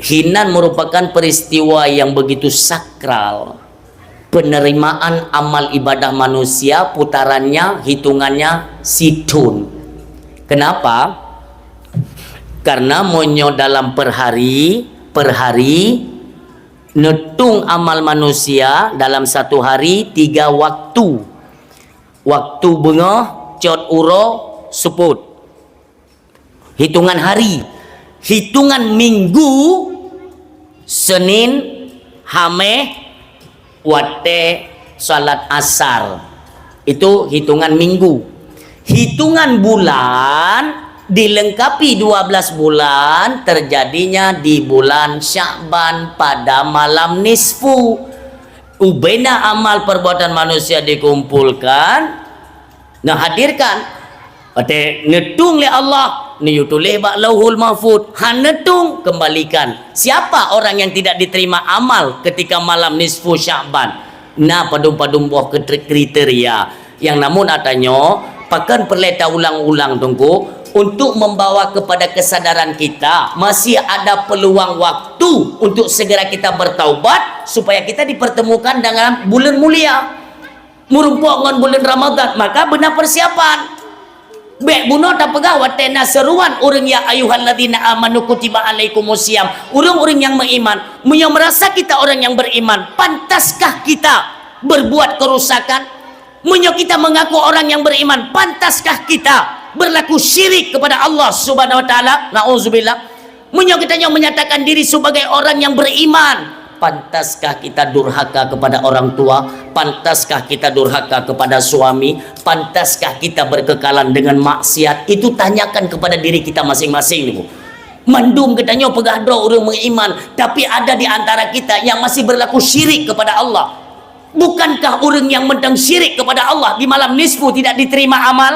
hinan merupakan peristiwa yang begitu sakral. Penerimaan amal ibadah manusia, putarannya, hitungannya sithon. Kenapa? Karena meunyoe dalam per hari, per hari, neutung amal manusia dalam satu hari tiga waktu. Waktu beungoh, cot uroe, seupôt. Hitungan hari. Hitungan minggu, Senin, Hameh, watèe salat asar. Itu hitungan minggu. Hitungan bulan dilengkapi dua belas bulan terjadinya di bulan Sya'ban pada malam nisfu. Ubena amal perbuatan manusia dikumpulkan, neuhadirkan. Watèe neutung lé Allah, neuyue tuléh bak Lauhul Mahfuz, han neutung, kembalikan. Siapa orang yang tidak diterima amal ketika malam nisfu Sya'ban? Na padum-padum boh kri-, kriteria. Nyang namun ata nyoe, pakon peureulèe taulang-ulang Teungku, untuk membawa kepada kesadaran kita, masih ada peluang waktu untuk segera kita bertaubat, supaya kita dipertemukan dalam bulan mulia. Meurumpok ngon buleuen Ramadhan, maka beuna persiapan. Bèk bunoe tapeugah watèe na seruan ureueng, "Ya ayyuhalladzina amanu kutiba alaikumus shiyam." Ureueng-ureueng nyang meuiman, meunyoe meurasa kita orang yang beriman, pantaskah kita berbuat kerusakan? Meunyoe kita mengaku orang yang beriman, pantaskah kita berlaku syirik kepada Allah Subhanahu wa Taala? Nauzubillah. Meunyoe geutanyoe menyatakan diri sebagai orang yang beriman, pantaskah kita durhaka kepada orang tua? Pantaskah kita durhaka kepada suami? Pantaskah kita berkekalan dengan maksiat? Itu tanyakan kepada diri kita masing-masing, Ibu. Mandum geutanyoe peugah droe ureueng meuiman, tapi ada di antara kita yang masih berlaku syirik kepada Allah. Bukankah ureueng nyang mantong syirik kepada Allah di malam nisfu tidak diterima amal?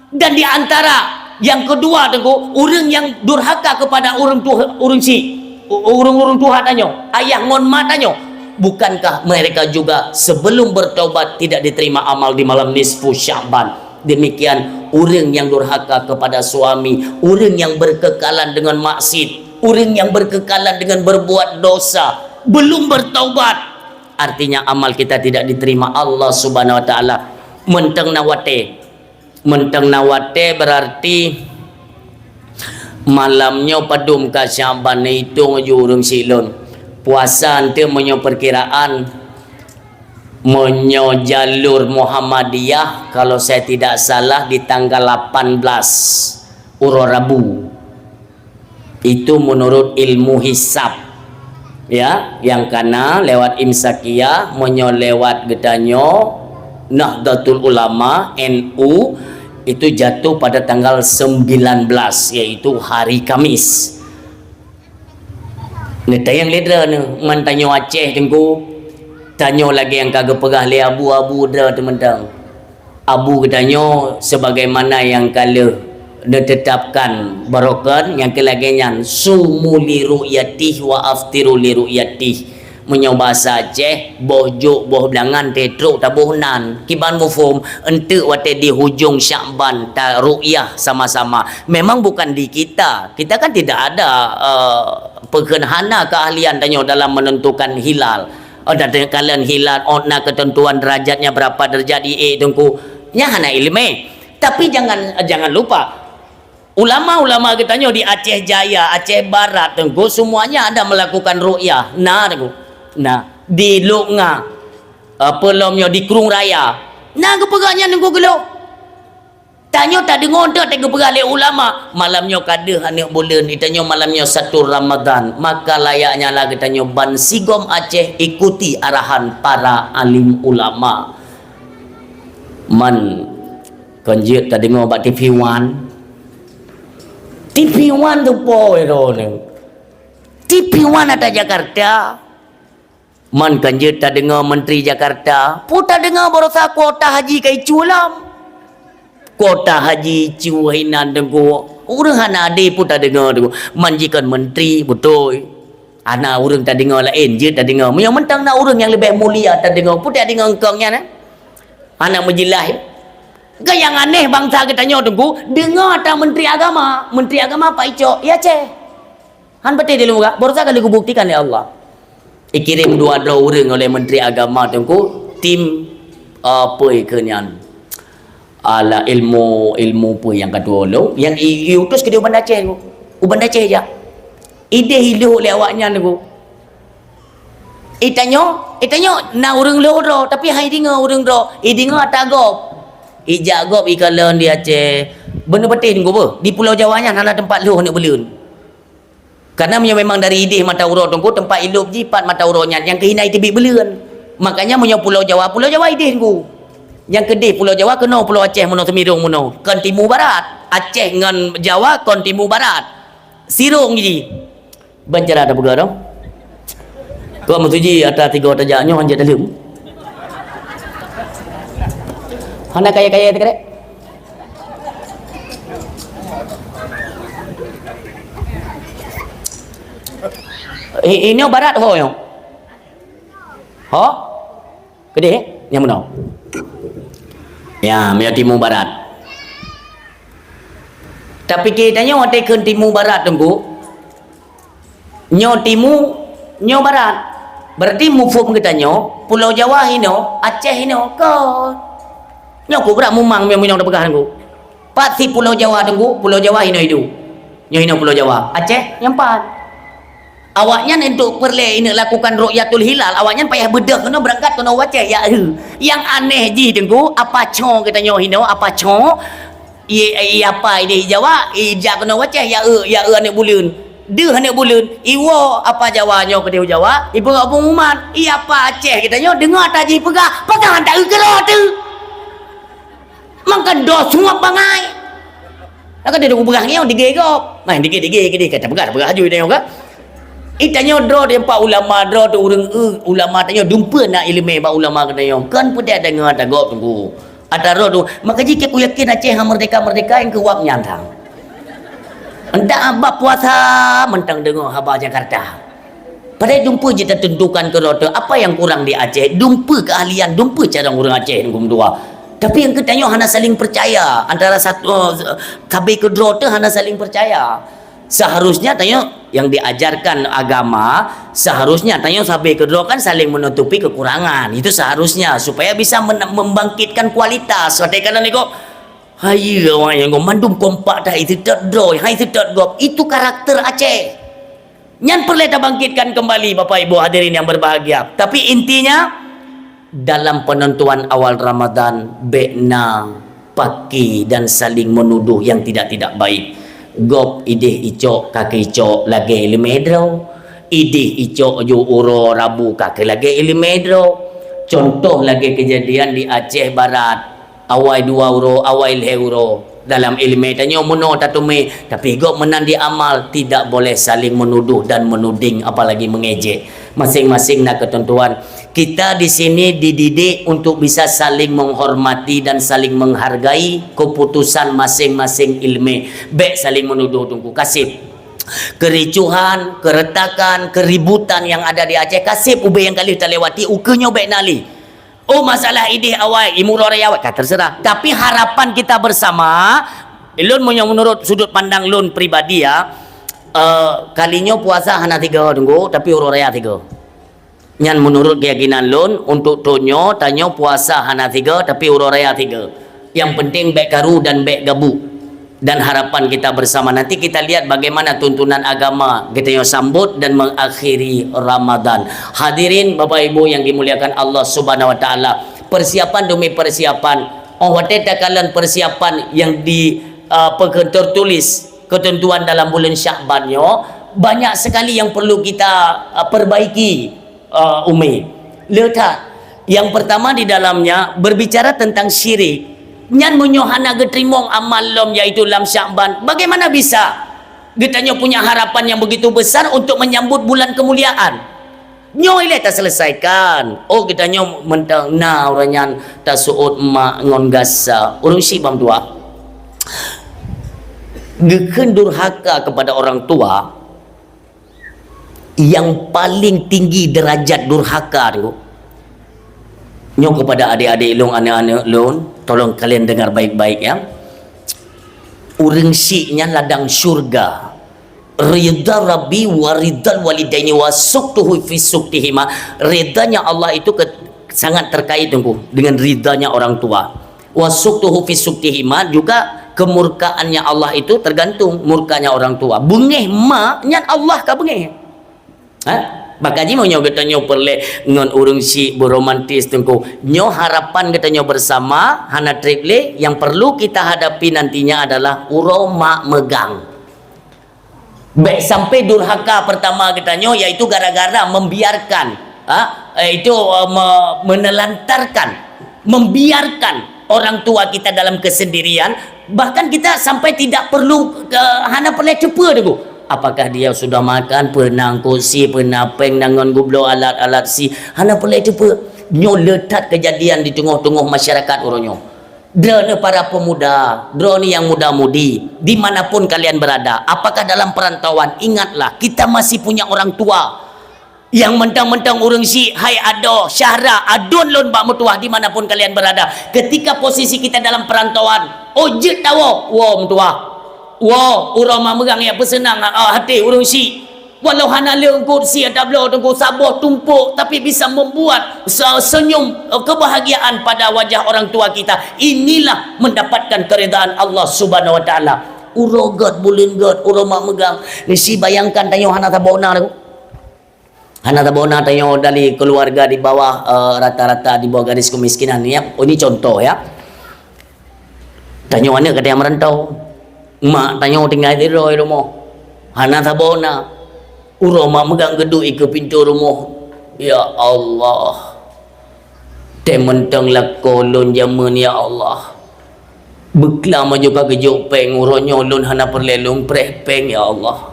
Dan di antara yang kedua, Teungku, ureueng nyang durhaka kepada ureueng tuha, ureueng chik, u-, ureueng-ureueng tuha tanyoe, ayah ngon ma tanyoe, bukankah mereka juga sebelum bertaubat tidak diterima amal di malam nisfu Sya'ban? Demikian ureueng nyang durhaka kepada suami, ureueng nyang berkekalan dengan maksiat, ureueng nyang berkekalan dengan berbuat dosa, belum bertaubat, artinya amal kita tidak diterima Allah Subhanahu wa Taala. Mantong na watèe. Mantong na watèe, berarti malam nyoe padum ka Sya'ban, itong ju ureueng chik lôn. Puasa eunteuk meunyoe perkiraan, meunyoe jalur Muhammadiyah, kalau saya tidak salah, di tanggal lapan belas, uroe Rabu. Itu menurut ilmu hisab. Ya, nyang kana lewat Imsakiyah, meunyoe lewat geutanyoe Nahdlatul Ulama, N U, itu jatuh pada tanggal sembilan belas, yaitu hari Kamis. Neutanyong lé droeneuh, man tanyoe Aceh, Teungku, tanyoe lagèe nyang ka geupeugah lé abu-abu droe teuh mantong. Abu geutanyoe sebagaimana nyang ka lheueh neutetapkan barokon nyang keu lagèe nyan, "Sumu li ru'yatih wa aftiru li ru'yatih." Meunyoe basa Aceh, boh jôk, boh blangan, teutrok taboh nan. Kiban muphom, enteuk watèe di hujông Syakban ta ruqyah sama-sama. Memang bukan di kita. Kita kan tidak ada, eh, peukheun hana keahlian tanyoe dalam menentukan hilal. Oh, dan kalon hilal, oh, na ketentuan derajatnya berapa derajat, ié, Teungku. Nyan hana ileumèe. Tapi jangan, jangan lupa, ulama-ulama geutanyoe di Aceh Jaya, Aceh Barat, Teungku, semuanya ada melakukan ruqyah. Na, Teungku. Na, di Lok Nga, apa lom nyoe, di Krueng Raya. Na geupeugah nyan, Teungku, geulok. Tanyoe tadeungoe enteuk, watèe geupeugah lé ulama, malam nyoe ka deuh aneuk buleuen, geutanyoe malam nyoe satu Ramadan. Maka layaknya lah geutanyoe ban sigom Aceh ikuti arahan para alim ulama. Man, kon jeuet tadeungoe bak T V One. T V One tu po ero ni. T V One ada Jakarta. Man, kon jeuet tadeungoe Menteri Jakarta, peue tadeungoe barosa kuota haji ka icu lom. Kuota haji icu hinan, Teungku. Ureueng hana adé peue tadeungoe, Teungku. Man, jikon menteri, beutôi. Hana ureueng tadeungoe laén, jeuet tadeungoe. Meunyoe mantong na ureueng nyang leubeh mulia tadeungoe, peue tadeungoe eungkong nyan, eh? Hana meujeulaih. Keu nyang aneh bansa geutanyoe, Teungku, deungoe atra Menteri Agama. Menteri Agama pat icok? I Aceh. Han patéh di lôn peugah, barosa ka lheueh geubuktikan lé Allah. Ikirém dua droe ureueng oleh Menteri Agama, Teungku, tim, apa keu nyan? Alah, ilmu, ilmu peue nyang ka tuwoe lôn, nyang i, iutus keudéh u Banda Aceh, Teungku. U Banda Aceh jak. Idéh ilhok lé awaknyan, Teungku. Itanyoe, itanyoe na ureueng lhok droe, tapi han ideungoe ureueng droe. Ideungoe atra gob. Ijak gob ikalon di Aceh. Beuneupatéh, Teungku, beuh. Di Pulo Jawa nyan hana teumpat lhok aneuk buleuen. Karena meunyoe memang dari idéh mata uroe, Teungku, teumpat ilhok jih pat mata uroe nyan, nyang keuh hana iteubiet buleuen. Makanya meunyoe Pulo Jawa, Pulo Jawa idéh, Teungku. Nyang keudéh Pulo Jawa keunoe Pulo Aceh meunoe, Seumirong meunoe, kon timu barat. Aceh ngon Jawa kon timu barat. Sirong jih. Ban cara tapeugah dong. Kok meutuji atra tiga tajak nyoe hanjeuet daleuem. Hana kaya-kaya teuka deh. I-, inoe barat ho nyoe. Ho? Keudéh, nyang meunoe. Ya, meunyoe timu barat. Tapi geutanyoe watèe kheun timu barat, Teungku. Nyoe timu, nyoe barat. Berarti muphom geutanyoe, Pulo Jawa hinoe, Aceh hinoe, kon. Nyoe keu brat mumang meunyoe tapeugah, Teungku. Pat si Pulo Jawa, Teungku, Pulo Jawa hinoe iduek. Nyoe hinoe Pulo Jawa. Aceh nyang pat. Awaknyan untuk peureulèe ineuk lakukan ru'yatul hilal, awaknyan payah beudôh keunoe beurangkat keunoe u Aceh, ya, eu. Nyang aneh jih, Teungku, apa co geutanyoe hinoe, apa co? I, i apa idéh i Jawa, ijak keunoe u Aceh, ya, eu, ya, eu aneuk buleuen. Deuh aneuk buleuen, iwoe apa Jawa nyoe keudéh u Jawa, ipeugah pengumuman, i apa Aceh geutanyoe deungoe atra jih peugah, peugah atra eu keudroe teuh. Mangkandoi suap bangai. Maka dia peugah nyoe digé gob. Nah, digé-digé, digé, kata peugah, peugah aju dia nyoe ka. Itanyoe droe di empat ulama, droe tu ureueng, eh, ulama tanyoe dumpeue na ileumèe bak ulama geutanyoe. Kan peue dak deungoe atra gob, Teungku. Atra droe tu, maka jih ku yakin Aceh han merdeka-merdeka nyang keu wab nyan thang. Entah bak puasa mantong deungoe haba Jakarta. Padahai dumpeue jih tatentukan keudroe teuh, apa nyang kurang di Aceh, dumpeue keahlian, dumpeue carông ureueng Aceh nyang geumeudua. Tapi nyang keutanyoe hana saling percaya, antara satu, eh, sabe keudroe teuh hana saling percaya. Seharusnya tanyoe nyang diajarkan agama, seharusnya tanyoe sabe keudroe kan saling menutupi kekurangan. Itu seharusnya, supaya bisa men-, membangkitkan kualitas. Watèe kadang niko, hai, awak nyang mandum kompak dah, itu tak droe, hai, itu tak gob. Itu karakter Aceh. Nyan peureulèe tabangkitkan kembali, Bapak Ibu hadirin yang berbahagia. Tapi intinya, dalam penentuan awal Ramadan, bèk na paki dan saling menuduh yang tidak-tidak baik. Gob idéh icok, ka keuh icok lagèe ileumèe droe. Idéh icok ju uroe Rabu, ka keuh lagèe ileumèe droe. Contoh lagèe kejadian di Aceh Barat. Awai dua uroe, awai lhèe uroe. Dalam ileumèe tanyoe meunoe tateumé, tapi gob meunan di amal, tidak boleh saling menuduh dan menuding, apalagi mengejek. Masing-masing na ketentuan. Kita di sini dididik untuk bisa saling menghormati dan saling menghargai keputusan masing-masing ileumèe. Bèk saling menuduh, Teungku. Kaseb. Kericuhan, keretakan, keributan yang ada di Aceh, ka seb ubé nyang ka lheueh talewati, ukeue nyoe bék na lé. Oh, masalah idéh awai, imeum uroe raya awai, ka terserah. Tapi harapan kita bersama, lôn meunyoe menurut sudut pandang lôn pribadi ya, eh, kali nyoe puasa hana tiga Teungku, tapi uroe raya tiga. Nyan menurut keyakinan lôn, untuk thon nyoe, tanyoe puasa hana tiga, tapi uroe raya tiga. Yang penting bék karu dan bék gabuk. Dan harapan kita bersama, nanti kita lihat bagaimana tuntunan agama geutanyoe sambut dan mengakhiri Ramadan. Hadirin Bapak Ibu yang dimuliakan Allah Subhanahu wa Taala, persiapan demi persiapan, oh watée takalon persiapan yang di, uh, tertulis ketentuan dalam bulan Syakban nyoe, banyak sekali yang perlu kita, uh, perbaiki, uh, Umi. Le that. Yang pertama di dalamnya berbicara tentang syirik. Nyan meunyoe hana geuteurimong amal lom, yaitu lam Syakban, bagaimana bisa geutanyoe punya harapan yang begitu besar untuk menyambut bulan kemuliaan? Nyoe ilée taselesaikan. Oh, geutanyoe mantong na uroe nyan tasuot mak ngon gasa. Ureuëng syiek ban meutuah. Geukheun durhaka kepada orang tua, yang paling tinggi derajat durhaka tu. Nyoe kepada adik-adik lôn, aneuk-aneuk lôn, tolong kalian dengar baik-baik ya. Ureuëng syiek nyan ladang syurga. Ridha Rabbi wa ridhal walidaini wa sukhtuhu fi sukhtihima. Ridhanya Allah itu ke, sangat terkait Teungku dengan ridhanya orang tua. Wa sukhtuhu fi sukhtihima, juga kemurkaannya Allah itu tergantung murkanya orang tua. Beungéh mak nyan Allah ka beungéh. Ha? Maka jih meunyoe geutanyoe peureulée ngon ureuëng syiek beromantis Teungku, nyoe harapan geutanyoe bersama hana treb lé, yang perlu kita hadapi nantinya adalah uroe mak meugang. Bék sampai durhaka pertama geutanyoe, yaitu gara-gara membiarkan, ha, yaitu, eh, me-, menelantarkan, membiarkan orang tua kita dalam kesendirian, bahkan kita sampai tidak perlu, eh, hana peureulée teupeue Teungku. Apakah dia sudah makan, peue na ngon sie, peue na péng, na ngon gubloe, alat-alat sie, hana peureulée teupeue. Nyoe le that kejadian di teungoh-teungoh masyarakat uroe nyoe. Droeneuh para pemuda, droeneuh nyang muda-mudi, di mana pun kalian berada, apakah dalam perantauan, ingatlah, kita masih punya orang tua. Nyang mantong-mantong ureuëng syiek, hai adoe, Syahra, aduen lôn bak meutuah di mana pun kalian berada. Ketika posisi kita dalam perantauan, oh jeuet tawoe, woe meutuah. Woe, uroe mak meugang nyang peuseunang, ah, até ureuëng syiek. Walau hana le eungkôt sie tabloe Teungku, saboh tumpôk, tapi bisa membuat se-, senyum, eh, kebahagiaan pada wajah orang tua kita. Inilah mendapatkan keridhaan Allah Subhanahu wa Taala. Uroe gét, buleuen gét, uroe mak meugang. Ni si bayangkan tanyoe hana saboh na Teungku. Hana saboh na tanyoe dari keluarga di bawah, eh, rata-rata di bawah garis kemiskinan ni ya. Oh, ini contoh ya. Tanyoe aneuk ka teuh merantau. Mak tanyoe tinggai sidroe di rumoh. Hana saboh na. Uroe mak meugang geuduek ikeue pintoe rumoh. Ya Allah. Teuh mantong lakoe lôn jameun, ya Allah. Beuklam ajoe ka geujok péng, uroe nyoe lôn hana peureulée lôn preh péng, ya Allah.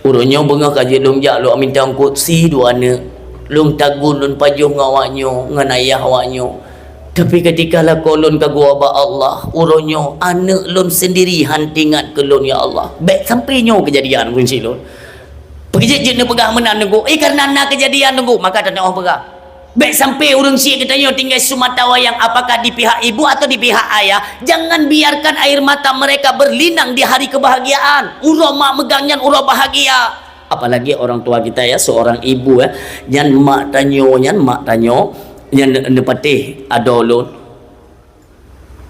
Uroe nyoe beungoh ka jeuet lôn jak lôn minta eungkôt sie dua aneuk. Lôn tagun lôn pajoh ngon awak nyoe, ngon ayah awak nyoe. Tapi ketika lakoe lôn ka geuwoe bak Allah, uroe nyoe aneuk lôn sendiri han teuingat keu lôn, ya Allah. Bék sampai nyoe keujadian ureuëng syiek lôn. Peue jeuet jeuet neupeugah meunan Teungku. Eh, karena na keujadian Teungku, maka teunaoh peugah. Bék sampai ureuëng syiek geutanyoe tinggai seumata wayang, apakah di pihak ibu atau di pihak ayah, jangan biarkan air mata mereka berlinang di hari kebahagiaan. Uroe mak meugang nyan uroe bahagia. Apalagi orang tua kita ya, seorang ibu ya, nyan mak tanyoe, nyan mak tanyoe, nyan ne-, neupatéh adoe lôn.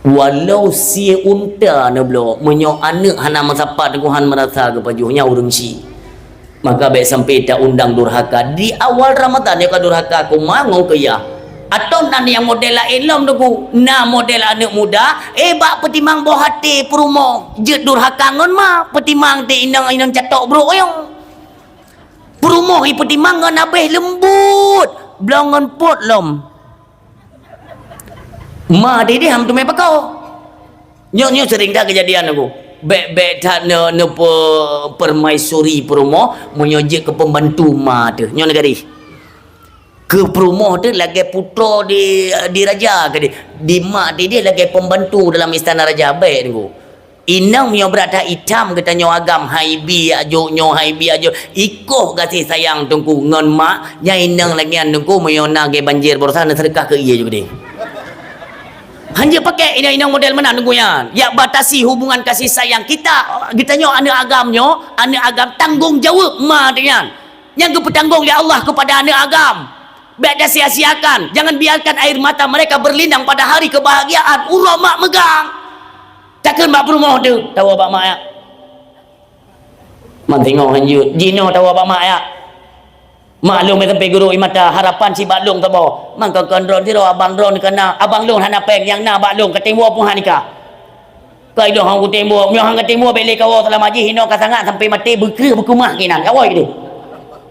Walau sie unta neubloe, meunyoe aneuk hana meusapat Teungku, han meurasa geupajoh, nyan ureuëng syiek. Maka bék sampai ta undang durhaka. Di awal Ramadan nyoe ka durhaka keu ma ngon keu yah. Atawa na nyang model laén lom Teungku. Na model aneuk muda, eh, bak peutimang boh até peurumoh. Jeuet durhaka ngon ma, peutimang teuh inong, inong catok brok oyong. Peurumoh ipeutimang ngon abéh leumbot, bloe ngon pot lom. Ma dideh han teumé pakoe. Nyoe, nyoe sering that keujadian Teungku. Bék-bék that ne-, neupeu-, permaisuri peurumoh, meunyoe jeuet keu pembantu ma teuh. Nyoe neugadih. Keu peurumoh teuh lagée putroe di, di raja keudeh. Di ma dideh lagée pembantu dalam istana raja. Bék Teungku. Inong meunyoe brat that itam geutanyoe agam, hai bi ajok nyoe, hai bi ajok. Ikoh gaséh sayang teungku ngon mak, nyan inong lagèe nyan teungku meunyoe na lagèe banjir baroesa neuseudeukah keu ie ju keudeh. Hanjeuet pakèk inong-inong model meunan teungku nyan. Yak batasi hubungan kasih sayang kita, geutanyoe aneuk agam nyoe, aneuk agam tanggong jaweueb ma teuh nyan. Nyang geupeutanggong lé Allah keupada aneuk agam. Bèk tasia-siakan. Jangan biarkan air mata mereka berlinang pada hari kebahagiaan. Uroe mak meugang. Takheun bak peurumoh teuh, tawoe bak mak yak. Man singoh hanjeuet. Jinoe tawoe bak mak yak. Mak lôn meusampé gurôk ie mata, harapan sibak lôn saboh. Man kon-kon droeneuh sidroe, abang droeneuh ka na. Abang lôn hana pèng, nyang na bak lôn, ka tém woe pun han nikah. Kai lôn hana kutem woe, meunyoe hana kutem woe bèk lé kawoe seulama jih, inoe ka sangat sampé maté, beukreueh beukeumah keunan, kawoe keudeh.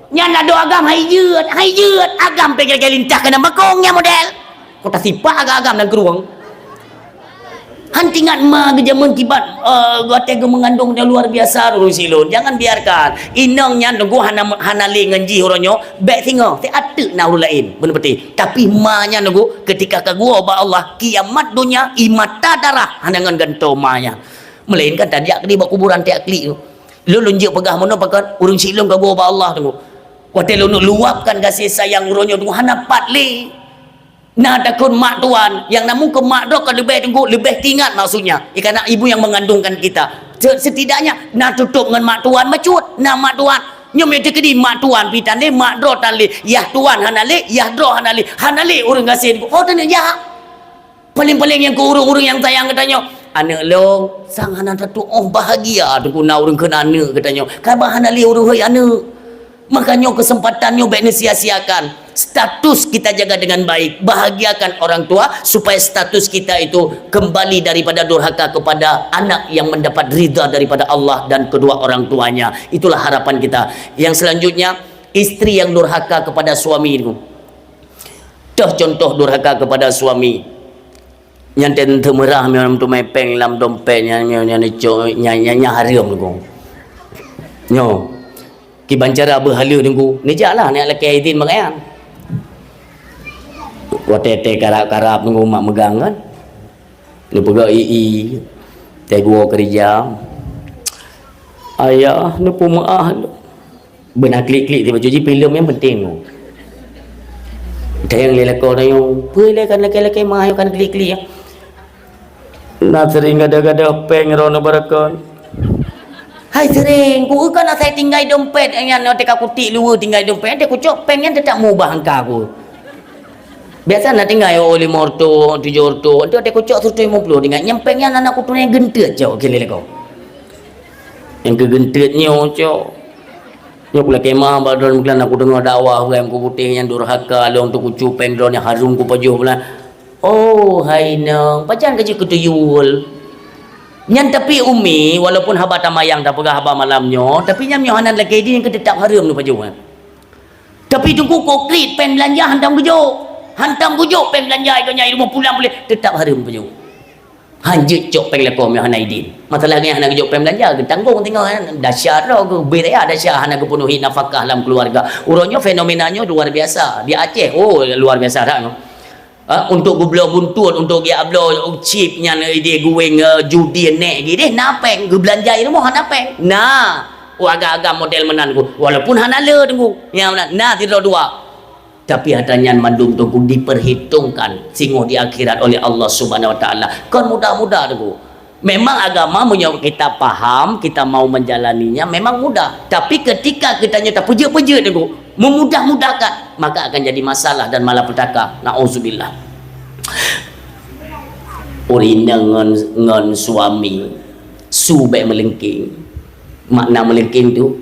Nyan adoe agam hai jeuet, hai jeuet, agam pèng lagèe lintah keunan bakong nyan model. Kota sipak agam-agam dan kerueng. Han teuingat ma geujameun kiban, eh, watèe geumeungandong nyang luar biasa ureueng silôn. Jangan biarkan. Inong nyan teungku hana, hana lé ngon jih uroe nyoe, bèk singoh, siat teuk na ureueng laén. Beuneuh beutôi. Tapi ma nyan teungku, keutika ka geuwoe bak Allah, kiamat donya, ie mata darah, hana ngon gantoe ma nyan. Meulainkan tajak keudeh bak kuburan tajak klik tu. Lôn, lôn jeuet peugah meunoe pakon, ureueng silôn ka geuwoe bak Allah teungku. Watèe lôn luapkan gaséh sayang uroe nyoe teungku, hana pat lé. Na takheun mak tuan, nyang na mungken mak droe ka leubeh teungku, leubeh teuingat maksudnya. Ia kana ibu yang mengandungkan kita. Se-, setidaknya na tutôp ngon mak tuan bacut, na mak tuan. Nyoe meunyoe teukeudi mak tuan pih tan lé, mak droe tan lé, yah tuan hana lé, yah droe hana lé, hana lé ureueng gaséh teungku. Oh, taneuk jak. Paléng-paléng nyang keu ureueng-ureueng nyang sayang geutanyoe. Aneuk lôn, sang hana tatuoh bahagia teungku na ureueng kheun aneuk geutanyoe. Ka bah hana lé ureueng hôi aneuk. Maka nyoe keuseumpatan nyoe bèk neusia-siakan. Status kita jaga dengan baik. Bahagiakan orang tua supaya status kita itu kembali daripada durhaka kepada anak yang mendapat ridha daripada Allah dan kedua orang tuanya. Itulah harapan kita. Yang selanjutnya, istri yang durhaka kepada suami itu. Toh contoh durhaka kepada suami. Nyan teuntèe meurah meunyoe teumé pèng lam dompet nyan, nyan, nyan, nyan, nyan, nyan hareuem teungku. Nyoe. Kiban cara beuhaleue teungku. Neujak lah, neujak lakèe idin bak nyan. Watèe teuh karab-karab teungku mak meugang kan. Neupeugah i-i. Teuh geuwoe keurija. Ayah, neupeumeu'ah. Beuna klik-klik tiba cuci filem nyang penting tu. Tayang lé lakoe tayong, peue lé kan lakèe-lakèe mah ayo kan klik-klik ya. Na sering gada-gada pèng droeneuh barakon. Hai sering, ku kan asai tinggai dompet nyan teuka kutik luwe tinggai dompet, teuka kucok pèng nyan teutap mubah angka ku. Biasa na tinggai oh lima ratus, tujuh ratus, tu teuka kucok seratus lima puluh tinggai. Nyang pèng nyan aneuk kutu nyan geunteuet cok keu lé lakoe. Nyang keu geunteuet nyoe cok. Nyoe kulakèe mah bak droeneuh meukeulayan, kudeungö dakwah ureueng ku putéh nyang durhaka, lôn teukucu pèng droeneuh nyang hareuem kupajoh bulan. Oh hai inong, pajan ka jeuet keu tuyul. Nyan tapi umi, walaupun haba tamayang tapeugah haba malam nyoe, tapi nyan meunyoe hana lakèe idin keu teutap hareuem neupajoh nyan. Tapi teungku kok klik pèng beulanja hantom geujok. Hantom geujok pèng beulanja, i gobnyan i rumoh pulang puléh teutap hareuem pajoh. Hanjeuet cok pèng lakoe meunyoe hana idin. Masalah nyan hana geujok pèng beulanja, geutanggong teungoh nyan. Dahsyat droe, geubri raya dahsyat, hana geupeunuhi nafakah lam keuluwarga. Uroe nyoe fenomena nyoe luar biasa. Di Aceh, oh, luar biasa that nyoe. Ha, untuk geubloe buntut, untuk geujak bloe chip nyan, eh, di guweng, eh, judi nèk gideh, na pèng. Geubeulanja i rumoh hana pèng. Na, oh, agam-agam model meunan ku. Walaupun hana le teungku. Nyang na, na sidroe dua. Tapi atra nyan mandum teungku diperhitungkan singoh di akhirat oleh Allah Subhanahu Wa Taala. Kon mudah-mudah teungku. Memang agama meunyoe kita paham, kita mau menjalaninya memang mudah. Tapi ketika kita nyoe tapeujeuet-peujeuet teungku, memudah-mudahkan, maka akan jadi masalah dan malapetaka. Nauzubillah. Ureueng inong ngon, ngon suami, su bèk meulengkeng. Makna meulengkeng tu,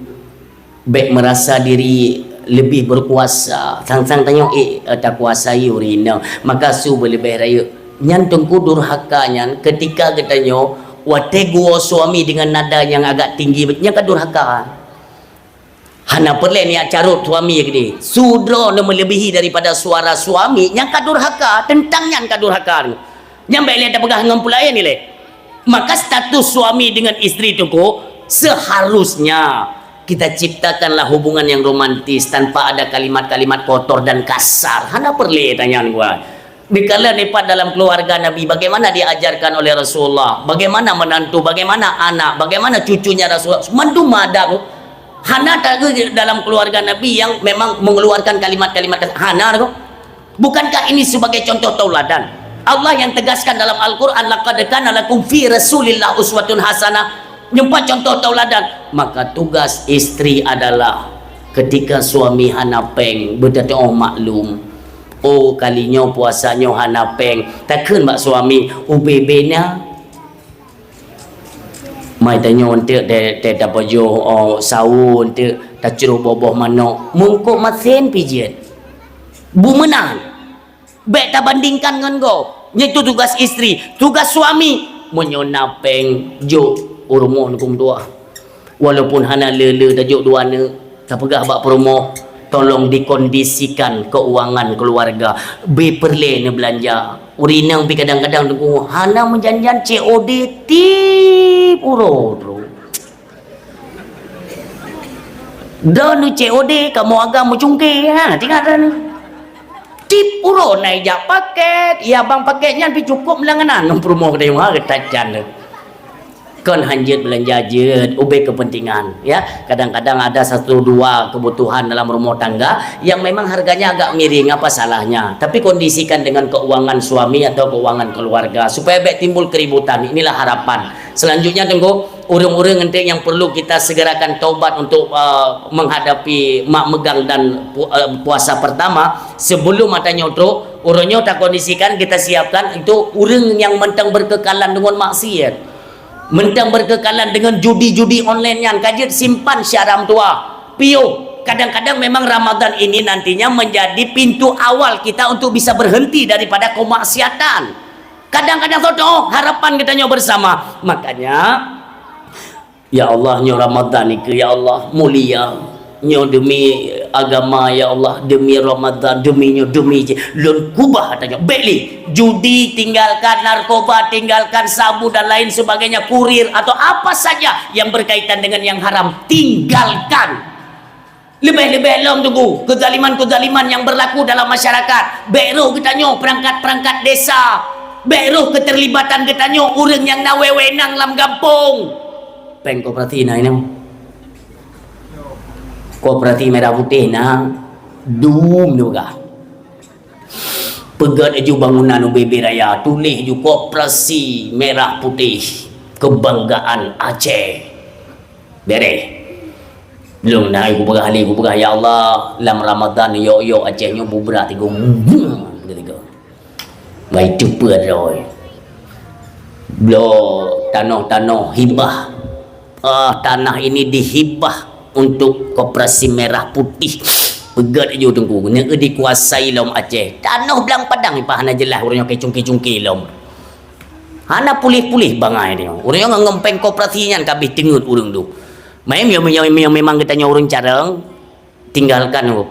bèk meurasa diri leubeh beukuasa, sang-sang tanyoe, eh, takuasai ureueng inong, maka su beuleubeh rayeuk. Nyan teungku durhaka nyan, keutika geutanyoe watèe geuwoe suami deungon nada nyang agak tinggi, nyan ka durhaka. Hana peureulèe neujak carôt suami keudeh. Su droe neumeuleubihi daripada suara suami, nyan ka durhaka. Teuntang nyan ka durhaka. Nyan bèk lé tapeugah ngon peue laén ilèe. Maka status suami dengan istri teungku, seharusnya kita ciptakanlah hubungan yang romantis tanpa ada kalimat-kalimat kotor dan kasar. Hana peureulèe tanyan gua. Dikala nipat dalam keluarga Nabi, bagaimana diajarkan oleh Rasulullah, bagaimana menantu, bagaimana anak, bagaimana cucunya Rasulullah, mandum ada tu. Hana taga dalam keluarga Nabi yang memang mengeluarkan kalimat-kalimat kas-, hana tu. Bukankah ini sebagai contoh tauladan? Allah yang tegaskan dalam Al-Quran, "Laqad kana lakum fi Rasulillah uswatun hasanah." Nyempat contoh tauladan. Maka tugas istri adalah ketika suami hana peng, beuteutoh maklum. Oh, kali nyoe puasa nyoe hana peng. Takheun bak suami, "Ubé-bé na." Mai tanyoe eunteuk teuh, teuh tapajoh, oh, sawo eunteuk, tacroh boh-boh manok. Mungkok masen pijeuet. Bumeunan. Bék tabandingkan ngon gob. Nyan tu tugas istri. Tugas suami, meunyoe na peng, jok u rumoh neukum dua. Walaupun hana le-le tajok dua aneuk, tapeugah bak peurumoh, tolong dikondisikan keuangan keuluwarga. Beu peureulée neubeulanja. Ureueng inong pih kadang-kadang teungku hana meujan-jan C O D tiep uroe droe. Droe neu C O D, kamoe agam meucungké. Ha, teuingat droe neu. Tiep uroe na ijak paket, ya bang paket nyan pih cukup meulangganan. Ngon peurumoh geutanyoe, ha, geutanyoe. Kon hanjeuet beulanja jeuet, ubé kepentingan, ya. Kadang-kadang ada satu dua kebutuhan dalam rumah tangga yang memang harganya agak miring, apa salahnya? Tapi kondisikan dengan keuangan suami atau keuangan keluarga supaya bék timbul keributan. Inilah harapan. Selanjutnya, Teungku, ureueng-ureueng eunteuk nyang perlu kita segerakan taubat untuk, uh, menghadapi mak megang dan pu-, uh, puasa pertama. Sebelum ata nyoe trok, uroe nyoe takondisikan, kita siapkan untuk ureueng nyang mantong berkekalan deungon maksiat. Mantong berkekalan deungon judi-judi online nyan, ka jeuet simpan syara meutuah. Piôh, kadang-kadang memang Ramadan ini nantinya menjadi pintu awal kita untuk bisa berhenti daripada kemaksiatan. Kadang-kadang soe tahu harapan geutanyoe bersama. Makanya, ya Allah, nyoe Ramadan nikeue, ya Allah, mulia. Nyoe demi agama, ya Allah, demi Ramadan, demi nyoe, demi jih. Lôn keubah ata nyoe. Bék lé, judi tinggalkan, narkoba tinggalkan, sabu dan lain sebagainya, kurir atau apa saja yang berkaitan dengan yang haram, tinggalkan. Leubeh-leubeh lom, Teungku, kezaliman-kezaliman yang berlaku dalam masyarakat. Bék roh geutanyoe peurangkat-peurangkat desa. Bék roh keterlibatan geutanyoe ureueng nyang na wewenang lam gampông. Péng koperasi na inong. Koperasi merah putih na, dum juga. Peugét laju bangunan U B B Raya, tuléh laju Koperasi Merah Putih, Kebanggaan Aceh. Bereh. Lôn na kupeugah lé, kupeugah, "Ya Allah, lam Ramadan yok-yok Aceh nyoe bubrak tiga." Bubrak tiga. Bai teupeu droe. Bloe tanoh-tanoh hibah. Ah, tanah ini dihibah untuk Koperasi Merah Putih. Peugét laju Teungku, neu dikuasai lom Aceh. Tanoh Blang Padang ipah hana jeulaih, ureueng nyoe kecungki-cungki lom. Hana puléh-puléh bangai nyoe. Ureueng nyoe ngon péng koperasi nyan ka abéh teungeut ureueng tu. Meunan, meunan, meunan, memang geutanyoe ureueng carông, tinggalkan tu.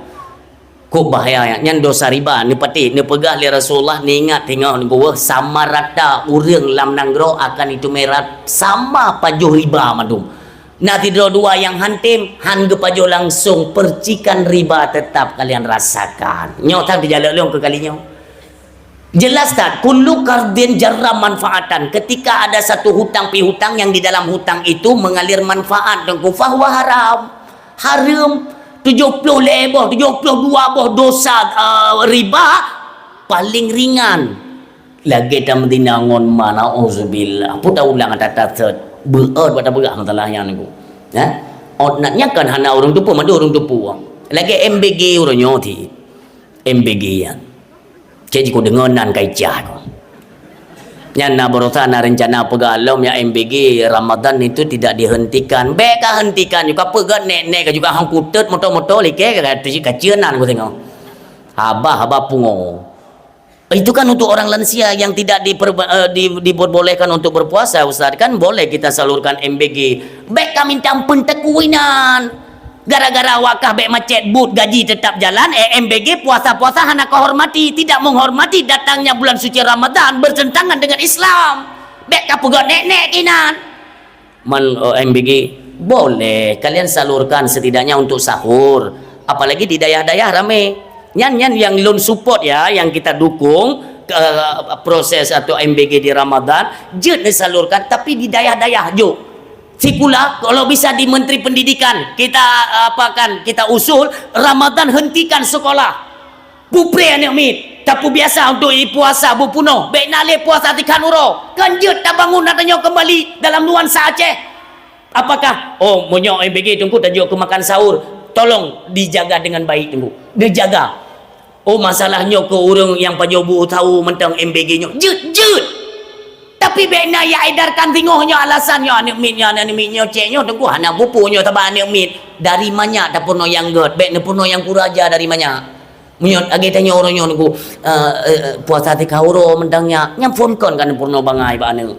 Kok bahaya nyan, nyan dosa riba. Neupatéh, neupeugah lé Rasulullah, neuingat teungoh neupeugah, sama rata ureueng lam nanggroe akan itu meurat sama pajoh riba mandum. Na sidroe dua nyang han tem, han geupajoh langsung, percikan riba tetap kalian rasakan. Nyoe tan teujalok lôn keu kali nyoe. Jelas tan, kullu qardin jarra manfaatan. Ketika ada satu hutang piutang yang di dalam hutang itu mengalir manfaat, dan fahuwa haram. Haram. Tujoh ploh lhèe boh, tujoh ploh dua boh dosa, eh, riba paling ringan. Lagèe tameuzina ngon ma, nauzubillah. Peue taulang ata-ata sot. Beuet buet tapeugah masalah nyan, Teungku. Ha? Ot nyan kan hana ureueng teupeu, mandum ureueng teupeu. Lagèe M B G uroe nyoe ti. M B G nyan. Cit jikeu deungon nan ka icah tu. Nyan na baroesa na reuncana peugah lom ya M B G, Ramadan itu tidak dihentikan. Bèk ka hentikan, ka peugah nèk-nèk ka juga hong kutet moto-moto like ka tu cit kaceunan ku tengok. Haba-haba pungo. Itu kan untuk orang lansia yang tidak diper-, eh, di-, diperbolehkan untuk berpuasa, Ustaz. Kan boleh kita salurkan M B G. Bèk ka minta ampun teuk inan. Gara-gara awak kah bèk macet but gaji tetap jalan, eh, M B G puasa-puasa hana kau hormati, tidak menghormati datangnya bulan suci Ramadan bertentangan dengan Islam. Bèk ka peugah nèk-nèk inan. Man, eh, M B G, boleh kalian salurkan setidaknya untuk sahur. Apalagi di dayah-dayah ramé. Nyan, nyan yang lôn support ya, yang kita dukung. eh, proses atau M B G di Ramadan, jeuet disalurkan, tapi di dayah-dayah jok. Sikula, kalau bisa di Menteri Pendidikan, kita, eh, apa kan, kita usul, Ramadan hentikan sekolah. Pupreh aneuk miet, tapeubiasa untuk i puasa beupunoh, bèk na lé puasa tikhan uroe. Kan jeuet tabangun ata nyoe kembali dalam nuansa Aceh. Apakah, oh, meunyoe M B G Teungku tajok keu makan sahur, tolong dijaga dengan baik Teungku. Dijaga. Oh, masalah nyoe keu ureueng nyang pajoh bu tau mantong M B G nyoe. Jeuet, jeuet. Tapi bèk na ya edarkan singoh nyoe alasan nyoe aneuk miet nyoe, aneuk miet nyoe cek nyoe Teungku hana bupu nyoe saban aneuk miet. Dari manyak tapeurunoe nyang gèt, bèk neupeurunoe nyang kuraja dari manyak. Meunyoe lagèe tanyoe uroe nyoe Teungku, eh, eh, puasa tikhan uroe mantong nyak, nyang phôn kon ka neupeurunoe bangai bak aneuk.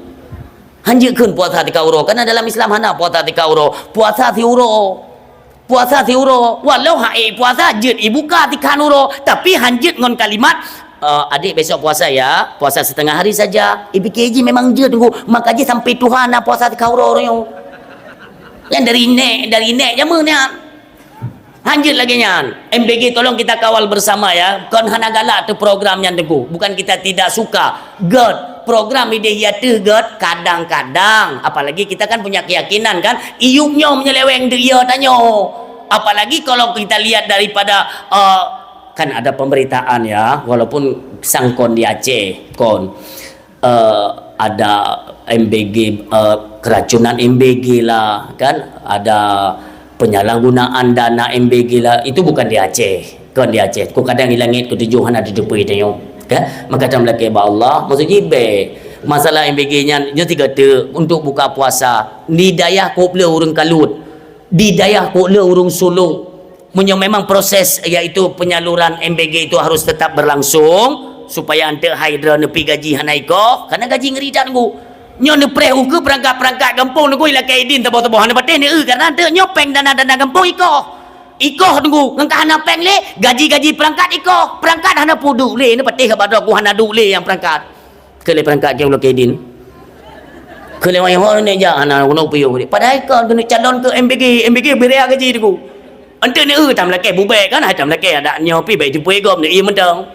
Hanjeuet kheun puasa tikhan uroe, karena dalam Islam hana puasa tikhan uroe. Puasa siuroe. Puasa siuroe, walau hai puasa jeuet ibuka tikhan uroe, tapi hanjeuet ngon kalimat, "Eh, adik besok puasa ya, puasa setengah hari saja." Ipike jih memang jeuet Teungku, maka jih sampai tuha na puasa tikhan uroe nyoe. Nyan dari nèk, dari nèk jameun nyan. Hanjeuet lagèe nyan. M B G tolong kita kawal bersama ya. Kon hana galak teuh program nyan Teungku. Bukan kita tidak suka. Gèt, program idéh ya teuh gèt, kadang-kadang, apalagi kita kan punya keyakinan kan, iyup nyoe menyeleweng deuh ya tanyoe. Apalagi kalau kita lihat daripada, eh, kan ada pemberitaan ya, walaupun sangkon di Aceh, kon, eh, ada M B G, eh, keracunan M B G lah, kan, ada penyalahgunaan dana M B G lah, itu bukan di Aceh. Kon di Aceh. Ku kadang di langit ketujuh hana diteupui tanyoe. Kan? Maka tam lakèe bak Allah, maksud jih bèk. Masalah M B G nyan, nyoe tiga teuk untuk buka puasa. Di dayah kop le ureueng kalut. Di dayah kop le ureueng sulok. Meunyoe memang proses, iaitu penyaluran M B G itu harus tetap berlangsung, supaya eunteuk hai droe neupi gaji hana ikoh, karena gaji ngeri that Teungku. Nyoe neupreh ukeue perangkat-perangkat gampông Teungku, ilakèe idin saboh-saboh hana patéh neu, karena eunteuk nyoe péng dana-dana gampông ikoh. Ikoh Teungku, ngon ka hana péng lé, gaji-gaji perangkat ikoh. Perangkat hana peuduek lé, neupatéh ka bak droe ku hana duek lé nyang perangkat. Keu lé perangkat keu ulôn keu idin. Keu lé wayang ho neujak hana guna piôh. Padahai kon keuneuk calon keu M B G, M B G bri gaji Teungku. Eunteuk neu tam lakèe bubek kan, hai tam lakèe adak nyoe pi bèk jipui gob neu ié mantong.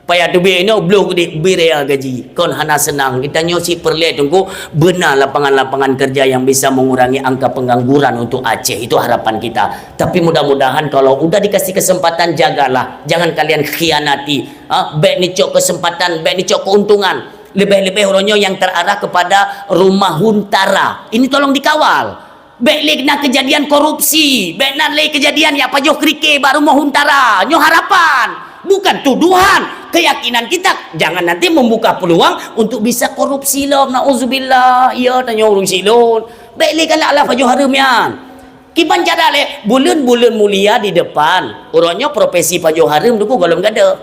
Payah teubiet nyoe bloh geude bri gaji. Kon hana seunang. Kita nyoe si peureulèe Teungku beuna lapangan-lapangan kerja yang bisa mengurangi angka pengangguran untuk Aceh. Itu harapan kita. Tapi mudah-mudahan kalau udah dikasih kesempatan, jagalah. Jangan kalian khianati. Ha, bèk neucok kesempatan, bèk neucok keuntungan. Leubeh-leubeh uroe nyoe nyang terarah kepada rumah huntara. Ini tolong dikawal. Bèk lé na kejadian korupsi, bèk na lé kejadian nyang pajoh krike bak rumoh huntara. Nyoe harapan, bukan tuduhan. Keyakinan kita, jangan nanti membuka peluang untuk bisa korupsi lom. Nauzubillah, ya tanyoe ureueng silon. Bèk lé galak lah pajoh hareuem nyan. Kiban cara lé, buleuen-buleuen mulia di depan. Uroe nyoe profesi pajoh hareuem Teungku gohlom gada.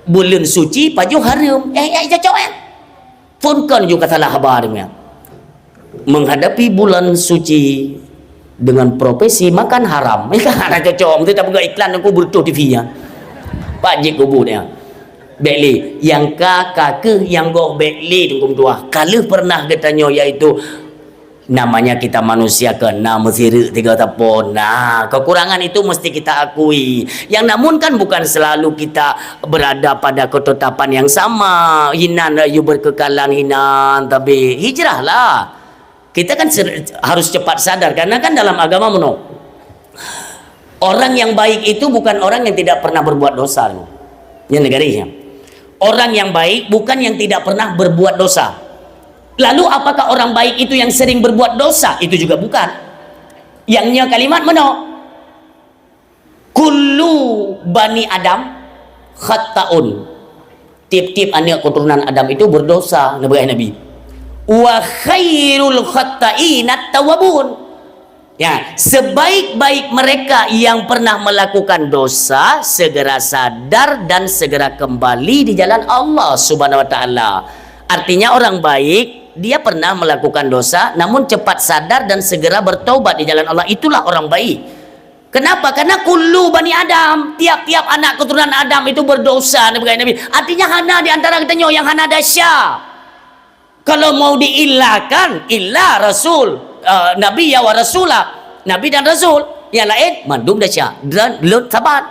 Buleuen suci pajoh hareuem. Eh, eh, cocok eh? Phôn kon ju ka salah haba deungon. Menghadapi bulan suci dengan profesi makan haram. Hana cocok. Mesti tak peugah iklan Teungku beureutoh T V nyan. Pak jik kubu dia. Bèk lé, nyang ka, ka keuh nyang goh bèk lé Teungku meutuah. Ka lheueh pernah geutanyoe, yaitu namanya kita manusia kan, na meusireuk tiga tapon. Nah, kekurangan itu mesti kita akui. Yang namun kan bukan selalu kita berada pada ketetapan yang sama. Hinan rayu berkekalan hinan, tapi hijrahlah. Kita kan ser- harus cepat sadar, karena kan dalam agama meunoe. Orang yang baik itu bukan orang yang tidak pernah berbuat dosa. Nyan garéh nyan. Orang yang baik bukan yang tidak pernah berbuat dosa. Lalu apakah orang baik itu yang sering berbuat dosa? Itu juga bukan. Yang nya kalimat meunoe. Kullu bani Adam khatta'un. Tiep-tiep aneuk keturunan Adam itu berdosa, neupeugah Nabi. Wa khairul khatta'inat tawwabun. Ya, sebaik-baik mereka yang pernah melakukan dosa segera sadar dan segera kembali di jalan Allah Subhanahu wa taala. Artinya orang baik, dia pernah melakukan dosa namun cepat sadar dan segera bertaubat di jalan Allah. Itulah orang baik. Kenapa? Karena kullu bani Adam, tiap-tiap anak keturunan Adam itu berdosa, neupeugah Nabi. Artinya hana di antara geutanyoe nyang hana desya. Kalau mau diillakan, illa rasul, eh, nabi ya wa rasula. Nabi dan rasul. Yang lain mandum desya dan lôn saban.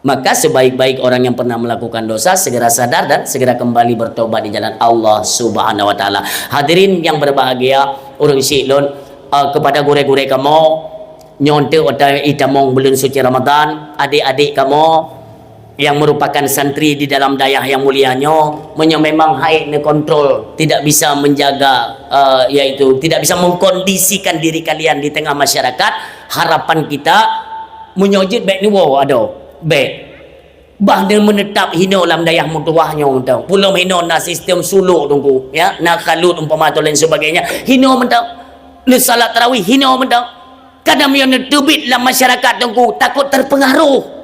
Maka sebaik-baik orang yang pernah melakukan dosa segera sadar dan segera kembali bertobat di jalan Allah Subhanahu wa Taala. Hadirin yang berbahagia, ureuëng syik lôn, eh, kepada gurée-gurée kamoe, nyoe teuk watée itamong buleuen suci Ramadan, adik-adik kamoe yang merupakan santri di dalam dayah yang mulia nyoe, meunyoe memang haid neukontrol, tidak bisa menjaga, eh, yaitu tidak bisa mengkondisikan diri kalian di tengah masyarakat, harapan kita, meunyoe jeuet bék neuwoe adoe, bék. Bah neumeunetap hinoe lam dayah meutuwah nyoe mantong. Pulom hinoe na sistem suluk teungku, ya, na kalut umpama atau lain sebagainya. Hinoe mantong. Neusalat tarawih hinoe mantong. Kadang meunyoe neuteubiet lam masyarakat teungku, takot terpengaruh.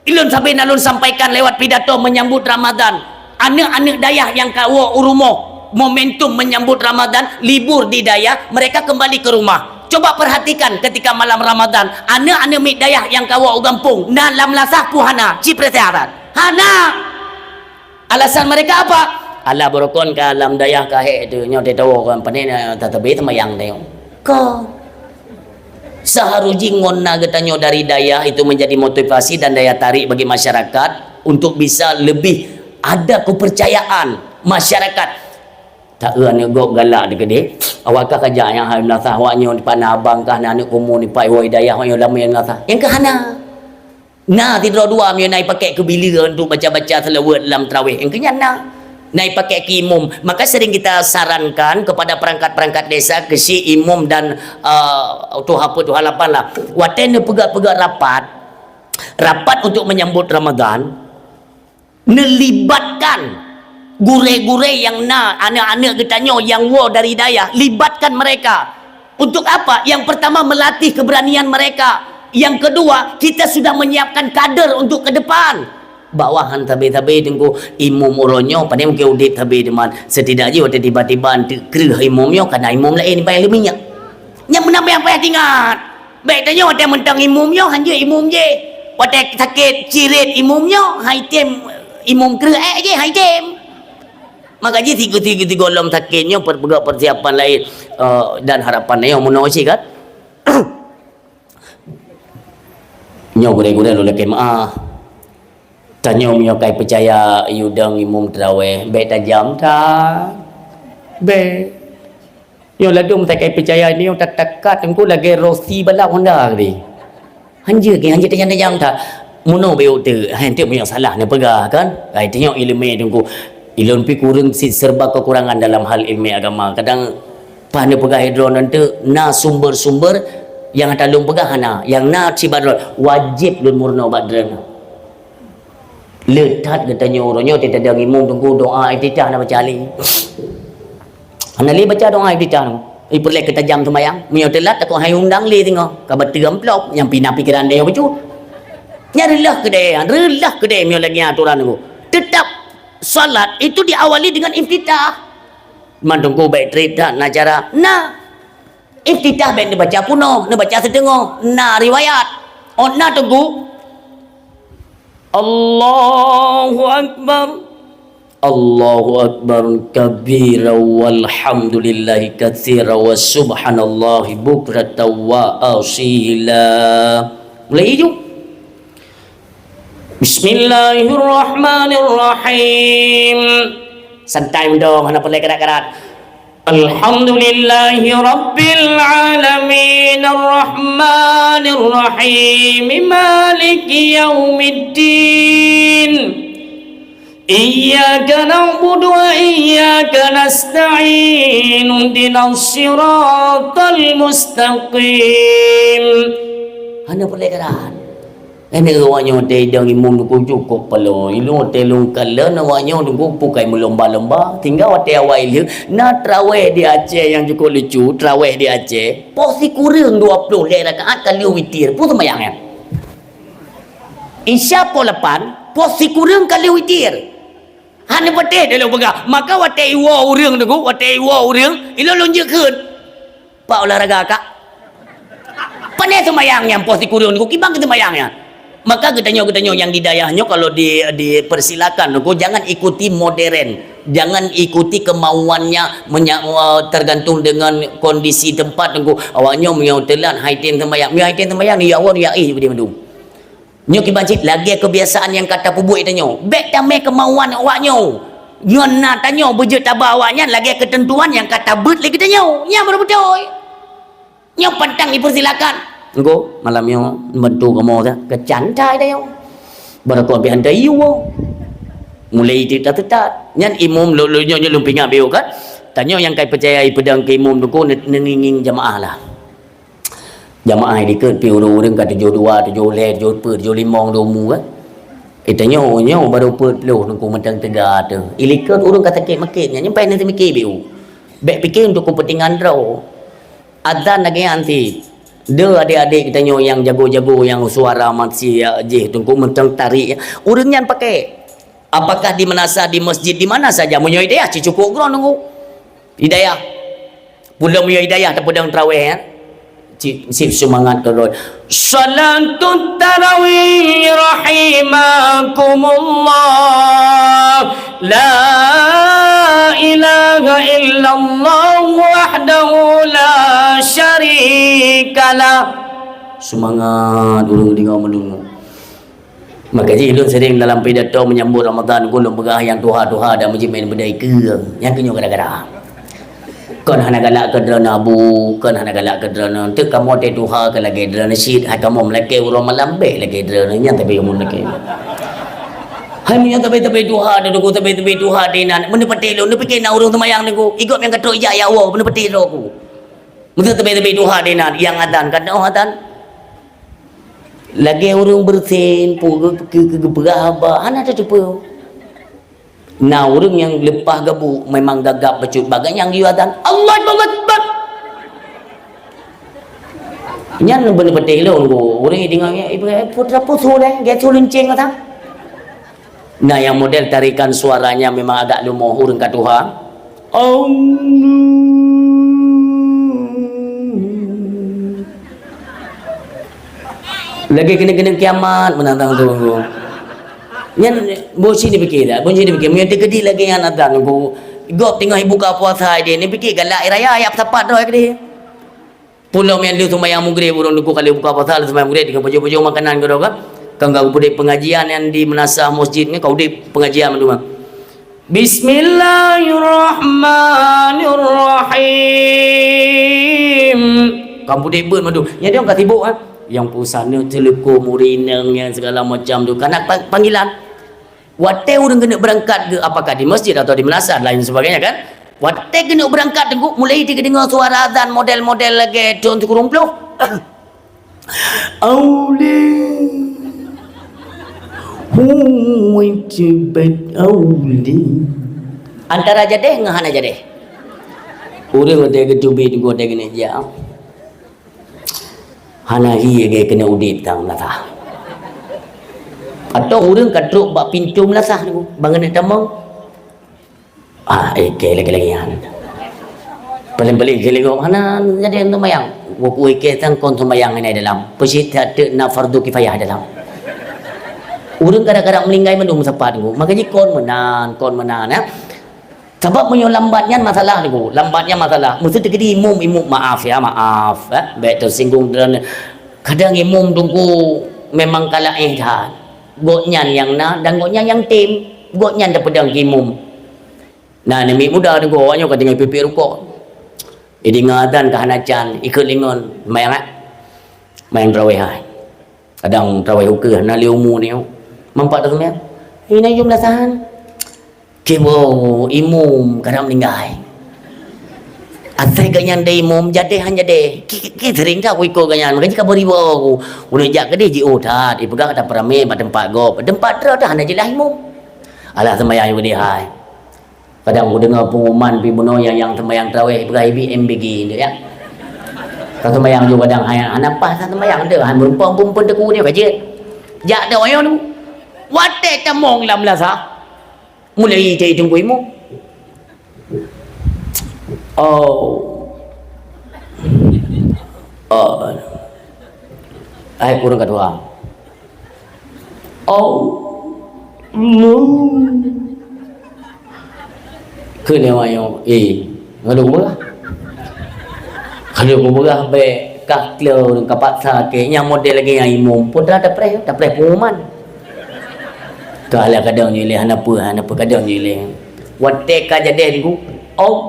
Ilôn sabe na lôn sampaikan lewat pidato menyambut Ramadan. Aneuk-aneuk dayah nyang ka woe u rumoh, momentum menyambut Ramadan, libur di dayah, mereka kembali ke rumah. Coba perhatikan ketika malam Ramadan, aneuk-aneuk miet dayah nyang ka woe u gampông, na lam lasah peue hana, ci peurasaan. Hana! Alasan mereka apa? Alah, beurukon ka lam dayah ka hék teuh, nyoe teuh tawoe kon, pane na tateubiet seumayang teuh. Kon. Seharusnya ngon na geutanyoe dari dayah itu menjadi motivasi dan daya tarik bagi masyarakat untuk bisa lebih ada kepercayaan masyarakat. Tak eu aneuk gob galak teuh keudeh. Awak kah kajak nyang hai meunasah awak nyoe di pana abang kah na aneuk kumu ni pai woi dayah awak nyoe lam meunasah. Nyang keu hana. Na sidroe dua meunyoe na ipakai keu bileue untuk baca-baca selawat lam tarawih. Nyang keu nyan na. Na ipakai keu imum. Maka sering kita sarankan kepada perangkat-perangkat desa, keu si imum dan, eh, tuha peuet, tuha lapan lah. Watée neupeugah-peugah rapat, rapat untuk menyambut Ramadan, neulibatkan gurée-gurée nyang na, aneuk-aneuk geutanyoe nyang woe dari dayah, libatkan mereka. Untuk apa? Yang pertama, melatih keberanian mereka. Yang kedua, kita sudah menyiapkan kader untuk ke depan. Bak wah han sabe-sabe teungku, imum uroe nyoe, pane mungken udeb sabe teuma. Setidak jih watée tiba-tiba eunteuk kreueh imum nyoe, kana imum laén nyang paleng leuminyak. Nyang meunan nyang payah teuingat. Bék tanyoe watée mantong imum nyoe, hanjeuet imum jih. Watée sakét cirit imum nyoe, hai tem imum kreueh ék jih, hai tem. Maka jih sigoe-sigoe gohlom sakét nyoe per-, peugah persiapan laén, eh, dan harapan nyoe meunoe cit kan. Nyoe gurée-gurée lôn lakée meuáh. Tanyoe meunyoe kai peucaya yue dong imum teurawéh, bék tajam that. Bék. Nyoe ladôm meutai kai peucaya nyoe tatakat teungku lagée rosi balap Honda tadi. Hanjeuet keu hanjeuet tajam-tajam that. Meunoe bék teuk, hai teuk meunyoe salah neupeugah kan. Ai teunyoe ileumé teungku. Ilôn pi kureueng cit serba kekurangan dalam hal ilmu agama. Kadang paih neupeugah lé droeneuh teuk na sumber-sumber nyang ata lôn peugah hana, nyang na sibat droeneuh wajéb lôn meurunoe bak droeneuh. Le that geutanyoe uroe nyoe teuntang imum teungku doa iftitah na baca lé. Hana lé baca doa iftitah nyoe. Ipeureulée keu tajam seumayang. Meunyoe teulat takot hai undang lé singoh. Ka bateue amplop nyang pina pikeran deh bacut. Nyan reuloh keudeh, reuloh keudeh meunyoe lagée nyan atoran teungku. Tetap salat itu diawali dengan iftitah. Man teungku bék treb that na cara. Na. Iftitah bék neubaca peunoh, neubaca siteungoh. Na riwayat. Oh na teungku. Allahu Akbar. Allahu Akbar kabira walhamdulillahi katsira wa subhanallahi bukratan wa asila. Mulai ju. Bismillahirrahmanirrahim. Santai mantong, hana peureulée karat-karat. Alhamdulillahi rabbil alamin, arrahmanir rahim, maliki yaumiddin. Iyyaka na'budu wa iyyaka nasta'in. Ihdinas siratal mustaqim. Hana peureulée karat. Keuneuk awak nyoe watée idong imum teungku cukôp paloe. Ilôn watée lôn kalon awak nyoe teungku bukai meulomba-lomba. Tinggai watée awai lheueh na trawéh di Aceh nyang cukôp lucu, trawéh di Aceh. Poh sikureueng dua ploh lhée rakaat ka lheueh witir. Peue seumayang nyan? Isya poh lapan, poh sikureueng ka lheueh witir. Hana patéh lôn peugah. Maka watée iwoe ureuëng teungku, watée iwoe ureuëng, ilôn lôn jeuet kheun. Pak olahraga kak. Pane seumayang nyang poh sikureueng teungku, kiban keu seumayang nyan. Maka geutanyoe-geutanyoe nyang di dayah nyoe kalau di, dipersilakan teungku, jangan ikuti modern. Jangan ikuti kemauannya menya-, eh, tergantung dengan kondisi tempat teungku. Awak nyoe meunyoe teulat hai tem seumayang. Meunyoe hai tem seumayang, ya Allah, ya eh, dia mandum. Nyoe kiban cit lagée keubiasaan nyang ka tapeubuet tanyoe. Bék tamé keumauan awak nyoe. Ngon na tanyoe beujeuet taba awak nyan lagée keuteuntuan nyang ka tabeuet lé geutanyoe. Nyan baru beutôi. Nyoe pantang dipersilakan. Engko malam nyoe bantu kamoe dah. Keucantai dah nyoe. Barakot pih hantai yue. Mulai teutat-teutat. Nyan imum lo, lo, nyoe, nyoe lôn pingat biu kan. Tanyoe nyang kai peucaya ipeudong keu imum tu ko ne-, neungieng-ngieng jamaah lah. Jamaah dikeue pih ureueng-ureueng ka tujoh dua, tujoh lhèe, tujoh peuet, tujoh limong di umu kan. Eh, tanyoe, nyoe baru peuet ploh nungku mantong teuga tu. Ilikot ureueng ka sakét makét nyan, nyan payah neuteumiké biu. Bék piké untuk keupeuntengan droe. Azan lagée nyan cit. Deuh adék-adék geutanyoe nyang jago-jago, nyang suara maksiat jih, teungku mantong tarék. Ureueng nyan paké. Apakah di meunasah, di masjid, di mana saja, meunyoe hidayah, cicukok droe nunggu. Hidayah. Pulang meunyoe hidayah, tapeudong tarawih, ya. Cit, cit seumangat keu droe. Salatut tarawih rahimakumullah. La ilaha illallah wahdahu la syarikalah. Seumangat ureueng deungoe meununggu. Maka jih lôn sering dalam pidato menyambut Ramadan, ulôn peugah nyang tuha-tuha dan meujimain beudai keue. Nyang keu nyoe gara-gara. Kon hana galak keu droeneuh abu, kon hana galak keu droeneuh. Teuk kamoe teuh tuha keu lagée droeneuh cit, hai kamoe meulakée uroe malam bék lagée droeneuh. Nyan tapi kamoe meulakée. Hai meunyoe tapi-tapi tuha, dan aku tapi-tapi tuha di nan. Meuneuh patéh lôn, neupiké na ureueng seumayang nunggu. Igop nyang ka trok ijak ya Allah, meuneuh patéh lôn aku. Meuneuh tapi-tapi tuha di nan, nyang adan, kan oh adan. Lagée ureueng beureusin, pu-, ke-, ke-, ke-, geupeugah haba, hana tateupeue. Na ureueng nyang leupah gabu memang gagap bacut bagai nyang geuyue azan, "Allahu Akbar." Nyan beuneupatéh lôn ku, ureueng deungoe, "Eh, putra pusu lé, gét su leunceng ka." Na nyang model tarikan suaranya memang agak lumoh ureueng ka tuha. Lagée keuneuk-keuneuk kiamat meunantang tu. Nyan boh si dipike dak, boh si dipike. Meunyoe teukeudi lagée nyan atan ku, gob teungoh ibuka puasa ideh, ni pike galak raya yak sapat droe keudeh. Pulo meunan lheueh sumbayang Maghrib, ureueng duku kali buka puasa, lheueh sumbayang Maghrib, deungon pajoh-pajoh makanan keudroe ka. Kan ka udeb pengajian nyang di meunasah masjid nyan, ka udeb pengajian mandum. Bismillahirrahmanirrahim. Ka udeb beuet mandum. Nyan dia ka sibuk, ha. Nyang pusana, teuleuko, murineng, nyang segala macam tu. Kana pa-, panggilan. Watée ureueng keuneuk beurangkat geu, apakah di masjid atau di meunasah dan lain sebagainya kan? Watée keuneuk beurangkat teungku, mulai teudeungoe suara azan model-model lagée thon sikureueng ploh. Auli. Hui cebat auli. Antara jadeh ngon hana jadeh. Ureueng watée geuteubiet teungku watée keuneuk jak. Hana hi lagée keuneuk udeb tang meunasah. Atau ureueng ka trok bak pintoe meunasah tu, ban keuneuk tamong. Ah, eh, keu lagée-lagée nyan. Paléng-paléng keu lagée hana jadi sumbayang. Waktu ikée sang kon sumbayang inai dalam. Peusit that teuk na fardu kifayah dalam. Ureueng kadang-kadang meuninggai mandum meusapat tu. Maka jih kon meunan, kon meunan, ya. Sabab meunyoe lambat nyan masalah niku, lambat nyan masalah. Meuseuti keudi imum, imum, maaf ya, maaf, eh, bék teusinggung droeneuh. Kadang imum teungku memang ka laén that. Gobnyan nyang na dan gobnyan nyang tem. Gobnyan tapeudong keu imum. Nah, namiet muda teungku, awak nyoe ka tinggai pipék rukok. Idingoe azan ka hana can, ikot lingon, seumayang, eh. Seumayang tarawih hai. Kadang tarawih ukeue, hana lé umu ni. Mampak teuseumayang. Ina jumlah sahan. Kibo imum kadang meuninggai. Asai gobnyan dai imum, jadeh han jadeh. Ki, ki, ki sering that kuikot gobnyan, maka jih ka beuribok ku. Ulôn jak keudeh jiôh that, ipeugah that peuramé bak teumpat gob. Teumpat droe dah hana jeulaih imum. Alah seumayang keudeh hai. Kadang kudeungoe pengumuman pi bunoe nyang, nyang seumayang tarawih ipeugah ibi M B G tu ya. Ka seumayang ju kadang hai hana paih seumayang tu, hai meurumpok pun, pun teku ni bajet. Jak dah oyong tu. Watée tamong lam meunasah. Mulai cari teungku imum. Oh. Oh. Hai ureueng ka tuha. Oh. Keu nyoe, eh, ngon peugah. Kalau peugah bék Ka kleu ureueng ka paksa keu nyang model lagèe nyan imum, peue teuma tapreh, tapreh pengumuman. Ka alah kadang nyoe lé, hana peue, hana peue kadang nyoe lé. Watèe ka jadeh niku, Allah.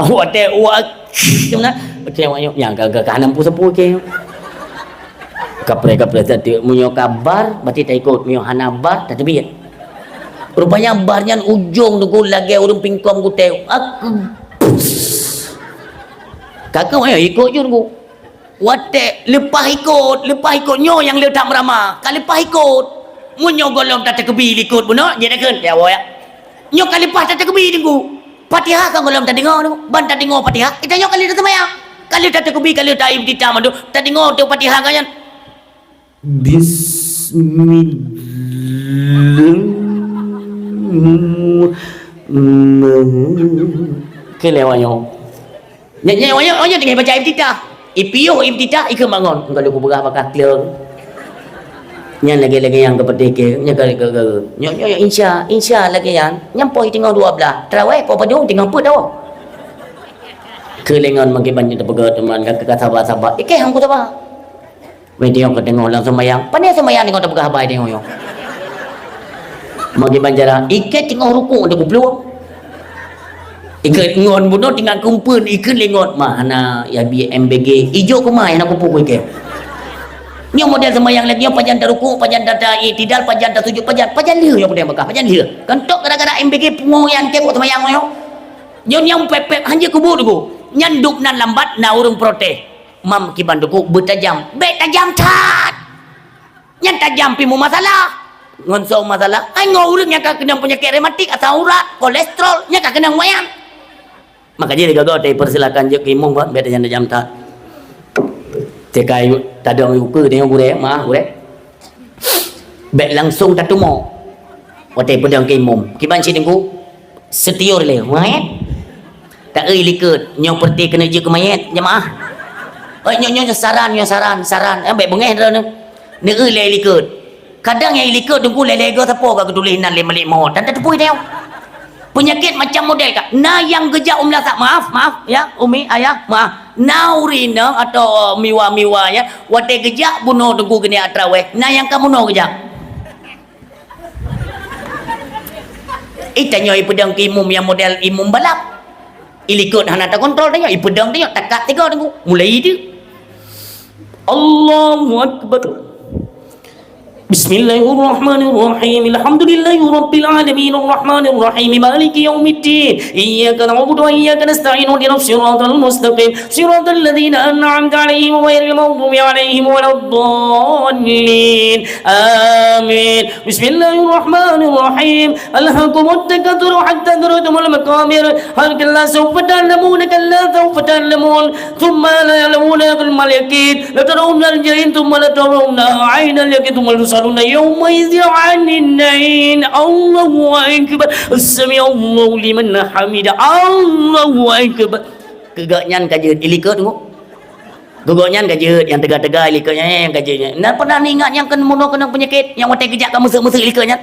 Watèe wa-, macam mana? Macam mana? Nyang ka, ka, ka hana peue-peue keu. Kapreh-kapreh sateuk, meunyoe ka bar, berarti taikot, meunyoe hana bar, tateubiet. Rupanya bar nyan ujong teungku lagèe ureueng pingkom gutèe. Aku. Ka keuh, ayo ikot ju teungku. Watèe leupah ikot, leupah ikot nyoe nyang le that meurama. Ka leupah ikot. Meunyoe gohlom tateukeubie likot bunoe, jeuet takheun, ya Allah ya. Nyoe ka leupah tateukeubie teungku. Fatihah kan gohlom tadeungoe teungku. Ban tadeungoe Fatihah, kita nyoe ka le taseumayang. Ka le tateukeubie, ka le ta-iftitah mandum. Tadeungoe teuk Fatihah kan nyan. Bismillah. Keu lewat nyoe. Nyan, nyan, nyan, nyan teungoh baca iftitah. Ipiôh iftitah, ikheun bangon. Engkau lôn kupeugah bak ka kleu. Nyan lagèe-lagèe nyang keupeutèe keu, nyan ka, ka, ka, nyoe, nyoe, nyoe, insya, insya lagèe nyan. Nyan poh teungoh dua belas. Tarawèh poh padum teungoh peuet tawoe. Keu lé ngon meukiban nyoe teupeugah teuma, ka, ka, ka saba-saba. Ikeh hang kusaba. Weh, teungoh ka teungoh lam seumayang. Pane seumayang teungoh tapeugah haba teungoh nyoe. Meukiban cara, ikeh teungoh rukuk teungku plueng. Ikeh ngon bunoe tinggai kumpeuen, ikeh lé ngon. Mah, hana, ya, bi M B G. Ijok keumah, hana kupu ku ikeh. Nyoe model seumayang lagèe nyoe, pajan tarukuk, pajan ta, ta, i'tidal, pajan tasujud, pajan, pajan lheueh nyoe peudeh Mekah, pajan lheueh. Kan tok gara-gara M B G pungo nyang cebok seumayang nyoe. Nyoe nyang pep-pep, hanjeuet kubu teungku. Nyan dub nan lambat, na ureueng protes. Mam kiban teungku beutajam. Bèk tajam that! Nyan tajam pih meumasalah. Ngon soe masalah? Hai ngon ureueng nyang ka keunong peunyakét rematik, asam urat, kolesterol, nyan ka keunong nyan. Maka jih digogo teuh persilakan jeuet keu imum, bèk tajam-tajam that. Teuka tadong ukeue teuh gurèe, maaf gurèe. Bèk langsung tatumo. Watèe peudong keu imum. Kiban cit teungku. Setiur lé, wéet. Ta-eu likot, nyoe peureuté keuneuk jeuet keu manyét jeumaáh. Oi, nyoe, nyoe, nyoe saran, nyoe saran, saran. Eh, bèk beungéh droeneuh. Neu-eu lé likot. Kadang nyang likot teungku lé-lé goe sapo ka geutuléh nan lé malik mawöt. Dan tateupeue teuh. Peunyakét macam model ka. Na nyang geujak u meulasak, maaf, maaf, ya, umi, ayah, maaf. Na ureueng inong atau miwa-miwa nyan, watèe geujak bunoe teungku keuneuk trawéh, na nyang ka bunoe geujak. Eh, tanyoe ipeudong keu imum nyang model imum balap. Ilikot hana takontrol tanyoe, ipeudong tanyoe, takat tiga teungku. Mulai itu. Allahu Akbar. Bismillahirrahmanirrahim. Alhamdulillahirabbil alamin. Arrahmanirrahim. Maliki yaumiddin. Iyyaka na'budu wa iyyaka nasta'in. Ihdinas siratal mustaqim. Siratal ladzina an'amta 'alaihim ghairil maghdubi 'alaihim waladdallin. Amin. Bismillahirrahmanirrahim. Alhakumut takatsur hatta zurtumul maqabir. Hal kalla sawfa ta'lamun, kalla sawfa ta'lamun. Tsumma la ya'lamuna ilmal yaqin. Latarawunnal jahim tsumma latarawunnahu 'ainal yaqin tsumma latus'alunna yauma'idzin 'anin na'im. Allahu akbar. Sami'allahu liman hamidah. Allahu akbar. Keu gobnyan ka jeuet ilikot teungku. Keu gobnyan ka jeuet, nyang teuga-teuga ilikot nyan, nyang ka jeuet nyan. Na pernah neuingat nyang keuneuk bunoe keunong peunyakét, nyang watèe geujak ka meuseuk-meuseuk ilikot nyan?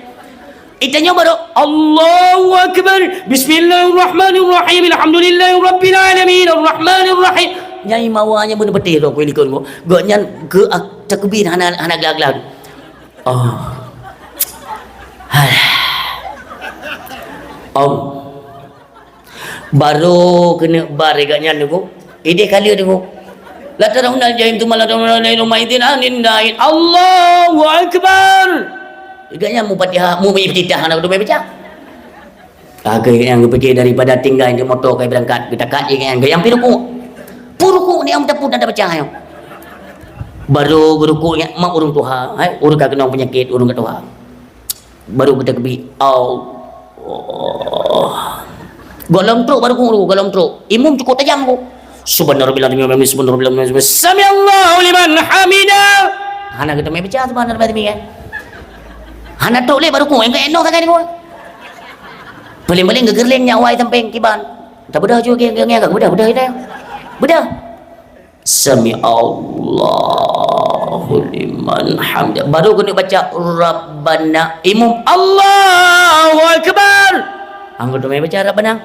Itanyoe barô, Allahu Akbar. Bismillahirrahmanirrahim. Alhamdulillahirabbil alamin. Arrahmanirrahim. Nyai mawa nyan beuneuh beutôi lôn keu ilikot ngon. Gobnyan keu ak-, takbir hana, hana glah-glah. Oh. Hai. Om. Barô keuneuk bar gobnyan teungku. Idéh ka lheueh teungku. Latarawunnal jahim tsumma latarawunnahu 'ainal yaqin tsumma latarawunnahu 'ainal yaqin. Allahu Akbar. Gobnyan mufatihah, mu iftitah hana geuteumé baca. Ka gobnyan geupikir daripada tinggai di moto ka beurangkat, geutakat gobnyan, gobnyan pi rukuk. Pi rukuk ni am tapun hana baca nyoe. Barô geurukuk nyan mak ureueng tuha, hai, ureueng ka keunong peunyakét, ureueng ka tuha. Barô geutakbir, Allah. Gohlom trok barô ku, gohlom trok. Imum cukôp tajam ku. Subhana rabbil azim, subhana rabbil azim, sami'allahu liman hamidah. Hana geuteumé baca subhana rabbil azim, kan? Hana trok lé barô ku, engkau eno sagai ku. Paléng-paléng geugeurleng nyan wai sampéng kiban. Tabeudôh ju, ge-, ge-, ge-, beudôh, beudôh, beudôh. Beudôh. Sami'allahu liman hamidah. Barô keuneuk baca, Rabb Bana imum, "Allahu Akbar!" Anggô teumé baca Rabbana.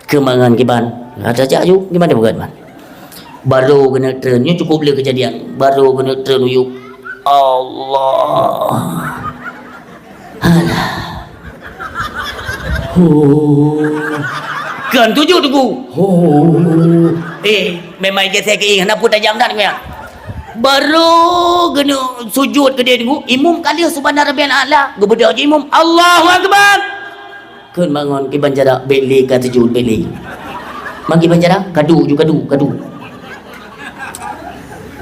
Keumangan kiban. Rata jak aju, gimana bukan, man? Baru keuneuk treun, nyoe cukup le keujadian. Baru keuneuk treun uyuek. Allah. Alah. Huh. Kan tuju tugu. Huh. Eh, memang geuseh keuieng, hana peue tajam that nyan. Baru keuneuk sujud keudeh tugu, imum ka lheueh subhana rabbiyal a'la. Geubeudôh ju imum, Allahu Akbar. Kheun bangon kiban cara, bék lé ka teujeuet, bék lé. Man kiban cara, kadu ju, kadu, kadu.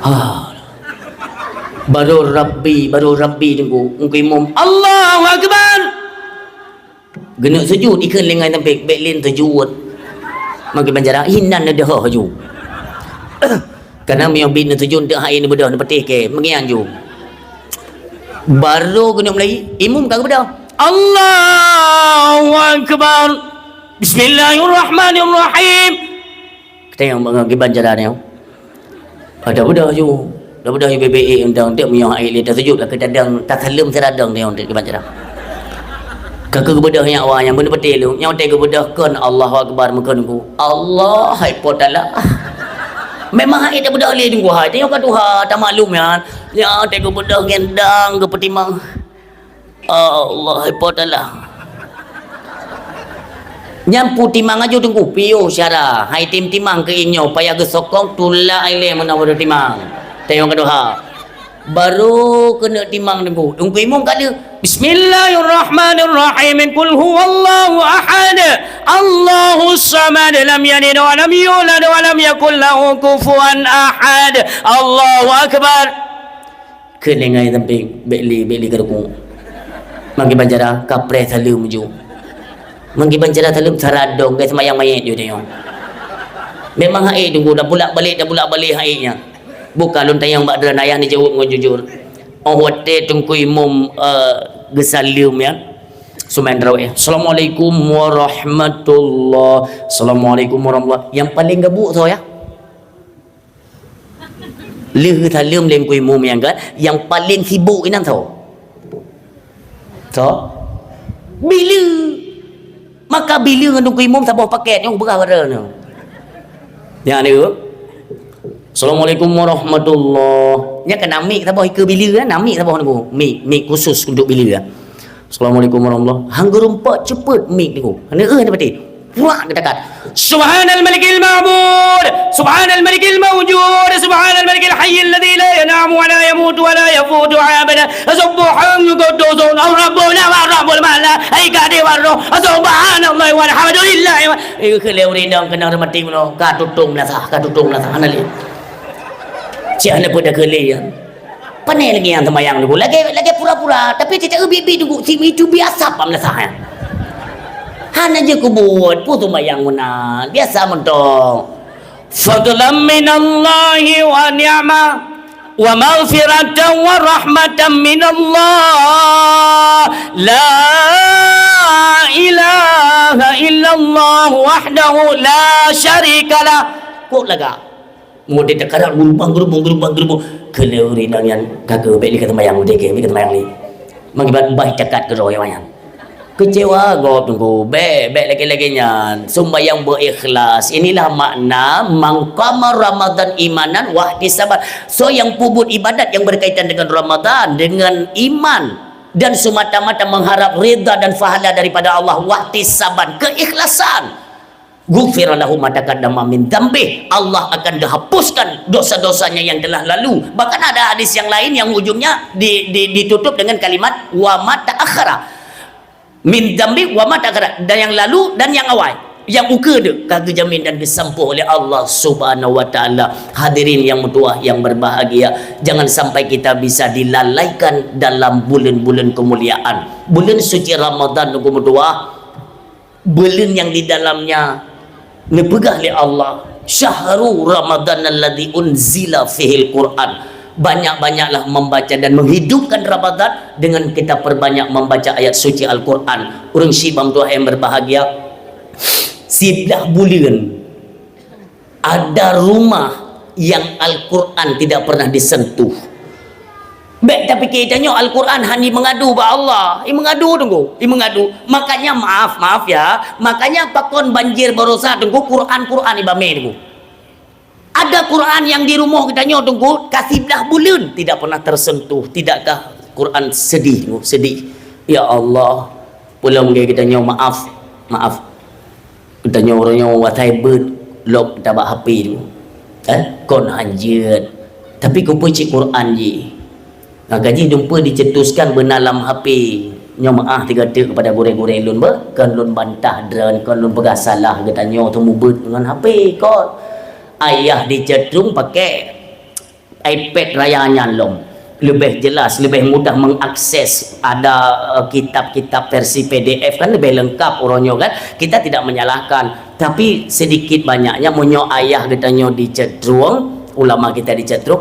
Ha. Baru Rabbi, baru Rabbi teungku. Engkeu imum, Allahu Akbar. Geuneuk sujud, ikheun lé ngon sampéng, bék lé teujeuet. Man kiban cara, inan neudoh ju. Kana meunyoe bit neutujun teuh hai neubeudôh neupeuteh kée, meungian ju. Baru keuneuk mulai, imum ka geubeudôh. Allahu Akbar. Bismillahirrahmanirrahim. Tengok bangon kiban cara nyoe. Ada beudôh ju. Dah beudôh ju bebek eh undang dek meunyoe hai lé tasujud lah keudadang tasaleuem siradong nyoe dek kiban cara. Ka keu geubeudôh nyak wa nyang beuneupeuteh lôn, nyang watée geubeudôh kon Allahu Akbar meukeunku. Allah hai po talah. Memang hai tabeudôh lé teungku hai, tanyoe ka tuha tamaklum nyan. Nyang watée geubeudôh ngon dang geupeutimang. Allah hai po talah. Nyan peutimang aju teungku, piôh syara. Hai tim-timang keu inyoe payah geusokong tulak ilée meunan baru timang. Tanyoe ka tuha. Baru keuneuk timang teungku. Teungku imum ka lheueh, "Bismillahirrahmanirrahim. Qul huwallahu ahad. Allahus samad. Lam yalid wa lam yulad wa lam yakul lahu kufuwan ahad. Allahu akbar." Kheun lé ngon sampéng, bék lé, bék lé keu rukuk. Man kiban cara, kapreh saleuem ju. Man kiban cara saleuem saradong, geuseumbahyang manyét ju tanyoe. Memang hai teungku, dah bulak-balik, dah bulak-balik hai nyan. Buka lôn tanyong bak droeneuh, ayah neujaweueb ngon jujur. Óh watée teungku imum, eh, geusaleuem nyan, seumayang tarawih, "Assalamualaikum warahmatullah. Assalamualaikum warahmatullah." Nyang paleng gabuk soe ya? Lheueh saleuem lé teungku imum nyan kan, nyang paleng sibuk inan soe? Soe? Bileue. Maka bileue ngon teungku imum saboh paket nyang beurah barang nyoe. Nyan dia. "Assalamualaikum warahmatullah." Nyan kan na mik saboh ikeue bileue kan, na mik saboh nyoe. Mik, mik khusus untuk bileue kan. "Assalamualaikum warahmatullah." Hang geurumpok ceupet mik nyoe. Hana eh hana pati. Purak geutakat. "Subhanal malikil ma'bud, subhanal malikil maujud, subhanal malikil hayyil ladzi la yanamu wa la yamutu wa la yafutu abada. Subhanal quddusun rabbuna wa rabbul malaikati war ruh. Subhanallahi walhamdulillah." Eh, keu lé ureueng inong keunong reumatik meunyoe, ka tutong meulasah, ka tutong meulasah, hana lé. Cit hana peue takeu lé nyan. Pane lagée nyang seumayang teungku, lagée, lagée pura-pura, tapi teuka ubit-bit teungku, si itu biasa pam lasah nyan. Hana jeuet kubuet, peue seumayang meunan, biasa mantong. Fadlan minallahi wa ni'mah, wa maghfiratan wa rahmatan minallah. La ilaha illallah wahdahu la syarikalah. Kok lagak? Mode teukarat gurubang, gurubang, gurubang, gurubang. Keu lé ureueng inong nyan, ka keu bék lé ka seumayang, mode keu bék ka seumayang lé. Meukibat bah cakat keudroe nyan. Keucewa gob teungku, bék, bék lagée-lagée nyan. Seumayang beu ikhlas. Inilah makna, "Man qama Ramadan imanan wahtisaban." Soe nyang peubuet ibadat nyang berkaitan dengan Ramadan, dengan iman, dan semata-mata mengharap ridha dan pahala daripada Allah, wahtisaban, keikhlasan. Ghufira lahu ma taqaddama min dzambih, Allah akan geuhapuskan dosa-dosanya yang telah lalu. Bahkan ada hadis yang lain yang ujungnya di, di, ditutup dengan kalimat, "Wa ma ta'akhkhara." Min dzambih wa ma ta'akhkhara, dan yang lalu dan yang awai. Yang ukeue deuh ka geujamin dan geusampoe oleh Allah Subhanahu wa Ta'ala. Hadirin yang meutuwah, yang berbahagia, jangan sampai kita bisa dilalaikan dalam buleuen-buleuen kemuliaan. Buleuen suci Ramadan, teungku meutuwah, buleuen nyang di dalamnya neupeugah lé Allah, "Syahru Ramadan alladzi unzila fihil Qur'an." Banyak-banyaklah membaca dan menghidupkan Ramadan dengan kita perbanyak membaca ayat suci Al-Qur'an. Ureueng syiek bang tuah yang berbahagia, siblah buleuen ada rumah yang Al-Qur'an tidak pernah disentuh. Bék Pike tanyoe Al-Quran hana mengadu bak Allah. I mengadu, Teungku. I mengadu. Makanya maaf, maaf ya. Makanya pakon banjir barosa, Teungku, Quran, Quran i bame, Teungku. Ada Quran yang di rumoh geutanyoe, Teungku, ka siblah buleuen tidak pernah tersentuh. Tidakkah Quran sedih, Teungku? Sedih. Ya Allah, peulom lé geutanyoe, maaf, maaf. Geutanyoe uroe nyoe watèe beuet lom tabak H P tu. Eh, kon hanjeuet. Tapi keupeue cit Quran jih? Nah, ka jih dumpeue dicetuskan beuna lam H P. Nyoe meu'ah tiga teuk kepada gurèe-gurèe lôn beuh, kon lôn bantah droen, kon lôn peugah salah geutanyoe teumeubeuet ngon H P, kon. Ayah dicetrung pakai iPad raya nyan lom. Leubeh jelas, leubeh mudah mengakses. Ada, eh, kitab-kitab versi P D F kan leubeh lengkap uroe nyoe kan. Kita tidak menyalahkan. Tapi sedikit banyaknya meunyoe ayah geutanyoe dicetrung, ulama kita dicetrung,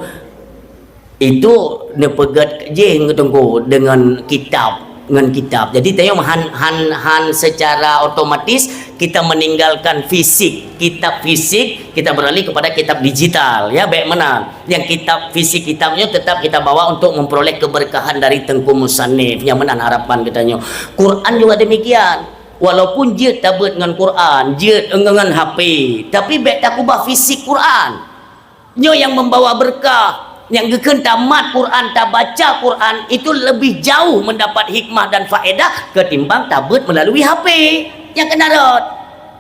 itu neupeugét jih Teungku dengan kitab, ngon kitab. Jadi, tanyoe han, han, han secara otomatis kita meninggalkan fisik, kitab fisik, kita beralih kepada kitab digital, ya, bèk meunan. Yang kitab fisik, kitab nyoe tetap kita bawa untuk memperoleh keberkahan dari Teungku Musannif. Nyang meunan harapan geutanyoe. Quran juga demikian. Walaupun jeuet tabeuet ngon Quran, jeuet ngon H P, tapi bèk takubah fisik Quran. Nyoe nyang membawa berkah. Nyang geukheun tamat Quran, tabaca Quran, itu lebih jauh mendapat hikmah dan faedah ketimbang tabeuet melalui H P. Nyang keunan rot.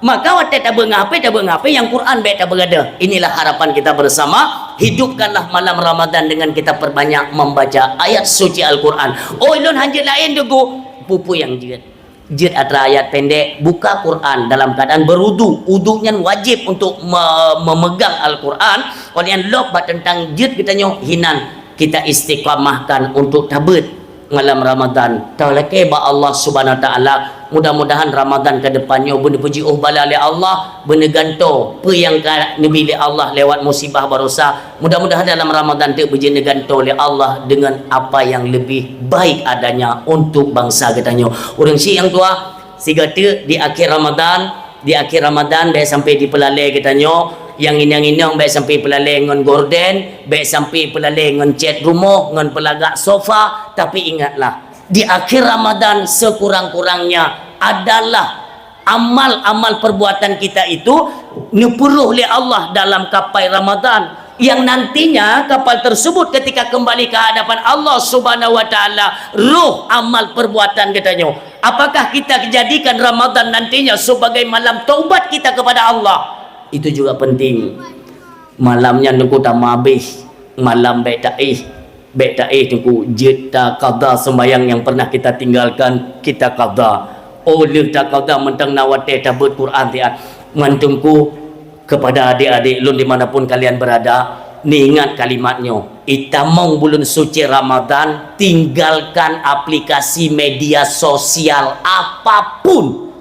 Maka watèe tabeuet ngon H P, tabeuet ngon H P, nyang Quran bèk tapeugah. Inilah harapan kita bersama. Hidupkanlah malam Ramadan dengan kita perbanyak membaca ayat suci Al-Quran. Oh, lôn hanjeuet laén, Teungku. Peue-peue nyang jeuet. Jeuet atra ayat pendek, buka Quran dalam keadaan berudu. Udu nyan wajib untuk me-, memegang Al-Quran. Oleh nyan lom bak teuntang jeuet geutanyoe hinan kita istiqamahkan untuk tabeuet malam Ramadan. Talakèe bak Allah Subhanahu Wa Taala. Mudah-mudahan Ramadan ke depan nyoe beuneupuji oh bala lé Allah, beuneugantoe peue nyang ka neubi lé Allah lewat musibah barosa. Mudah-mudahan dalam Ramadan teuk beujeuet neugantoe lé Allah dengan apa yang lebih baik adanya untuk bangsa geutanyoe. Ureueng syiek nyang tuha, sigoe teuk di akhir Ramadan, di akhir Ramadan bèk sampai dipeulalè geutanyoe, nyang inong-inong bèk sampai peulalè ngon gorden, bèk sampai peulalè ngon cét rumoh, ngon peulagak sofa, tapi ingatlah, di akhir Ramadan sekurang-kurangnya adalah amal-amal perbuatan kita itu neupeurôh lé Allah dalam kapai Ramadan, yang nantinya kapal tersebut ketika kembali ke hadapan Allah Subhanahu Wa Taala, roh amal perbuatan geutanyoe. Apakah kita jadikan Ramadan nantinya sebagai malam taubat kita kepada Allah? Itu juga penting. Malam nyan Teungku tamah abéh, malam bèk taéh. Bèk taéh Teungku, jeuet taqadha sembahyang yang pernah kita tinggalkan, kita qadha. Oh lheueh taqadha mantong na watèe tabeuet Quran siat. Ngon Teungku, kepada adik-adik lôn di mana pun kalian berada, neuingat kalimat nyoe. Itamong buleuen suci Ramadan, tinggalkan aplikasi media sosial apapun.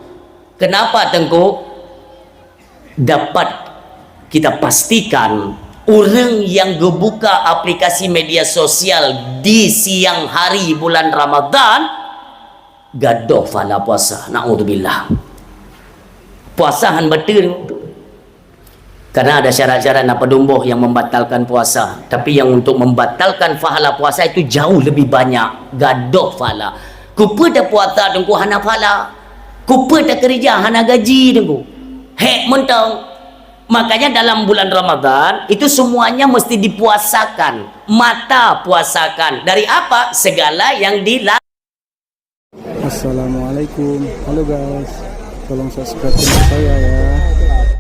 Kenapa, Teungku? Dapat kita pastikan, ureueng nyang geubuka aplikasi media sosial di siang hari bulan Ramadan, gadôh pahala puasa. Naudzubillah. Puasa han bateul. Karena ada syarat-syarat na padum boh yang membatalkan puasa. Tapi yang untuk membatalkan pahala puasa itu jauh lebih banyak. Gadôh pahala. Keupeue tapuasa Teungku hana pahala? Keupeue takeureuja hana gaji Teungku? Hék mantong. Makanya dalam bulan Ramadan itu semuanya mesti dipuasakan. Mata puasakan. Dari apa? Segala yang dilarang. Assalamualaikum. Halo guys. Tolong subscribe channel saya ya.